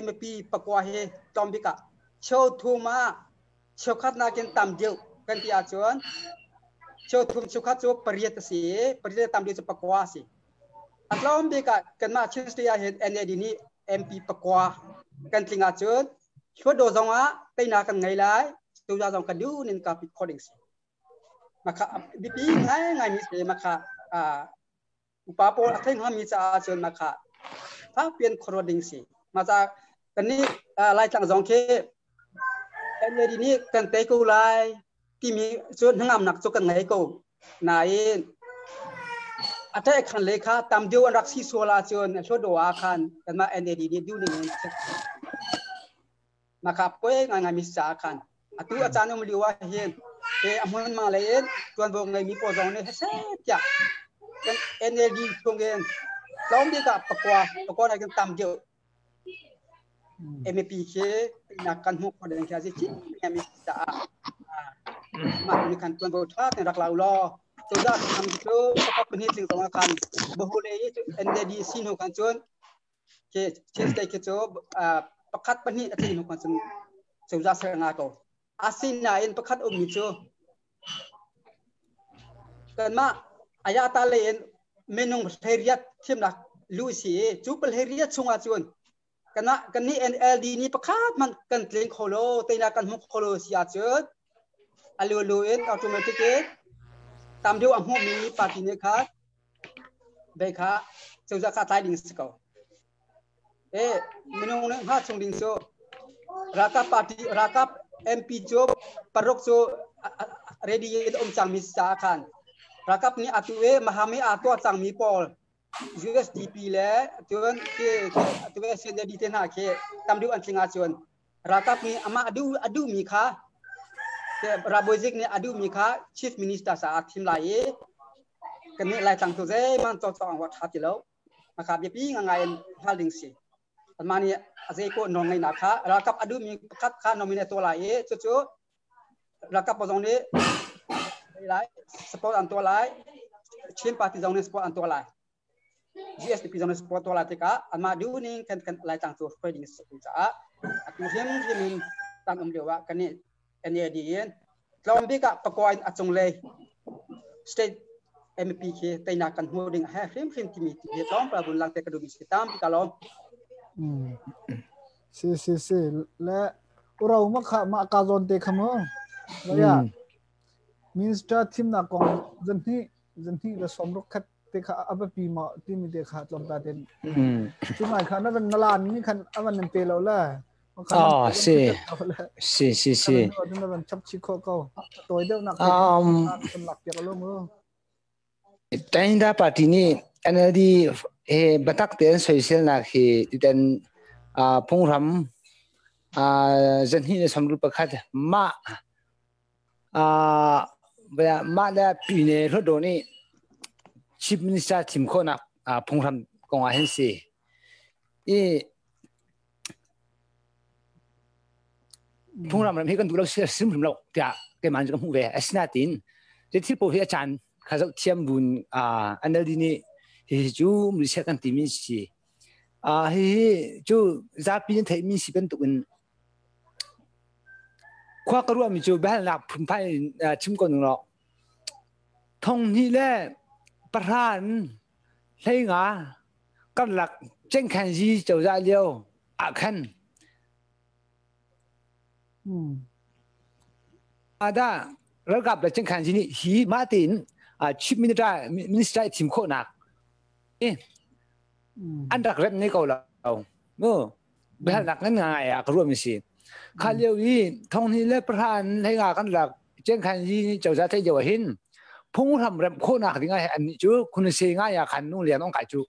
MP pakua hi tlawm bik ah cheu thum ah cheukhat nakin tam deuh kan ti ahcun cheu thum cheukhat cu pariat a si i pariat tam deuh cu pakua a si. A tlawm bik ah kanmah Chin State ah hin NAD nih MP pakua kan tling ahcun Hluttaw zong ah teinak kan ngei lai, cozah zong kan duh nin ka pit khawh ding si. Makha biapi ngaingai mi si makha upa pawl a thei hngami caah cun makha fakpian khuaruat ding si. Mah ca kan nih Laitlang zong khi NLD nih kan tei ko lai timi cu hnangamnak cu kan ngei ko. Nain a ṭeh khan le kha tam deuh an rak si sual ahcun Hluttaw ah khan kanmah NLD nih duh ning in Maka poi ngaingai mi caah khan atu a caan um lio ah hin he a hmun ma lei in tuanvo ngei mi pawl zong nih heseh tiah kan NLD chung in tlawm bik ah pakua pakua na kan tam deuh MEP khi nak kan hmuh khawh ding khi a si chin mi caah mah ni khan tuanvo tha ten rak lau law cozah tham cu pakhat pahnih tling zong ah khan bahu le NLD si hnu khan cun Khi Chin State khi cu pakhat pahnih a tling hnu cun cozah ser nga ko. Asinain pakhat ummi cu kanmah ayata lei in minung 18 thimnak lu si i cu 18 chungah cun kanmah kannih NLD nih pakhat hmanh kan tling kho lo, teinak kan hmu kho lo si ahcun. Alu lu in automatic in tam deuh a hmuhmi party nih kha bei kha cozah kha tlai ding si ko. E minung nih hnga chung ding cu ralkap party ralkap MP cu paruk cu ready in um cangmi caah khan ralkap nih atu e mahami aa tuah cangmi pawl USDP le cun khi atu e CND te hna khi tam deuh an tling ahcun ralkap nih amah a duhmi kha Rabawizik nih a duhmi kha Chief Minister caah thim lai i kan nih Laitlang cu zeihmanh cawlcawng an ṭha ti lo. Maka biapi ngai in hngal ding si. Anmah nih a zei ko nawl ngeihnak kha ralkap a duhmi pakhat kha nominate tuah lai i cucu ralkap zong nih lai support an tuah lai. Chin party zong nih support an tuah lai. GSDP zong nih support tuah lai tikah anmah duhning kan kan Laitlang cu hruai ding si caah atu hrimhrim in tam um lio ah kan nih NAD in tlawm bik ah pakua in a cunglei state MP khi teinak kan hmuh ding he hrimhrim timi ti hi tlawmpal vun langte ka duhmi si tampi ka lawm. Si si si le uro ma kha ma ka zawn te kha mu. Ya. Minister thimnak kong zan hnih zan hnih le som ruk khat te kha a biapi ma timi te kha tlawmta ten cu ngai kha na van na lan ni khan a van nan pe lo le. Oh, si si si si. Na van chap chi kho ko toi deuh nak kan lak piak lo mu. Tainda party nih NLD he batak te an soisel nak hi titen phunghram zanhnih le samru pakhat mah Mah le pyine Hluttaw nih Chief Minister thim khawhnak phunghram kong ah hin si. I phunghram ram hi kan duh lo hrimhrim lo tiah keimah nih ka hmuh ve. Asinain thil paoh hi a caan kha zoh thiam buin NLD nih hihi cu Malaysia kan timi si. Hihi cu zapi nih theihmi si bantukin Khua ka ruahmi cu biahalnak phunphai in chim ko ning law thong hnih le pahra in hleinga karlak Cengkhanzi cozah lio ah khan dah ralkap le Cengkhanzi nih hi mah tein chief minister minister i thim khawhnak an rak remh ne ko lo mu. Biahalnak ngan ngai ah ka ruahmi si. Kha lio i thonghnih le pahra in hleinga kan lak Cengkhan yi nih cozah theih lio ah hin phunghram remh khawhnak ding ah annih cu khunase ngai ah khan nu lian ong kai cu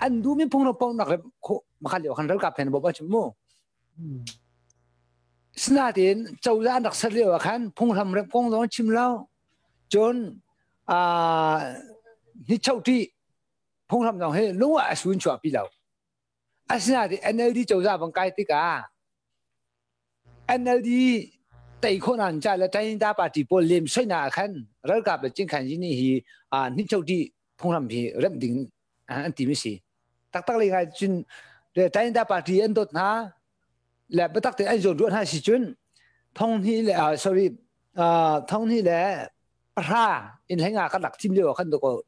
an duhmi phunghram pohnak remh khawh makha lio khan ralkap hen bo ba chim mu. Sinain cozah an rak ser lio ah khan phunghram remh kong zong chim lo cun ni choti phunghram zong hi lung ah a sun chuah pi lo. Asinain NLD cozah bang kai tikah NLD tei khawh nan ca le Tainda party pawl lem soina ah khan ralkap le cingkhan yin hi hnichoti phunghram hi remh ding an ti mi si. Taktak le ngai cun Tainda party an dawt hna le biatak te an zawn ruah hna si cun thong hnih le sorry thong hnih le pahra in hlenga kan rak thim lio khan ko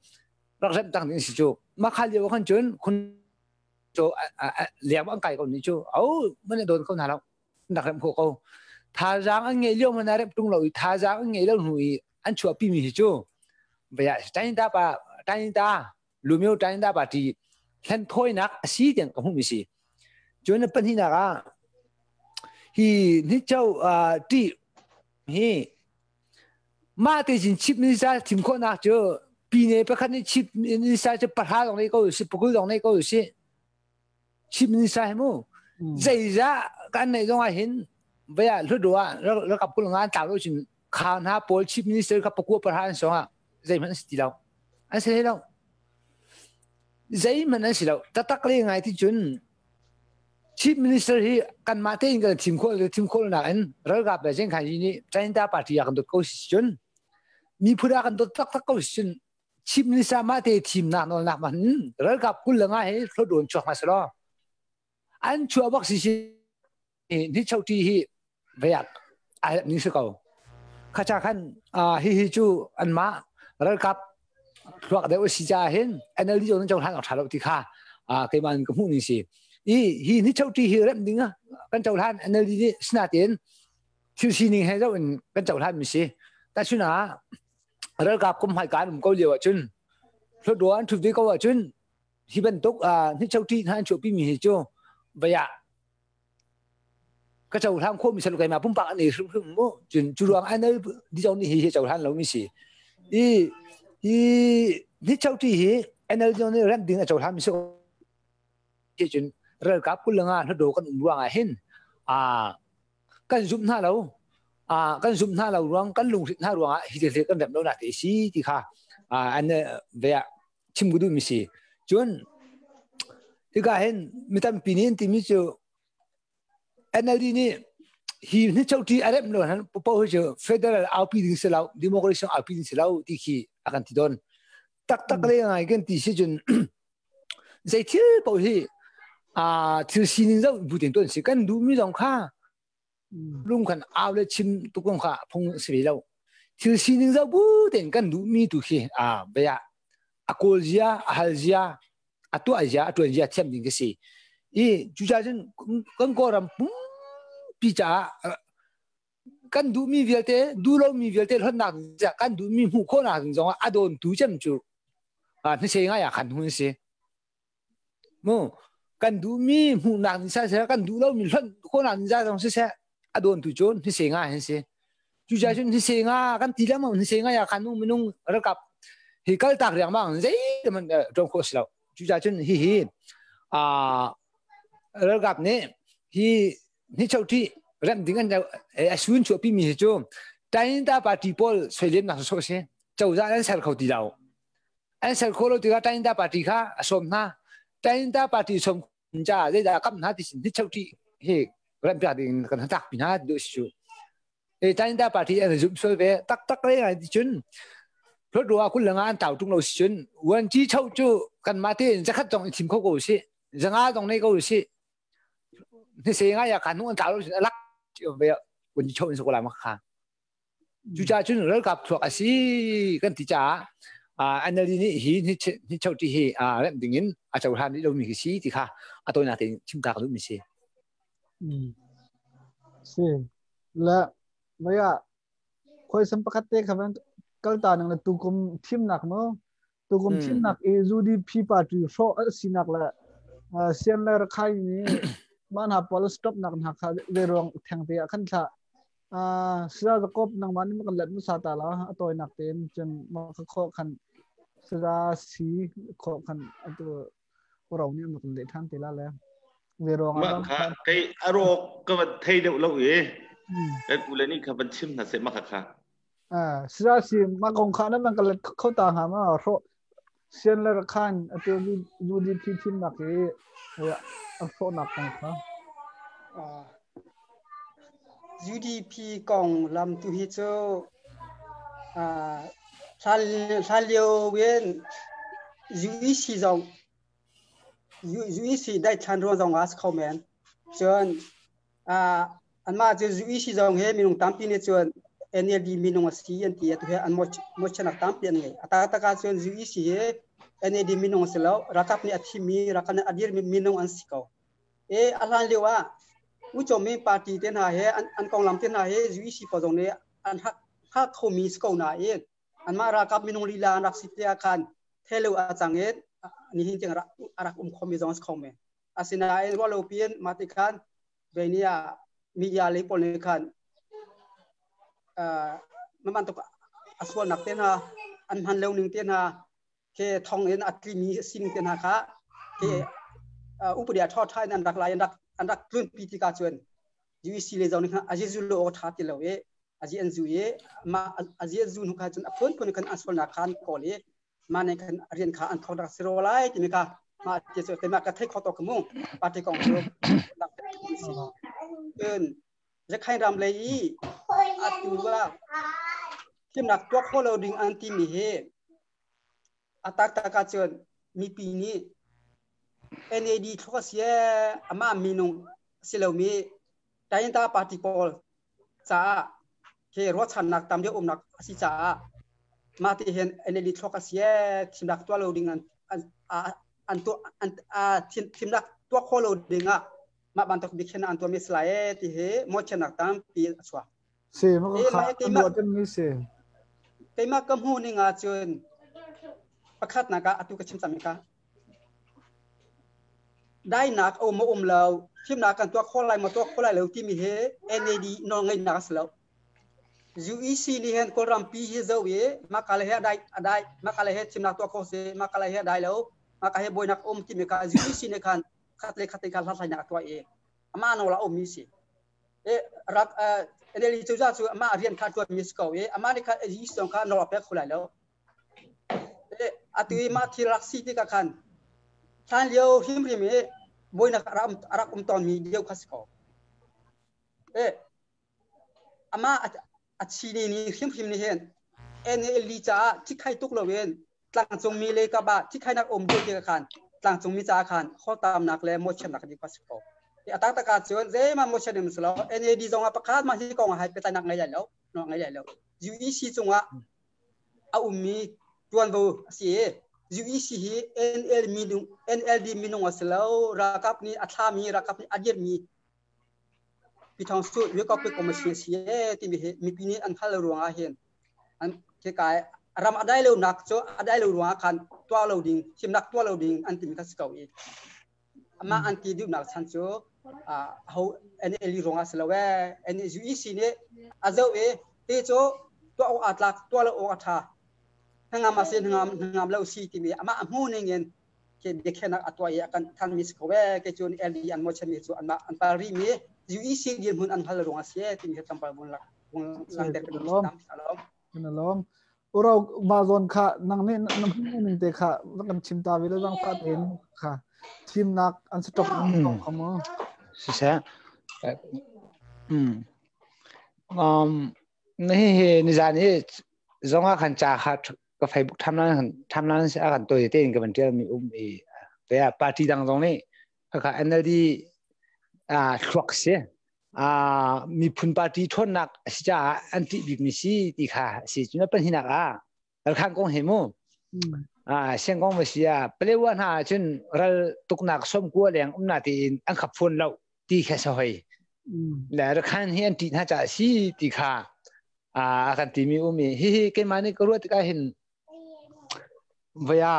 rak remh tang ding si cu makha lio khan cun khun cu liam an kai ko ni cu au man don ko na lo nak rem kho ko thazaang an ngei lio man rem tung lo i thazaang an ngei lo hnu i an chuah pi mi hi cu baya tain ta pa tain ta lumio tain ta pa ti thlen thawinak a si tiang ka hmu mi si cun pahnihnak ah hi ni chau ti hi Mah te cin chip minister thim khawhnak cu pine pakhat nih chief minister cu pahra zong nei ko si pakul zong nei ko si chief minister hi mu zeizah kan neih zong ah hin vaya hludo ah rakap kul nga an tlau lo cun kha hna pawl chief minister kha pakua pahra an song ah zeihmanh an si ti lo an si hlei lo zeihmanh an si lo taktak le ngai ti cun Chief Minister hi kanmah tein kan thim khawh thim khawh nak in ralkap le Jengkhan yi nih China party ah kan dot ko si cun miphun ah kan dot taktak ko si cun Chief Minister mah te thimnak nawlnak man ralkap kul le nga hi hlawt chuak hna selaw an chuah bak si si ni choti hi vayak ai ning si ko khacha khan hi hi cu anmah ralkap thluak deuh si ca hin NLD zong nan cohlan awk ṭha lo ti kha keimah in ka hmuh ning si i hi ni choti hi rem ding kan cohlan NLD nih sinatin. Thil sining he zoh in kan cohlan mi si. Tahchun ah ralkap kum hmai kan um ko lio ahcun hlawt an ṭhut ve ko ahcun hi bantuk ni choti hna an chuahpi mi hi cu vaya ka cohlang khawh mi sal keimah pumpak an ei hrimhrim mu. Cun cu ruang anal di zong nih hi hi cohlan lo mi si. I hi ni choti hi NL zong nih rem ding a cohlan mi si ti cun ralkap 25 hlado kan um ruang ah hin a kan zumh hna lo, a kan zumh hna lo ruang, kan lunghrit hna ruang ah hi thil kan rem lo nak te si ti kha an ve chim ku duh mi si. Cun hika hin mi tampi nih an timi cu NLD nih hi ni choti a rem lo han po hi cu federal aupi ding si lo, democracy aupi ding si lo ti khi a kan ti don taktak le ngai kan ti si. Cun zei thil paoh hi thil sining zoh bu tein tuan si. Kan duhmi zong kha lung khan au le chim tuk zong kha phung si ve lo. Thil sining zoh bu tein kan duhmi tu khi bia a kawl zia, a hal zia, a tuah zia, a tuan zia thiam ding ka si i cucaah cun kan Kawlram pumpi caah kan duhmi vialte, duh lomi vialte hlonnak ding, kan duhmi hmuh khawhnak ding zongah a dawntu cem cu hnase ngai ah khan hun si mu. Kan duhmi hmuhnak ding siseh, kan duh lomi hlonh khawhnak ding zong siseh, a dawntu cu hnase nga hin si. Cucaah cun hnase nga kan ti lengmang, hnase ngai ah khan minung ralkap hi kal tak riangmang zeihmanh ṭuan khawh si lo. Cucaah cun hihi ralkap nih hi ni choti rem ding an a sun chuah pi mi hi cu Tainta party pawl soilem nak so si. Cozah an ser kho ti lo, an ser kho lo tikah Tainta party kha a sawm hna. Tainta party som cha zeidah kam hna ti sin ni choti hi rem piak ding kan tak pi hna du su e. Tainta party an zum sol ve tak tak le ai ti chun hlot ruwa kul langa an tau tung lo si. Chun wan chi chau chu kan ma te zakhat tong thim kho ko si, zanga tong nei ko si ni se nga ya kan nu an tau lo lak ve wan chi chau in so ko la ma kha. Cu cha chun ralkap thuak asi kan ti cha NLD nih hi ni chau ti hi rem ding in a cohlan rih lomi khi si ti kha a tawinak tein chim ta ka duhmi si. Si le maya khoi sam pakhat te kha kal ta nang le tukum thimnak mo, tukum thimnak i UDP party hrawh sinak le sian le rakhai ni man ha pol stop nak na kha ve ruang theng te ah khan thla sira zakop nang man ma kan let mu sa ta la a toy nak ten chen ma kha kho khan sira si kho khan atu ro ni ma kan le than te la le ve ruang ma kha kei aro ka van thei deuh lo i kan u le nih kha van chim hna se ma kha kha. Sira si ma kong kha na man ka let kho ta ha ma ro sian le khan atu UDP thim nak i a hrawh nak kong kha. UDP kong lam tu hi cu hlan lio in UEC zong UEC dai thlan ruang zong ah kho men. Cun anmah cu UEC zong he minung tampi nih cun NLD minung a si an ti. Atu he an mochanak tampi an ngei. A taktak ah cun UEC hi NLD minung a si lo, ralkap nih a thimmi, ralkap nih a dirmi minung an si ko. E a hlan lio ah Uchomi party te hna he an konglam te hna he UEC pawl zong nih an hak hak khomi si ko nain anmah ralkap minung lila an rak si te ah khan thelo a cang i nihin tiang a rak um khomi zong a si kho men. Asinain ruah lo piin mah ti khan vei ah media lei pawl nih khan bantuk a sualnak te hna, an hman lo ning te hna ke thong in a tlimi sining te hna kha ke upadi a ṭha ṭha in an rak lai, an rak tlunpi tikah cun UEC le zong nih khan a Jesuh lo awk ṭha ti lo i azi an zu i mah azi an zu hnu kha cun a phunphun khan an sualnak kha an kawl i mah nih khan rian kha an thawk rak si ro lai timi kha mah ti cu keimah ka thei kho to ka mu party kong cu. Cun Zakhain ram lei i atu ah thimnak tuah kho lo ding an timi hi a taktak ah cun mipi nih NAD thluk a si amah minung si lomi Tayinta party pawl caah he ruahchannak tam deuh umnak a si caah mah ti hin NLD thluak a si thimnak tuah lo ding an an tuah an thimnak tuah kho lo ding ah mah bantuk biakhiahnak an tuah mi si lai ti hi mawhchiatnak tampi a chuak. Si ma kha kan ruah mi si. Keimah ka hmu ning ah cun pakhat nak ah atu ka chim cang mi kha dainak a um maw um lo, thimnak kan tuah khawh lai maw tuah khawh lai lo timi hi NAD nawlngeihnak a si lo. UEC nih hin Kawlram pi hi zoh i mah le he a dai a dai mah le he thimnak tuah khawh si mah le he a dai lo mah he buainak a um timi kha UEC nih khan khat le khat te kha hlathlainak a tuah i amah nawl a ummi si. E rak NLD cozah cu amah rian kha tuan mi si ko i amah nih khan UEC zong kha nawl a pek kho lai lo. E atu i mah thil rak si tikah khan hlan lio hrimhrim i buainak a rak um tawnmi lio kha si ko. E amah a chini ni hrimhrim nih hin NLD caah thikhai tuk loin tlangcungmi le kap ah thikhainak um dih tikah khan tlangcungmi caah khan hawtamnak le mawhchiatnak ding kha si ko. A taktak ah cun zeihmanh mawhchiat ding si lo. NAD zong ah pakhat mah hi kong ah hai pehtlaihnak ngei lai lo, ngei lai lo. UEC cungah a ummi tuanvo a si i UEC hi NL minung NLD minung a si lo, ralkap nih a thlami, ralkap nih a dirhmi Pithawngsu Yuekawpi Commission si e timi hi mipi nih an hngal lo ruangah hin an khika ram a dai lo nak cu a dai lo ruangah khan tuah lo ding thimnak tuah lo ding an timi kha si ko i amah an ti duhnak chan cu ho NLD ruangah si lo e NUEC nih a zoh i te cu tuah awk aa tlak tuah lo awk a ṭha hnangam a si hnangam hnangam lo si timi amah a hmu ning in khi biakhiahnak a tuah i a kan thanmi si ko ee kei cu LD an mawchanmi cu anmah an pal rihmi UEC dirhmun an hngal ruang a si ee timi hi tlawmpal vun lak vun langhter ka duh tam alom kan alom uro ma zon kha nang nih na hmu ning te kha kan chim ta vi le zang fa tein kha thimnak an si tok kong kha mu si se um um ni hi ni zan hi zonga khan cha kha ka Facebook timeline timeline a kan toi tein ka van tial mi um i te party dang zong nih khakha NLD a thluak si a miphun party ṭhawnnak a si caah an ṭih bik mi si ti kha si cun pan hinak a ralkhang kong he mu a siang kong va si a palewa hna cun ral tuknak som kua leng um na tiin an khap phun lo ti kha sa hoi le rakhan hi an ṭih hna caah si ti kha a kan timi um i hihi keimah nih ka ruah tikah hin vaya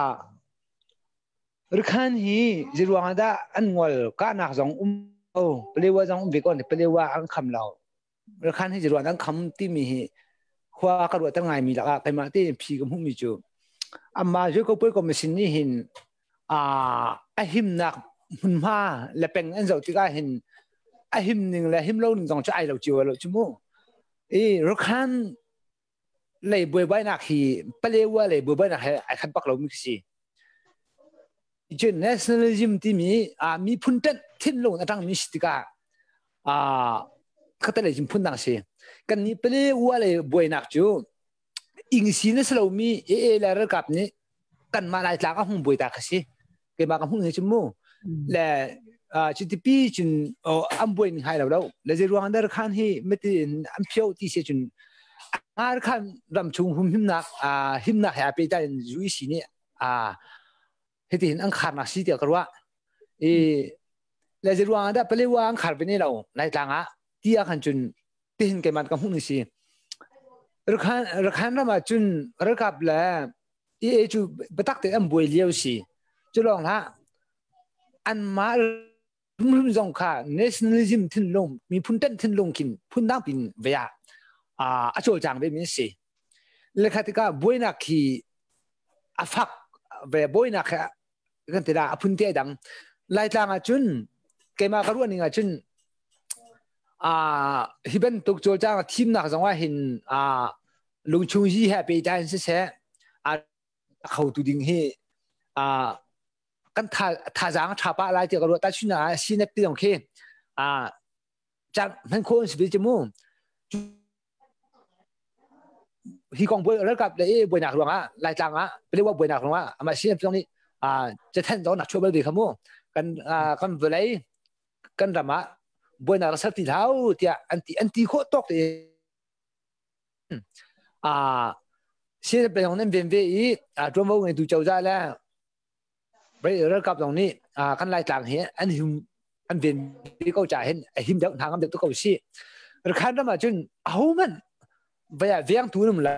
rikhan hi ziruang ah dah an ngol kahnak zong um lo palewa zong um ve ko palewa an kham lo rikhan hi ziruang an kham timi hi khua ka ruah ter ngai mi lakah keimah te phi ka hmuh mi cu amma ju ko pui ko masin nih hin a a himnak hmunhma le peng an zoh tikah hin a him ning le him lo ning zong cu ai lo cio lo chu mu i rukhan lei buaibainak hi palewa lei buaibainak he ai khat bak lomi si cu nationalism timi a miphun ṭanh thinlung a ṭangmi si tikah a khatalei cun phun dang si kan nih palewa lei buainak cu ingsi na si lomi AA le ralkap nih kanmah Laitlang a hung buai ta kha si keimah ka hmuh ni cu mu le chitipi cun an buai ning hai lo lo le zei ruang dar khan hi mati in an phio ti se cun ngar khan ram chung hum himnak himnak he a pe ta in UEC nih a hiti hin an kharnak si tiah ka ruah i le zei ruang dah palewa an khar ve ne lo Laitlang ah ti ah khan cun tihin keimah ka hmuh ni si Rakhan Rakhan ram ah cun ralkap le EA cu biatak tein an buai lio si. Cu lawng hlah anmah hlum zong kha nationalism thinlung miphun ṭanh thinlung khin phundang pin ve ah a cawlcang ve mi an si. Le kha tikah buainak khi a fak ve buainak khi kan ti la a phun te dang. Laitlang ah cun keimah ka ruah ning ah cun hi bantuk cawlcang thimnak zong ah hin lungchung hi he pehtlai in siseh a kho tu ding hi kan thazaang tha pah lai tiah ka ruah ta chun ah sinet ti zong khi cang hman kho an si ve mu hi kong buai ralkap le buainak ruangah laitlang ah palewa buainak ruangah amah sinet zong nih cathan zong nak chuah bal ve kha mu kan kan vawlei kan ram ah buainak rak ser ti hlah tiah an ti an ti khawh tawk te Sin peng nan ven ve i ṭuanvo ngeitu cozah le ralkap zong nih kan Laitlang hi an him an ven ve ko caah hin a him deuh hna ngam deuh tu ko si. Rakhan ram ah cun ahohmanh vaya veng tu num la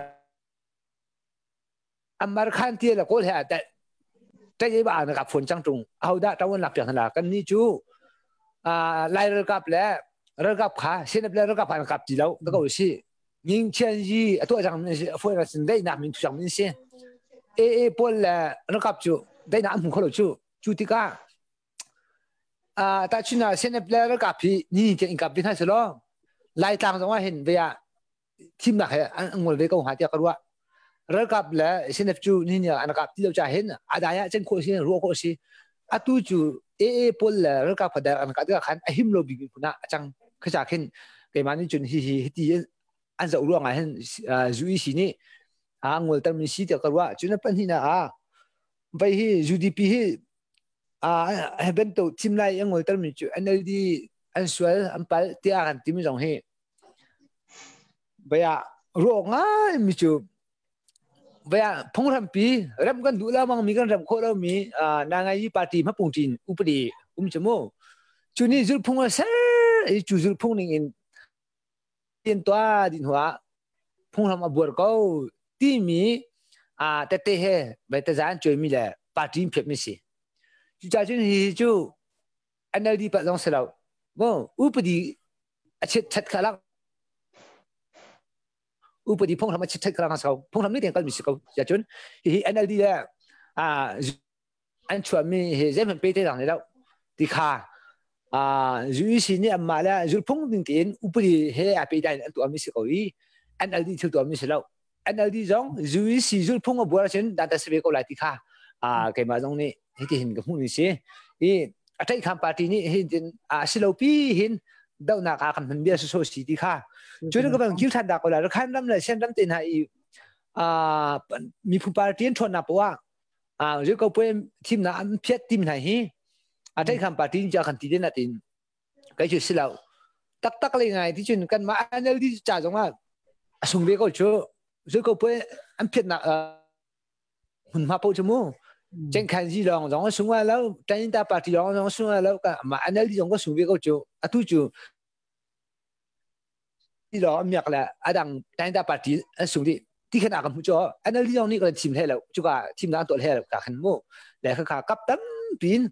Amar Khan ti la kawl he a tai ba na ka phone chang tung ahodah tawan lak piak la kan ni cu lai ralkap le ralkap kha senap le ralkap kha kap ti lo ka ko si Ning Chian Yi a tuah cang min si a foi sin dai nak min thu cang min si e e pawl le ralkap cu dai nak hmu kho lo cu cu tikah ta chuna senap le ralkap hi ni ni tiang in kap vi hna si lo lai tlang zong ah hin vea thimnak he an ngol ve ko hnga tiah ka ruah. Ralkap le SNF cu ni ni an kap ti lo cha hin adai ah chen khawh si ruah khawh si. Atu cu AA pawl le ralkap kha an kah tikah khan a him lo bik phun ah a cang. Khacha khin keimah nih cun hi hi hiti an zoh ruang ah hin UEC nih a ngol ter mi si tiah ka ruah. Cun pahnih na ah vai hi UDP hi a bento thim lai an ngol ter mi cu NLD an sual an pal tiah kan timi zong hi Baya ruah ngai mi cu baya phunghrampi rem kan duh lamang mi kan rem khawh lo mi nangai party hmapung tin upadi um chu mu cu ni zulphung a ser i cu zulphung ning in tin tua din hua phunghram a buar ko timi a tete he bai ta zan choi mi le party phet mi si cu cha cun hi cu NLD pa zong si lo mo upadi a chit chat kha lang upadi phunghram a chit chat kha lang ko phunghram ni tiang kalmi si ko ya cun hi NLD le a an chuahmi hi zeihmanh pe te dang ne lo ti kha a UEC nih amma le zulphung ding tiin upadi he a pe dai an tuahmi si ko i NLD thil tuahmi si lo NLD zong UEC zulphung a buar cun dan ta si ve ko lai ti kha a keimah zong nih hiti hin ka hmuh ni si i a ṭaih kham party nih hin a si lo pi hin dohnak ah kan hman bia so si ti kha cu ka bang kil than da ko la Rakhine ram le Shan ram te hna i miphun party an ṭhawnnak poah a zu ko pue thimnak an phiat tim hna hi a ṭaih kham party ja kan ti den atin kai chu si lo taktak le ngai ti cun kan mah NLD ca zong ah a sung ve ko chu zu ko pue an phiatnak hmunhma paoh cu mu Cengkhan zi lawng zong a sung lo Tainta party lawng zong a sung lo ka ma NLD zong ka sung ve ko cu atu cu ti lawng amiak le adang Tainta party an sung dih ti khan a kan hmu cu NLD zong nih kan thim hle lo cuka thim na tuah hle lo ka khan mu le kha kha kap tampin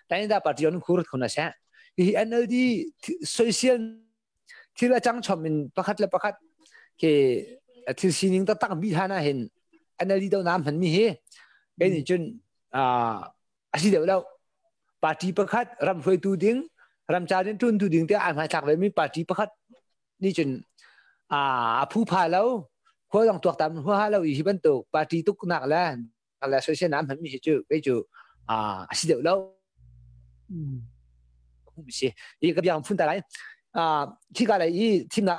Tainta party zong khur khuna se hi NLD social thil a cang chom in pakhat le pakhat ke thil sining taktak bi hlan ah hin NLD do nam hman mi hi kei nih cun a si deuh lo party pakhat ram hruaitu ding ram ca din ṭun tu ding te ai hmaithlak ve mi party pakhat nih cun a phu pha lo khua dong tuak tam hua lo i hi bantuk party tuk nak le le social nam hman mi hi cu kei cu a si deuh lo si i ka biang phun ta lai khi ka lai i thimnak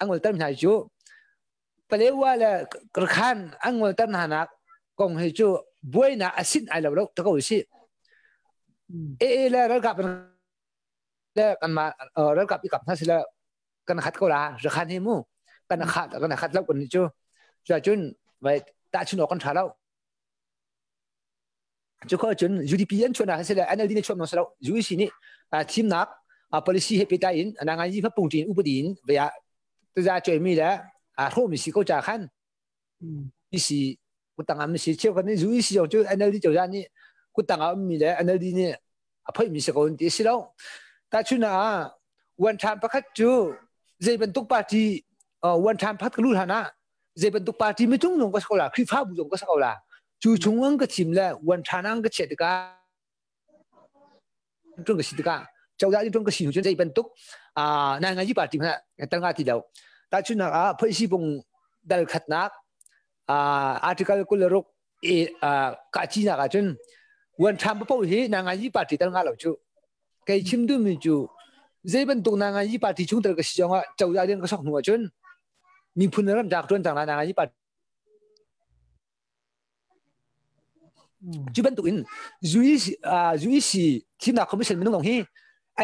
angol ter hna cu Palewa le Rakhan angol ter hna nak kong hi cu buainak asin ai lo lo ta ko si e e le ralkap le kanmah ralkap i kap hna sila kan khat ko la Rakhan hi mu kan khat kan khat lo kan cu cun vai ta chun kan tha lo cu kho cun UDP an chuan ah sile NLD nih chuan lo UEC nih thimnak policy he petlai in nangai yi pung tin upadi in vaya taza choi mi le a hro mi si ko cha khan si kutang am si cheu kan UEC jong cu NLD cozah nih kutang a ummi le NLD nih a phoi mi si ko ti si lo ta chuna wan than pakhat cu zei bantuk party wan than pakhat ka lu hlan ah zei bantuk party mi tung zong ka ko la Khrihfabu zong ka ko la cu chung ang ka thim le wan than ang ka chiat tikah tung ka si tikah cozah in tung ka si cun zei bantuk nai ngai party hna tal nga ti lo ta chunak ah phoisi bung dal khatnak article 26 e ka chi nak ah cun wan tham po hi na ngai party tal nga lo chu kei chim du mi chu zei bantuk na ngai party chung tel ka si zong ah cozah ding ka sok hnu ah cun miphun ram jak tuan cang la na ngai party Cu bantuk in UEC thimnak commission minung hi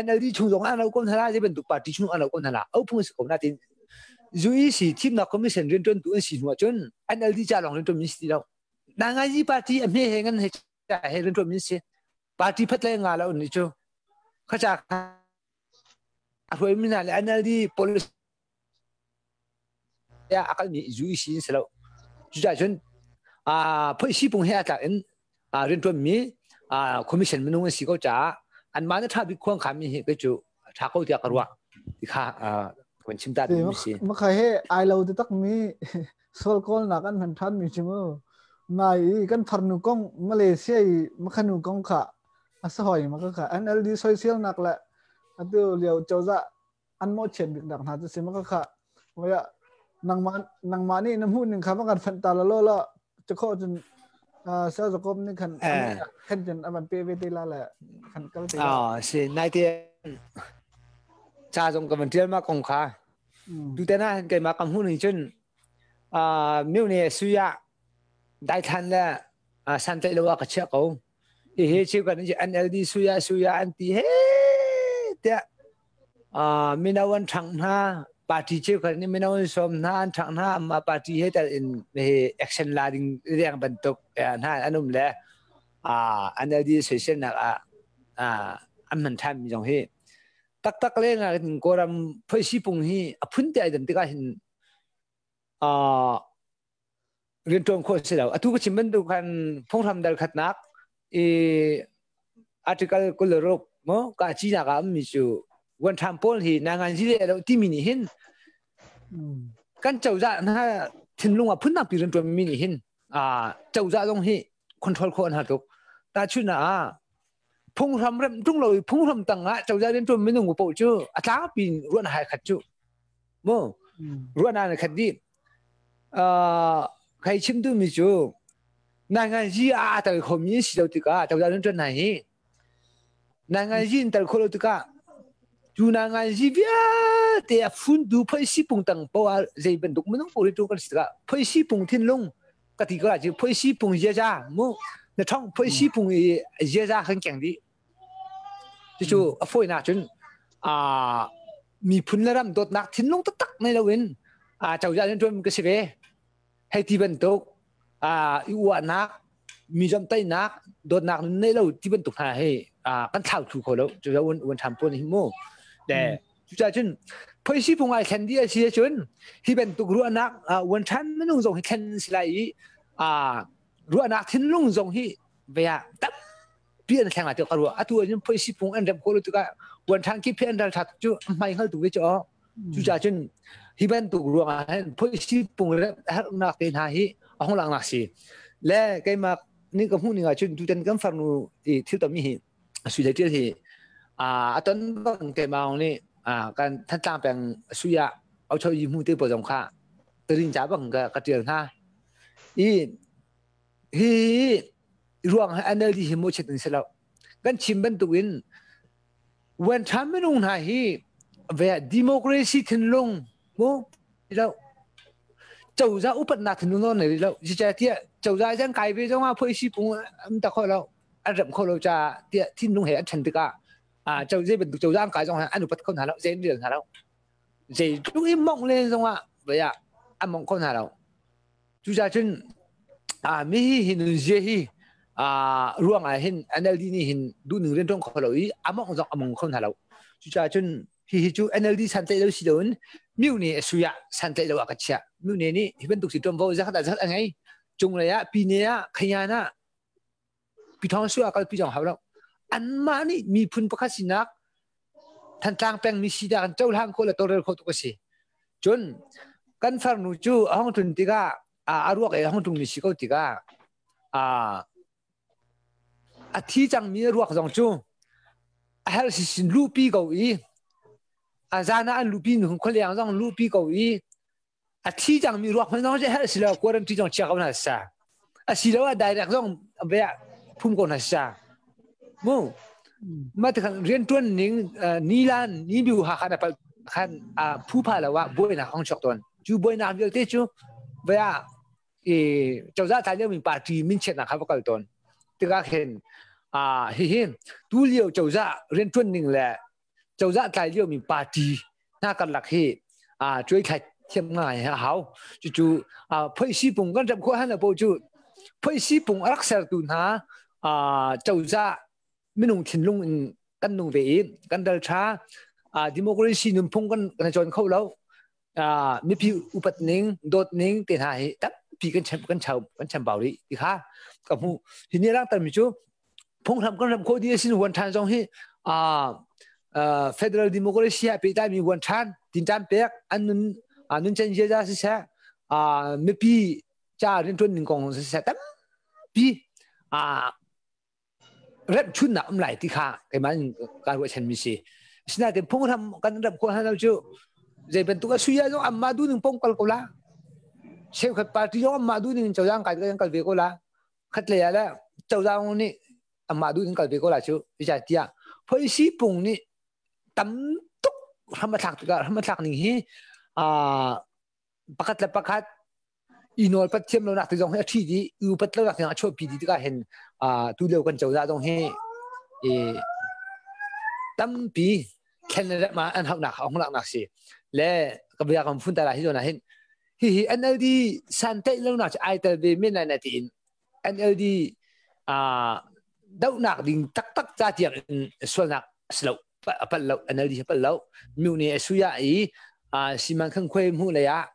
NLD chung zong an lo ko hna la zei bantuk party chung an lo ko hna la au phung si ko na tin UEC thimnak commission riantuan tu an si hnu ahcun NLD ca lawng riantuan min si ti lo na ngai party a hme he ngan he ca he riantuan min si party phat le nga lo ni cu kha ca a hruai mi hna le NLD policy ah a kalmi UEC in si lo. Cucaah cun phoihsi pung he aa tlak in rianṭuanmi commission minung an si ko caah anmah na ṭha bik khuang khami hi kei cu ṭha ko tiah ka ruah ti kha kan chim ta ding si. Maka he ai lo te tak mi sol kawl nak an hman ṭhan mi chu mu. Nai i kan farnu kong Malaysia i makhanu kong kha a sahoi maka kha NLD soisel nak le atu lio cozah an mawhchiat bik nak hna cu si maka kha voya nangmah nangmah nih na hmuh ning kha va kan fanh ta la lo la chakho cun sel zakom nih khan khan cun avan pe ve te la le khan kal te la. Ah, si nai te cha zong ka van tial ma kong kha tu te na hin keima kam hu ning cun miu ne suya dai than le san tlai lo ka chia ko. Hihi cheukhat nih NLD suya suya an ti he tiah mino an ṭhangh hna. Party cheukhat nih mino an sawm hna, an ṭhangh hna. Amah party he tel in hi action la ding riang bantuk hna an um le NLD soiselnak ah an hman ṭhanmi zong hi taktak le nga Kawlram phoihsi pung hi a phun te ai dan tikah hin rianṭuan khawh a si lo. Atu ka chim bantuk khan phunghram dal khatnak i article 26 maw ka cinak ah ummi cu vuanṭham pawl hi nangan zi le lo timi nih hin kan cozah hna thinlung ah phundang pi rianṭuan mi nih hin cozah zong hi control khawh an har tuk. Tahchunhnak ah phunghram rem ṭung lo i phunghram tang ah cozah rianṭuan minung paoh cu a tlangpi in ruahnak hai khat cu mu ruahnak na khat dih. Kai chim duhmi cu nainganzi ah aa tel khomi si lo tikah cozah rianṭuan hna hi nainganzi in tel khawh lo tikah cu nainganzi vialte a funtu phoisi pung tang poah zei bantuk minung paoh rianṭuan kan si tikah phoisi pung thinlung ka ti ko ah phoisi pung ziaza mu na thong phoisi pung i ziaza kan keng dih. Cucu a fawinak cun miphun le ram dawtnak thinlung taktak nei loin cozah rianṭuan ka si ve. Hei ti bantuk i uahnak, mi zomhtaihnak, dawtnak nun nei lo ti bantuk hna hi kan thlau thlu kho lo. Cucu uan ṭham pawl hi mu. Le cucaah cun phoisi phung ai thlen dih a si ahcun hi bantuk ruahnak uan ṭhan minung zong hi thlen si lai i ruahnak thinlung zong hi ve ah tam pi an thleng ah ka ruah. Atu ah phoisi phung an rem khawh lo tikah uan ṭhan ki phi an ral ṭha cu hmai hngal tu ve cu cucaah cun hi bantuk ruang ah hin phoisi phung herhnak te hna hi a hong langnak si le keimah nih ka hmuh ning ah cun tutan kan farnu i thil tammi hi sui le ṭial hi a ton bang keimah nih kan Thantlang peng sui ah aucho yi hmu te pawl zong kha tarin ca bang ka ṭial hna i hi ruang hi NLD hi mawhchiat an si lo. Kan chim bantukin wan ṭha minung hna hi ve democracy thinlung mu lo cozah upatnak thinlung nawn nei lo. Zeicahtiah cozah zan kai ve zong ah phoisi pung an ta kho lo, an rem kho lo ca tiah thinlung he an ṭhen tikah cozah bantuk cozah an kai zong an upat kho hna lo, zei an rel hna lo. Zeitluk i mongh len zong ah ve ah an mongh kho hna lo. Cucaah cun mi hi hi nunzia hi ruang ah hin NLD nih hin duhning rianṭuan kho lo i a mongh zong a mong kho hna lo. Cucaah cun hihi cu NLD santlaih lo si loin myu nih sui ah santlaih lo ah ka chiah. Myu nih hi bantuk si ṭuanvo zakhat ah zakhat a ngei. Cunglei ah, pine ah, khayan ah, Pithawng su ah kalpi zong hau lo. Anmah nih miphun pakhat sinak Thantlang pengmi si dah kan cohlang khawh le tawlrel khawh tuk a si. Cun kan farnu cu a hong tlun tikah a ruak i a hong tlungmi si ko tikah a thi cangmi a ruak zong cu a herh sisin luhpi ko i a zan ah an luhpi nu khualeng zong luhpi ko i a thi cangmi ruak hmanh zong herh si lo quarantine zong chia ko hna sa a si lo ah direct zong ve ah phum ko hna sa mu ma te khan rian tuan ning ni lan ni biu ha khan apal khan a phu pha lo ah buai nak hong chok ton chu buai nak vialte chu ve ah e cozah thai lio mi party min chiat nak kha va kal ton tikah khin a hi hi tu lio cozah rian tuan ning le cozah tlai liomi party hna karlak hi cuai thlai thiam ngai a hau. Cucu phoihsi pung kan rem khawh han po cu phoihsi pung a rak sertu hna cozah minung thinlung in kan nung ve i kan dal tha democracy nunphung kan cawn kho lo. Mipi upat ning, dawt ning te hna hi tampi kan chem kan chau kan chambau rih ti kha ka hmuh. Hi ni lang tarmi cu phunghram kan ram khawh dih asin huan ṭhan zong hi federal democracy ah pehtlai mi huan ṭhan tinṭan pek an nun nun chan ziaza siseh, mipi ca rianṭuan ning kong siseh, tampi remhchunnak um lai ti kha keimah in kaa ruahchanmi si. Asinain phunghram kan ram khawh hna lo cu zei bantuk a sui ah zong anmah duh ning pong kal ko la. Cheukhat party zong anmah duh ning in cozah kai kan kal ve ko la. Khat lei ah le cozah nih anmah duh ning kal ve ko la cu. Zeicahtiah policy pung nih tam tuk hram a thlak tikah hram a thlak ning hi pakhat le pakhat i nawlpat thiam lonak ti zong hi a ṭhi dih, i upat lonak tiang a chuahpi dih tikah hin tu lio kan cozah zong hi tampi thlen le remh ah an hauhnak a hung laknak si le ka bia kan fun ta la hi zawn ah hin hihi NLD san tlaih lonak cu ai tel ve men lai na tiin NLD dohnak ding taktak ca tiang in sualnak a si lo, a palh lo. NLD a palh lo. Myu nih a suya i siman khan khuai hmuh lei ah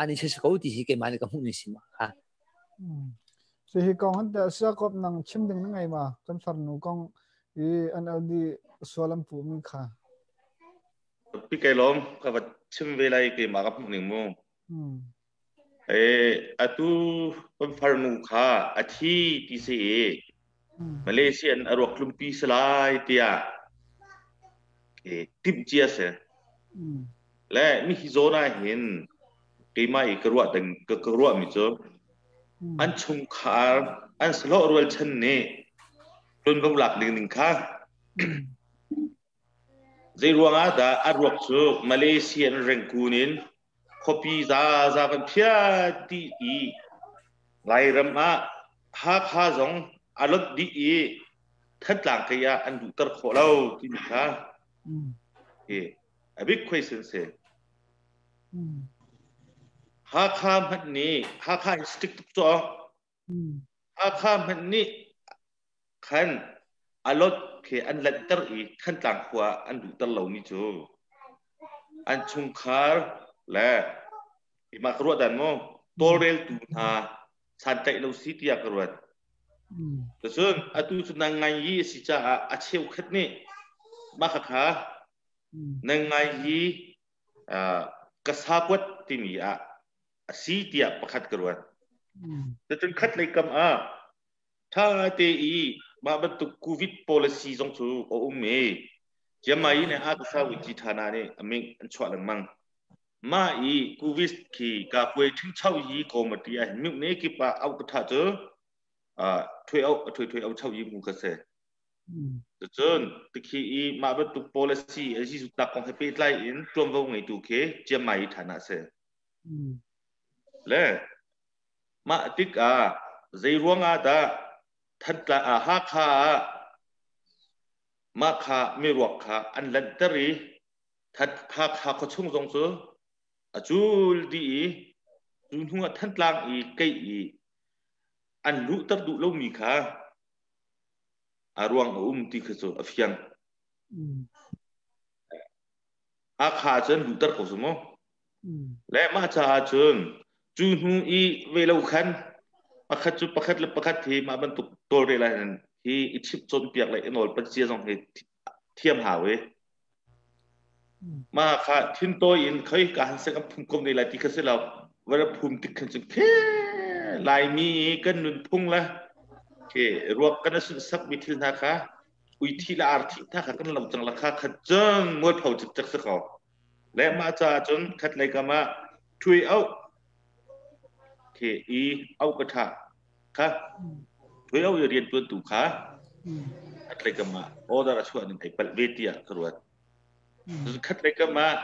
an i ko ti hi keimah nih ka hmuh ni si ma ha. Si hi kong han te sia kop nang chim ding na ngai ma kan farnu kong i NLD sualam pu mi kha? Pi kai lom ka va chim ve lai keimah ka hmuh ning mu. Atu kan farnu kha a thi ti si i Malaysia in a ruak tlumpi si lai tiah timh cia si. Le mi hi zawn ah hin keimah i ka ruah ding ka ruahmi cu an chungkhar an sahlawh rualchan nih ṭuanvo lak ding ning kha zei ruang ah dah a ruak cu Malaysia in Rangoon in khuapi zaza kan phiat dih i Lairam ah Hakha zong a lonh dih i Thantlang kei ah an luhter khawh lo timi kha hi a big question si. Hakha hmanh nih, Hakha hi strict tuk cu. Hakha hmanh nih khan a lot khi an lanhter i Thantlang khua ah an luhter lomi cu an chungkhar le mah ka ruah dan mu tawlreltu hna santlaih lo si tiah ka ruat. Cun atu cu nang ngai yi a si caah a cheukhat nih mah khakha nang ngai yi ka sakuat timi ah a si tiah pakhat ka ruat. Cun khat lei kam ah ṭha te i mah bantuk COVID policy zong cu a um i Chiangmai nih a sa wi ṭhana nih a ming an chuah lengmang. Mah i COVID khi ka puai ṭhingcho hi committee ah hin mih ne kip ah au ka ṭha cu ṭhui au ṭhui ṭhui au cho yi mu ka se. Cun tikhi i mah bantuk policy a si tak kong he pehtlai in ṭuanvo ngeitu khi Chiangmai ṭhana a si. Le mah tikah zei ruangah dah Thantlang ah Hakha ah mah kha miruak kha an lanhter i Hakha khuachung zong cu a cul dih i cu hnu ah Thantlang i keih i an luhter duh lomi kha a ruang a um ti kha cu a fiang. Hakha cun luhter ko su mu. Le mah caah cun cu hnu i ve lo khan pakhat cu pakhat le pakhat hi mah bantuk tawlrel ah hin hi i chimh cawnpiak le i nawlpat cia zong hi thiam hau i mah kha thintawi in khoi ka han sek an phum kom ne lai ti kha si lo vara phum tik khan cun khe Laimi kan nunphung le ke ruak kan a sunhsak mi thil hna kha ui thi le ar thi hna kha kan lo cang la kha khat cun mualpho cikcek si ko. Le mah caah cun khat lei kam ah ṭhui auh khi i auh ka ṭha kha ṭhui auh i rian ṭuantu kha khat lei kam ah order a chuah ning ai palh ve tiah ka ruat. Khat lei kam ah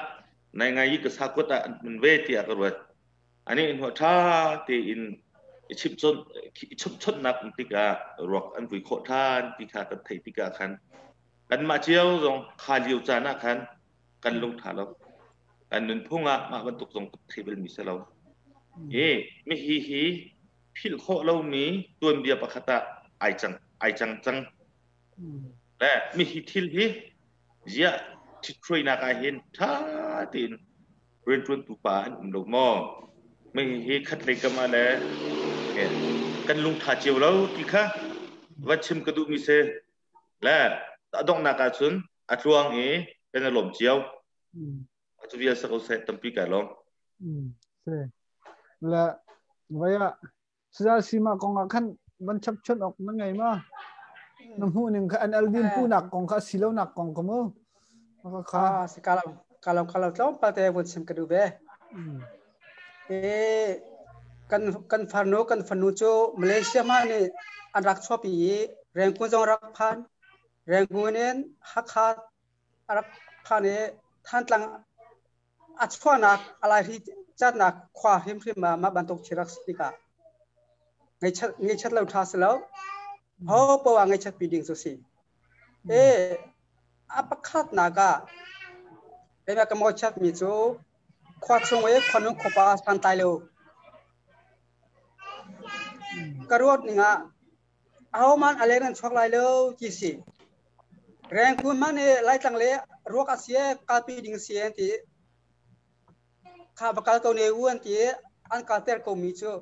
nai ngai i ka sakuat ah an hmun ve tiah ka ruat. Ani hnuah ṭha tein i chimhchawnh i chimhchawnhnak um tikah ruak an vui khawh ṭhan ti kha kan theih tikah khan kanmah cio zong kha lio caan ah khan kan lung ṭha lo. Kan nunphung ah mah bantuk zong kan thei balmi si lo. I mihi hi philh khawh lomi tuanbia pakhat ah ai cang ai cang cang. Le mihi thil hi ziah ṭhithruainak ah hin ṭha tein. Rianṭuantu pa an um lo maw? Mei hi khat lei kam ah le kan lungtha cio lo ti kha va chim ka duhmi si. Le a donghnak ahcun a tluang i kan i lawm cio. Cu vial sa ko seh, tampi kai lawm. Si. Le vaya Saya Sima kong ah khan van chap chun ok na ngei ma? Na hmuh ning kha NLD pu nak kong kha silo nak kong kha mu. Maka kha. Ah, si kalau kalau kalau tlawmpal te vun chim ka duh ve. E kan kan farnu kan fanu cu Malaysia ma nih an rak chuapi i Rangoon zong rak phan. Rangoon in Hakha a rak phan i Thantlang a chuahnak a laihri catnak khua hrimhrim ah mah bantuk thil rak si tikah ngaihchat ngaihchat lo ṭha si lo. Ho poah ngaihchat pi ding cu si. E a pakhatnak ah keimah ka mawchiat mi cu khua chung i khuanu khuapa santlai lo ka ruat ning ah ahohmanh a leng an chuak lai lo ti si. Rengkun hmanh nih Laitlang le ruak a si kalpi ding si an ti. Kha va kal ko ne u an ti an kalter ko mi cu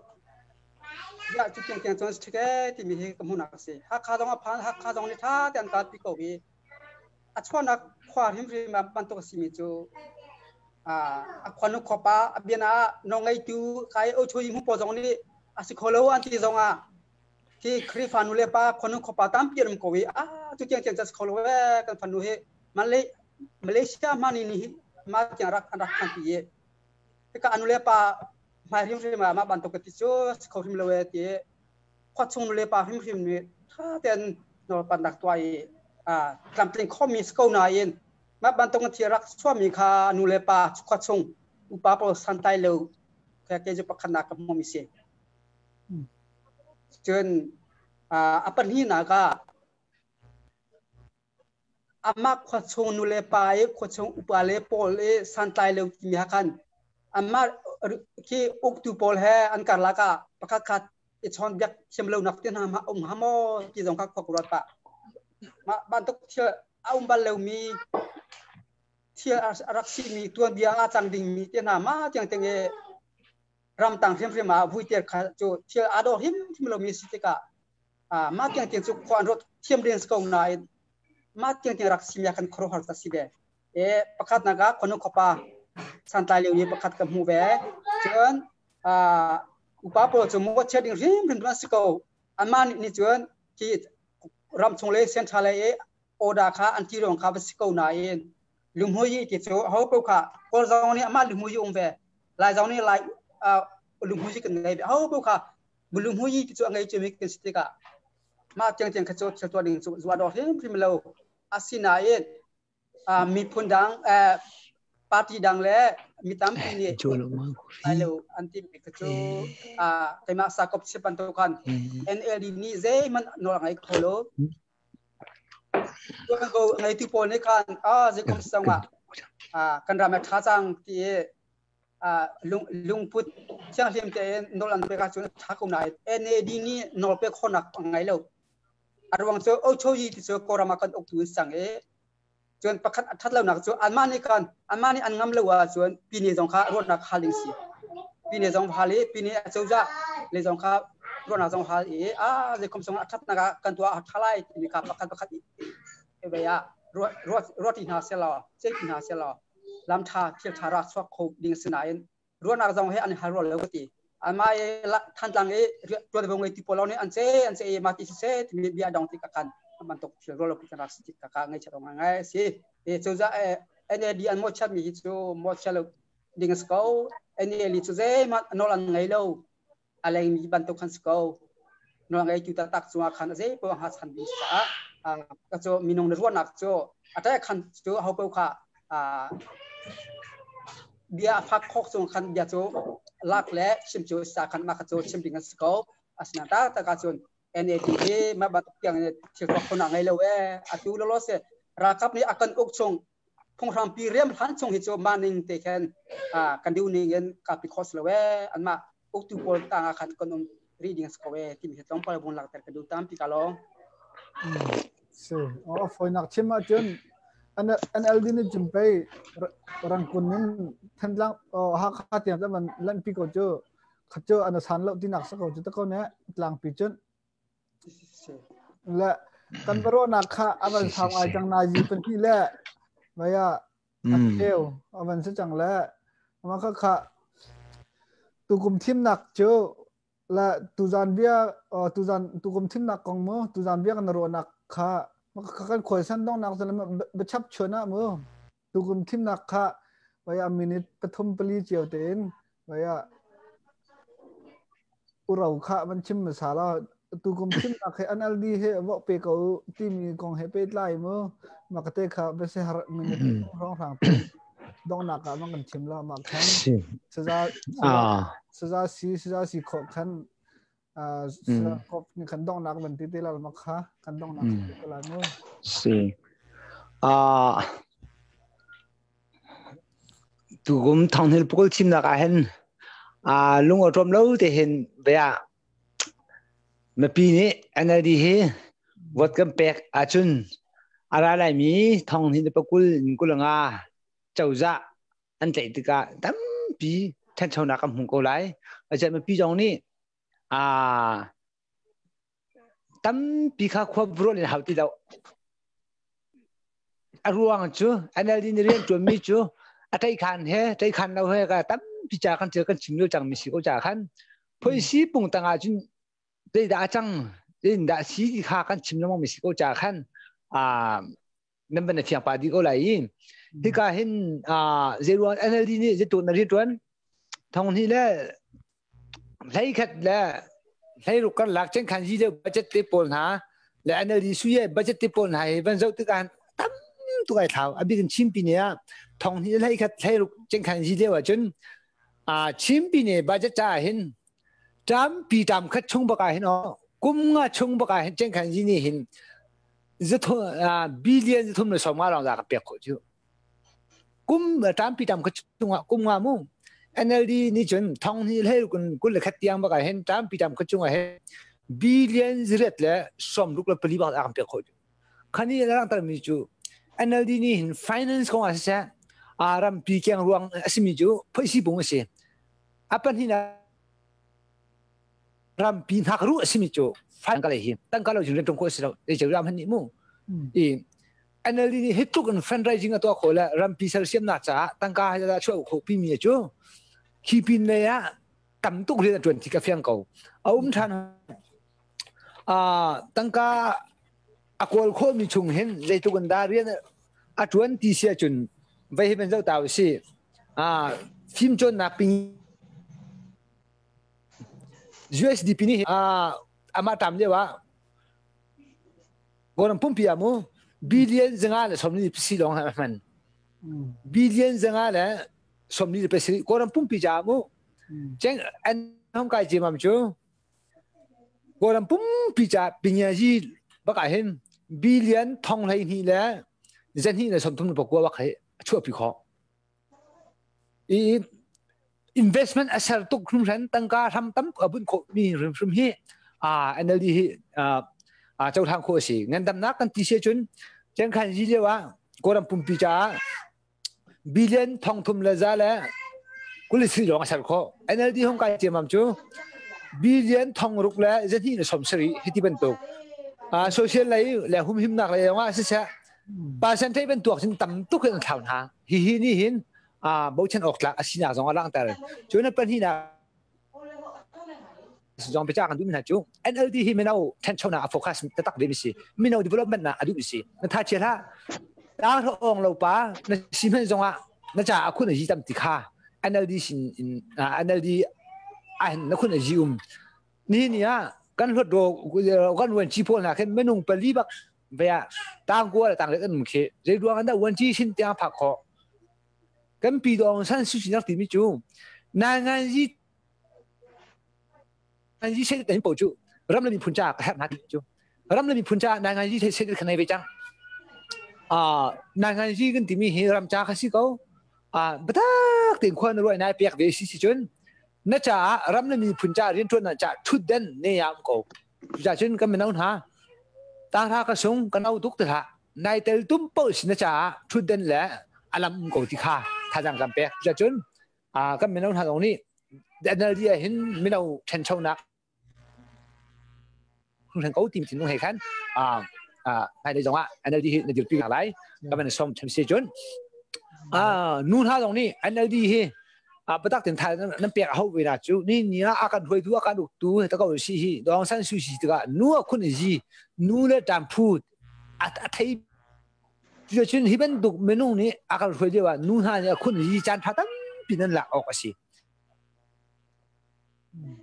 ya cu tiang tiang cun si e timi hi ka hmuhnak a si. Hakha zong a phan Hakha zong nih tha te an kalpi ko i a chuahnak khua hrimhrim ah bantuk a simi cu a khuanu khuapa a bian ah nawlngeitu kai ochoyi hmu pawl zong nih a si kho lo an ti zong ah khi Khrihfa nu le pa khuanu khuapa tampi an um ko i a cu tiang tiang ca si kho lo e kan fanu hi Malay Malaysia mani ni hi ma tiang rak an rak phan pi i hika anu le pa hmai hrimhrim ah mah bantuk ka ti cu si kho hrim lo e ti khua chung nu le pa hrimhrim nih tha tein nawlpannak tuah i tlamtling khomi si ko nain mah bantuk thil rak chuahmi kha nu le pa khua chung upa pawl santlai lo kei cu pakhatnak ka hmuhmi si. Cun a pahnihnak ah amah khua chung nu le pa i khua chung upa le pawl i santlai lo timi ha khan amah khi uktu pawl he an karlak ah pakhat khat i chawn biak thiam lo nak te hna ma um ha maw ti zong kha khua ruat pah. Mah bantuk thil a um bal lomi thil a rak simi tuanbia a cang dingmi te hna ma tiang tiang i ramtang hrimhrim ah vuiter kha cu thil aa dawh hrimhrim lomi si tikah mah tiang tiang cu khua an ruat thiam ding si ko nain mah tiang tiang rak simi ah kan khuaruahhar ta si ve. E pakhatnak ah khonu khopa santlai lio i pakhat ka hmu ve. Cun upa pawl cu mawhchiat ding hrimhrim an si ko. Anmah nih cun khi ram chung le central lei i order kha an ti ruang kha va si ko nain lungmui ti cu ho ko kha kawl zong nih amah lungmui um ve lai zong nih lai lungmui kan ngei ve ho ko kha lungmui ti cu a ngei cumi kan si tikah mah tiang tiang kha cu thil tuah ding cu zuah dawh hrimhrim lo. Asinain miphun dang party dang le mi tampi nih lai lo an ti mi kha cu keimah sakop chip bantuk khan NLD nih zeihmanh nawl a ngei kho lo. Tuanvo ngeitu pawl nih khan zeikom zong ah kan ram a ṭha cang ti i lungput thianghlim tein nawl an pek ahcun a ṭha ko nain NAD nih nawl pek khawhnak a ngei lo. A ruang cu Ochoyi ti cu Kawlram ah kan uktu an sang i cun pakhat a ṭhat lonak cu anmah nih khan anmah nih an ngam lo ahcun pine zong kha ruahnak hal ding si. Pine zong hal i pine acozah le zong kha ruahnak zong hal i a zeikom zong a ṭhatnak ah kan tuah a ṭha lai timi kha pakhat pakhat i vei ah ruah ṭi hna selaw ceih ṭi hna selaw lam ṭha thil ṭha rak chuak kho ding si nain ruahnak zong he an hal rua lo ka ti. Anmah i Thantlang i ṭuanvo ngei ti pawl nih an ce an ce i mah ti siseh timi bia dong ti ka kan bantuk thil ruah lo pi kan rak si tik ka ngaihchiat awk ngai si. E cozah NLD an mawhchiat mi hi cu mawhchiat lo ding a si ko. NLD cu zeihmanh nawl an ngei lo. A lengmi bantuk khan si ko. Nawl ngeitu taktak cungah khan a zei poah hngatchan ding caah ka cu minung na ruahnak cu a ṭe khan cu ho paoh kha bia a fak khawk cung khan bia cu lak le chim cu sa khan mah kha cu chim ding an si ko. Asinain taktak ahcun NAD hi mah bantuk tiang in thil tuah khonak ngei lo ee. Atu lawlaw si ralkap nih a kan uk chung phunghrampi riam hlan chung hi cu mah ning te khan kan duh ning in kalpi khawh si lo ee. Anmah uktu pawl tang ah khan kan um rih ding si ko ee timi hi tlawmpal vun langhter ka duh tampi ka lawng. Si. Oh, fawinak chim ahcun. NLD nih cun pei Rangkun in Thantlang Hakha tiang cu man lanhpi ko cu khat cu an san lo tinak sa ko cu ta ko ne tlangpi cun le kan barawnak kha avan sang ai cang na yi pan hi le vaya a cheu avan si cang le ama kha kha tukum thimnak cu la tuzan bia tuzan tukum thimnak kong mu tuzan bia kan ruahnak kha kan khuaisan dongnak cu biachap chuan ah mu tukum thimnak kha vaya minute pathum pali cio tein vaya uro kha van chim hmasa la tukum thimnak he NLD he vo pe ko timi kong he pehtlai mu makate kha bese har minute rong rang te dongnak ah mang kan chim la ma khan saza saza si saza si kho khan kop ni kan dongnak van ti te la ma kha kan dongnak te la mu si a Tukum thonghil pukul thimnak ah hin lung awṭawm lo te hin bia mipi nih NLD hi vote kan pek ahcun a ra laimi thonghil pakul in kul nga cozah an tlaih tikah tampi ṭhanchonak kan hmu ko lai. Acan mipi zong nih tampi kha khua rual in hau ti lo. A ruang cu NLD nih rian ṭuanmi cu a ṭeikhan he ṭeikhan lo he ka tampi ca kan kan chim lio cangmi si ko ca khan phoisi pung tangah cun zeidah a cang zeidah si ti kha kan chim lengmang mi si ko ca khan nan van fiang pa di ko lai i hika hin zeiruang NLD nih zeitu na rian ṭuan thong hnih le hlei khat le hlei ruk kan lak chen khan yi le budget te pawl hna le NLD su ye budget te pawl hna hi van zoh tikah tam tuk ai thlau a bik in Chin pine ah thong hnih hlei khat hlei ruk chen khan yi leo ahcun a Chin pine budget ca hin tampi tam khat chung baka hin o kum nga chung baka hin chen khan yi ni hin zathu billion zathum le sawm nga lawng za ka pek khawh cu kum tampi tam kha chungah kum nga mu NLD nih cun thong hnih hlei kun kul le khat tiang bak ah hin tampi tam kha chungah hin billion ziriat le sawm ruk le pali bak a kan pek khawh cu khani a langter mi cu NLD nih hin finance kong ah siseh a rampi keng ruang a simi cu phoisi bung a si a pahnih rampi hnak ru a simi cu tangka lei hi tangka lo cun rian ṭuan khawh a si lo zei ram han nih mu i NLD nih hi tluk in fundraising a tuah khawh le rampi sersiamnak caah tangka hai da chuah khawh pi mi cu khi pin lei ah tam tuk rian a ṭuan ti ka fiang ko a um ṭhan tangka a kawl khawh mi chung hin zeitluk in dah rian a ṭuan ti si ahcun vei hi ban zoh ta usih fimcawnnak ping USDP nih amah tam lio ah Kawlram pumpi ah mu billion zanga le sawmli pasi lawng a hman. Billion zanga le sawmli le pasarih Kawlram pumpi caah mu ceng an hong kai ciamam cu Kawlram pumpi caah pinyazi bak ah hin billion thong hlei hnih le zahnih le sawmthum le pakua bak hi a chuahpi khawh. I investment a ser tuk hrimhran tangka hram tam a bunh khawh mi hrimhrim hi NLD hi cohlang khawh a si. Ngandamnak kan ti si cun cengkhan zi lio ah Kawlram pumpi caah billion thong thum le za le kuli sri lawng a ser khawh. NLD hong kai ciamam cu billion thong ruk le zahnih le som sarih hiti bantuk social lei le humhimnak lei zong ah siseh percentage bantuk cun tam tuk in an thlau hna. Hihi nih hin bochan awk tlak a sinak zong a langhter. Cun a pahnihnak zong biacah kan duhmi hna cu NLD hi mino ṭhanchonak a focus taktak ve mi si. Mino development nak a duh mi si. Na tha chia hlah. Tang ong lo pa na si hmanh zongah na ca a khun a yi tam ti kha NLD sin in NLD ah na khun a yi um. Ni ni ah kan hluat ro kan ruan chi pawl hna khin minung pali bak vea tang kua le tang let an um khi zei ruang an dah uanci sin tiang phak khawh kan pi dong san su chi nak timi cu na ngan yi ngan yi se tan po chu ram le miphun cha ka herh na ti cu ram le miphun cha na ngan yi se se khanai ve chang a na ngan yi kan timi hi ram cha kha si ko a batak tin khwan ruai nai pek ve si si chun na cha ram le miphun cha rian tuan na cha thut den ne yam ko ja chun kan mino hna ta tha ka sung kan au tuk te hlah. Nai tel tum paoh si na caah ṭhutdan le a lam um ko ti kha thazaang kan pek. Cucun kan mino hna zong nih NLD ah hin mino ṭhanchonak hring ko ti thinlung he khan hmailei zong ah NLD hi na dirpi hna lai ka van som chem si cun nu hna zong nih NLD hi patak tin thai nan pek a hau ve na cu ni ni ah a kan hruaitu a kan uktu ta ko si hi dong san su si tikah nu a khun zi nu le tam phu a thei cun hi bantuk minung nih a kan hruai lio ah nu hna nih a khun zi caan tha tampi nan lak awk a si.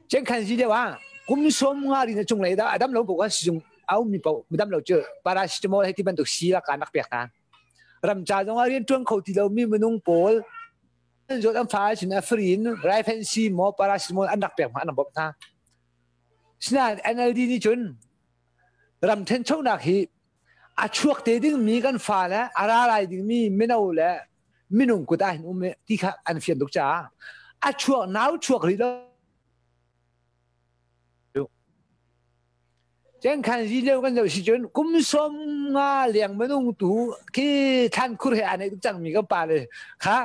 Cengkhan si deuh ah kum 50 ri na cunglei dah a dam lo ko kan sizung a ummi paoh midam lo cu paracetamol hei ti bantuk si la kan rak pek hna. Ramca zong ah rian ṭuan kho ti lomi minung pawl an zawt an fa sin a free in raifensi maw paracetamol an rak pek hna an rak bawmh hna. Sinain NLD nih cun ram ṭhenchonak hi a chuak te dingmi kan fa le a ra lai dingmi mino le minung kut ah hin um ti kha an fian tuk caah a chuak nau chuak rih lo. Cengkhan zi lio kan zoh si cun kum 50 leng minung tu khi thlan khur he aa neih tuk cangmi kan pa le kha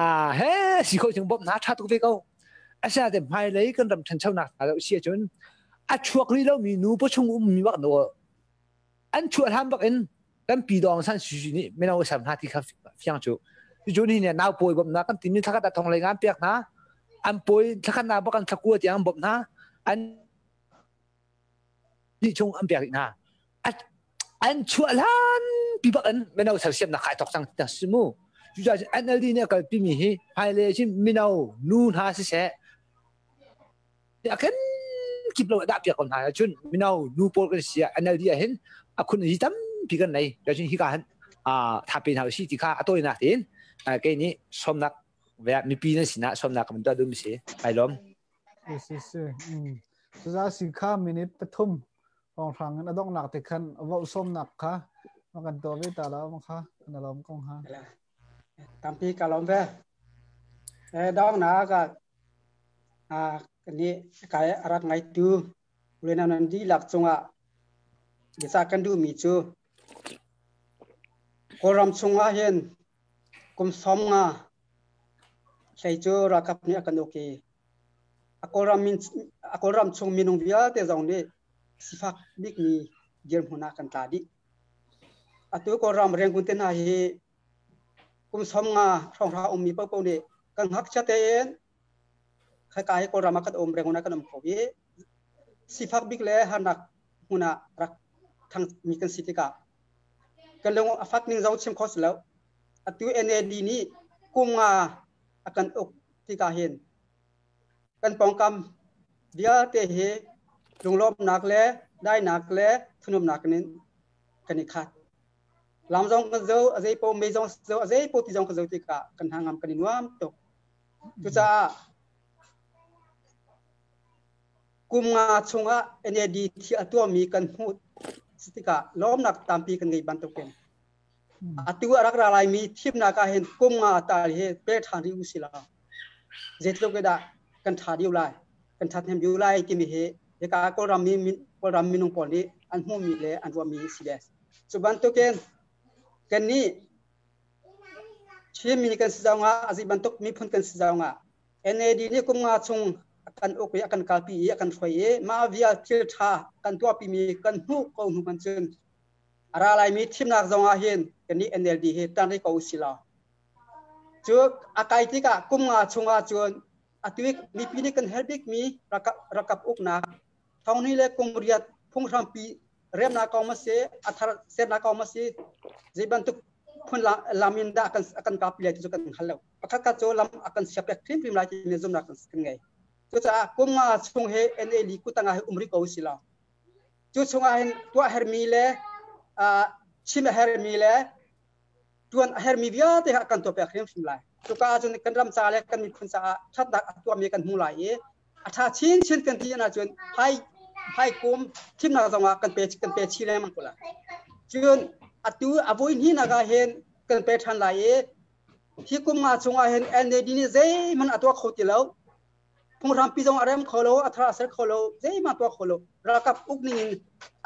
a he si kho chung bawmh hna tha tuk ve ko. Asinain hmailei kan ram ṭhanchonak hna zoh si ahcun a chuak rih lomi nu pawchung ummi bak no an chuah hlan bak in kan pi dawng san su nih mino ser hna ti kha fiang cu. Cu ni nih nau pawi bawmhnak kan timi thlakhat ah thong lei ngan pek hna, an pawi thlakhat nak bak an thlakua tiang bawmh hna, an nih chung an pek rih hna. An chuah hlan pi bak in mino sersiamnak khai thok cang ti si mu. Cucaah NLD nih a kalpi mi hi hmailei chin mino nu hna siseh a kan kip lo dah piak ko hna. Cun mino nu pawl kan si ah NLD ah hin a khun hi tampi kan nei. Cun hika han thape hna si ti kha a tawinak tein kei nih sawmnak mipi nan sinah sawmnak kan tuah dum si. Ai lawm. Si si. Cuza si kha minute 3 hrawnghrang in a donghnak te khan vo sawmnak kha ma kan tuah ve ta la ma kha kan lawm kong ha. Tampi ka lawm ve. Dong na ka ni kai rak ngai tu ulenau nan dihlak cungah biasa kan duhmi cu Kawlram chungah hin kum 50 hlei cu ralkap nih a kan uk i a Kawlram chung minung vialte zong nih sifak bikmi dirhmun ah kan tla dih. Atu Kawlram Rangoon te hna hi kum 50 hrawnghrang ummi paohpaoh nih kan ngakchia tein khaka hi Kawlram ah kan um, Rangoon ah kan um kho i sifak bik le harnak hmun ah rak thangmi kan si tikah kan lung a fak ning zong chim kho si lo. Atu NLD nih kum nga a kan uk tikah hin kan pawngkam vialte hi lunglawmhnak le dainak le thunomnak in kan i khat. Lam zong kan zo, a zei po mei zong zo, a zei po ti zong kan zo tikah kan hna ngam kan i nuam tuk. Cucaah kum nga chungah NAD thi a tuahmi kan hmuh tikah lawmnak tampi kan ngei bantukin atu a rak ra laimi thimnak ah hin kum nga tal hi pe ṭhan rih u si law zeitluk dah kan ṭha deuh lai, kan ṭhathnem deuh lai timi hi hika Kawlram mi Kawlram minung pawl nih an hmuhmi le an ruahmi si ve. Cu bantukin kannih Chin mi kan si zongah a zei bantuk miphun kan si zongah NAD nih kum nga chung a kan uk i a kan kalpi i a kan hruai i mah vial thil ṭha kan tuahpimi kan hmuh ko hnu kan cun a ra laimi thimnak zongah hin kannih NLD hi ṭan rih ko usih law cu a kai tikah kum nga chungah cun atu mipi nih kan herh bikmi rakap uknak 2008 le kum riat phunghrampi remnak kong ma si a thar sernak kong ma si zei bantuk phun lam in dah kan kan kap le cu kan hal lo. Pakhat khat cu lam a kan siap pek hrimhrim lai timi zumnak kan ngei. Cucaah kum nga chung he NAD kutang ah um rih ko si lo. Cu chungah hin tuah hermi le chim a hermi le tuan a hermi vialte kha kan tuah piak hrimhrim lai. Cuka ahcun kan ram ca le kan miphun caah ṭhatnak a tuahmi kan hmu lai i a ṭha chinchin kan ti ahcun phai phai kum thimnak zongah kan pe chi lengmang ko lai. Cun atu a voi hnihnak ah hin kan pe ṭhan lai i hi kum nga chungah hin NAD nih zeihmanh a tuah kho ti lo. Phunghrampi zong a rem kho lo, a thar a ser kho lo, zeihmanh tuah kho lo. Ralkap uk ning in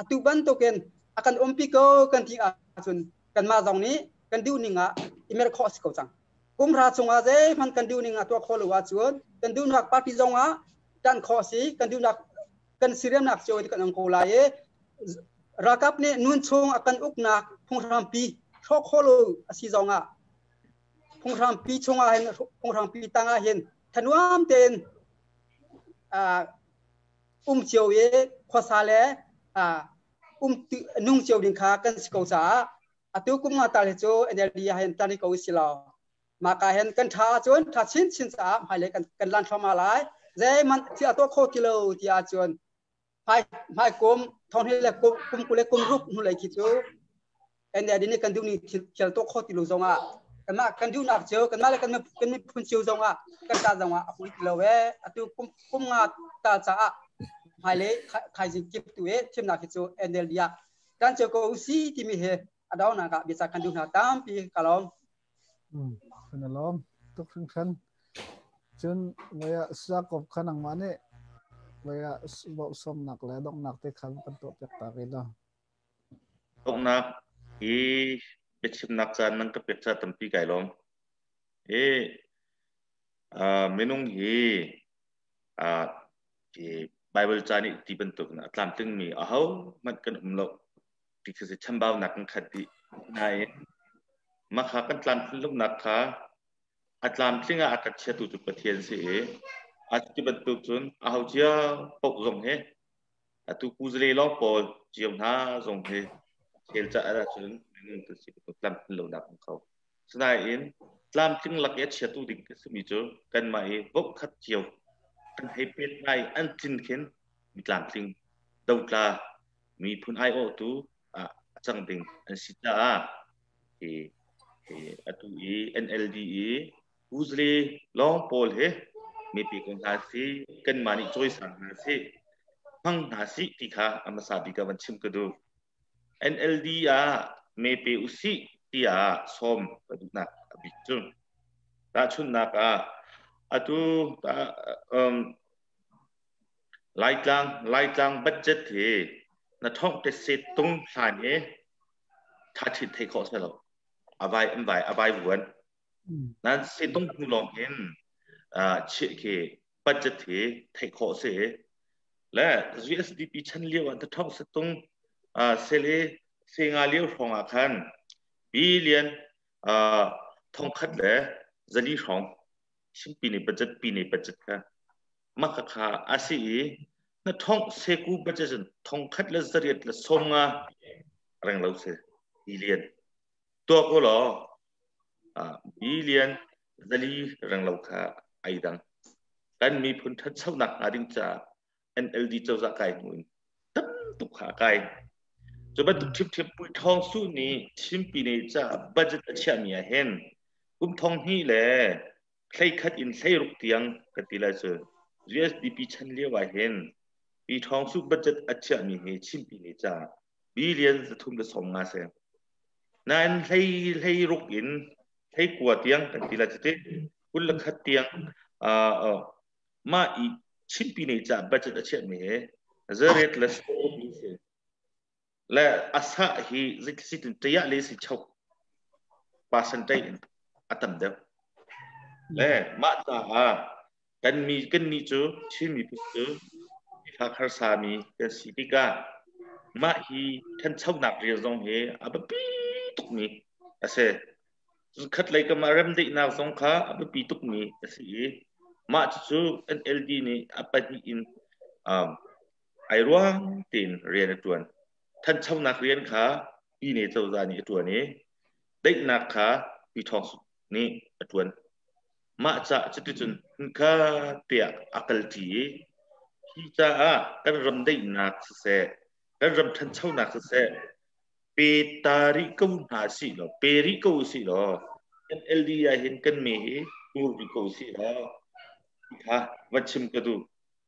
atu bantukin a kan umpi ko kan ti ahcun. Kanmah zong nih kan duh ning ah i mer khawh a si ko cang. Kum hra chungah zeihmanh kan duh ning ah tuah khawh lo ahcun kan duhnak party zong ah ṭan khawh a si. Kan duhnak kan siriamnak cio kan um ko lai i ralkap nih nun chung a kan uknak phunghrampi hrawh khawh lo a si zong ah phunghrampi chungah hin, phunghrampi tangah hin thanuam tein um cio i khuasa le um nung cio ding kha kan si ko caah atu kum nga tal hi cu NLD ah hin tan ko si lo. Mah ka hin kan tha cun tha chin chin caah hmailei kan lan thluahmah lai. Zeihmanh thil a tuah kho ti lo ti ahcun hmai hmai kum thong hi le kum 20 le kum 6 hnulei khi cu NLD nih kan duh ning thil tuah kho ti lo zong ah kanmah kan duhnak cio, kanmah le kan miphun cio zong ah kan ta zong ah a pui ti lo e. Atu kum nga ta caah hmailei thaizing kip tu e thimnak hi cu NLD ah kan cio ko si timi he a dawnak ah biaca kan duh hna. Tampi ka lawm. Kan lawm tuk hringhran. Cun vaya sakop kha nangmah nih vaya bawhsawmnak le donghnak te khan kan tuah piak ta rih lo. Donghnak hi biachimnak caan nan ka pek ca tampi kai lawm. Hi minung hi Bible ca nih ti bantuk in a tlamtlingmi aho hmanh kan um lo ti khi si, chambaunak kan khat dih. Nain mah kha kan tlamtlin lonak kha a tlamtling ah a kan chiatu cu Pathian si i a ti bantuk cun aho cia paoh zong hi, atu kuzale lawng pawl cio hna zong hi chel ca ahcun minung kan si bantuk tlamtlin lonak um kho. Sinain tlamtling lak i a chiatu ding ka simi cu kanmah i vote khat cio kan hei pet hna i an tlin khin mi tlamtling dotla miphun aiawhtu ah a cang ding an si caah hi atu i NLD i Uzle lawng pawl hi mipi ko hna si, kanmah nih cawisang hna si, hmang hna si ti kha a hmasa bik ah van chim ka duh. NLD ah me pe usih tiah sawm ka duhnak a bik cu tahchunhnak ah atu Laitlang budget hi na thongh te set tung hlan i tha ṭhit thei khawh si lo. A vai an vai a vai vuan. Nan setung hnu lawng hin chiah khi budget hi theih khawh si. Le GSDP chan lio ah na thongh setung sele senga lio hrawng ah khan billion 1,400 hrawng Chinpi nih budget pi nih budget kha mah kha a si i na thongh seku budget cun 1,850 reng lo si billion tuak u law billion 400 reng lo kha ai dang. Kan miphun ṭhanchonak hnga ding caah NLD cozah kai hnu in tam tuk kha a kai. Cu bantuk ṭhipṭhep Pui Thawng Su nih Chinpi ne caah budget a chiahmi ah hin kum 2011 in 16 tiang kan ti lai cu USDP chan lio ah hin Pi Thawng Su budget a chiahmi hi Chinpi ne caah billion 350 si. Nain hlei 16 in 19 tiang kan ti lai cu ti 21 tiang mah i Chinpi ne caah budget a chiahmi hi zeret le si le asa hi zeitluk ṭiah le si chok percentage in a tam deuh le mah caah kan mi kan nih cu Chin miphun cu fak harsa mi kan si tikah mah hi ṭhanchonak rian zong hi a biapi tukmi a si. Khatlei kam ah remdaihnak zong kha a biapi tukmi a si i mah cucu NLD nih a pahnih in ai ruang tein rian a ṭuan. Thanchonak rian kha Pyine cozah nih a ṭuan i daihnak kha Pi Thawng Sut nih a ṭuan. Mah caah cuticun hmunkhat tiah a kalṭi i hi caah kan ram daihnak siseh, kan ram ṭhanchonak siseh, pe ta rih ko hna sih law, pe rih ko usih law, NLD ah hin kan me hi tur rih ko usih law kha va chim ka duh.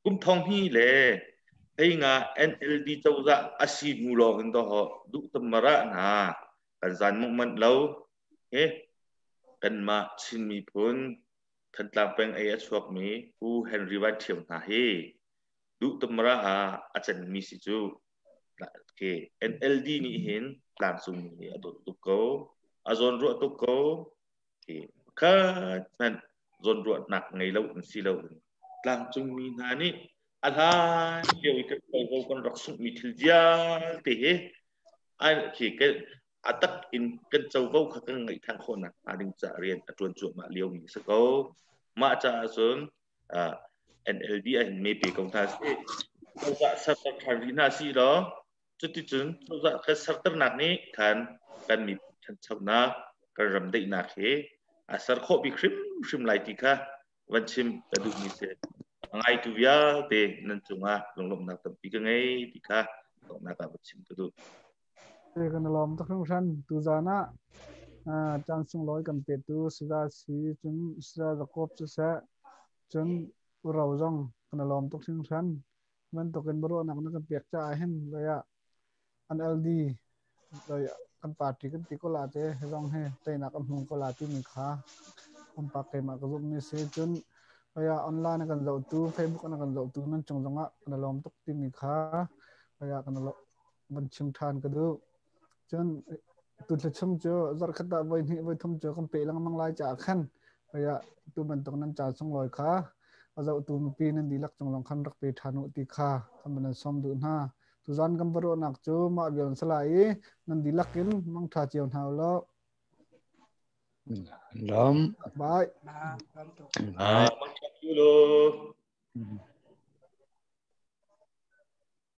Kum 2015 NLD cozah a si hnu lawng in dawh duh tamara hna kan zan mung manh lo he. Kanmah Chin miphun Thantlang peng ei a chuakmi Pu Henry Van Ṭhio hna hi duh tamara ah a canmi si cu. Ke NLD nih hin tlangcung mi hi a dawt tuk ko, a zawnruah tuk ko. Ke pakhat hmanh zawnruahnak ngei lo in si lo in tlangcung mi hna nih a hlan lio i kan covo kan rak sunghmi thil vialte hi khi a tak in kan covo kha kan ngeih than khawhnak hnga ding caah rian a tuan cuahmah lio mi a si ko. Mah caah cun NLD ah hin me pe ko hna sih. Cozah serter ṭhan rih hna sih law cuticun cozah kan serternak nih khan kan miphun ṭhanchonak, kan ram daihnak hi a ser khawh bik hrimhrim lai ti kha van chim ka duhmi si. A ngaitu vialte nan cungah lunglawmhnak tampi ka ngei ti kha donghnak ah van chim ka duh. Kan lawm tuk hringhran. Tuzaan ah caan sunglawi kan petu Saya Si cun Saya Jacob siseh cun Uro zong kan lawm tuk hringhran. Bantukin biaruahnak na kan pek caah hin lei ah NLD lei kan party kan ti ko la te zong hi teinak an hmu ko la timi kha pumpak keimah ka zumhmi si. Cun lei ah online a kan zohtu, Facebook a kan zohtu nan cung zongah kan lawm tuk timi kha lei ah kan van chim ṭhan ka duh. Cun tuthla chung cu zarhkhat ah voi hnih voi thum cu kan pe lengmang lai caah khan ah tu bantuk nan ca sunglawi kha a zohtu mipi nan dihlak cung zong khan rak pe ṭhan u ti kha kan van sawm duh hna. Tuzan kan va ruahnak cu mah vial sala i nan dihlak in mangṭha cio hna u law. Lom. Bye. Bye. Mangṭha cio law.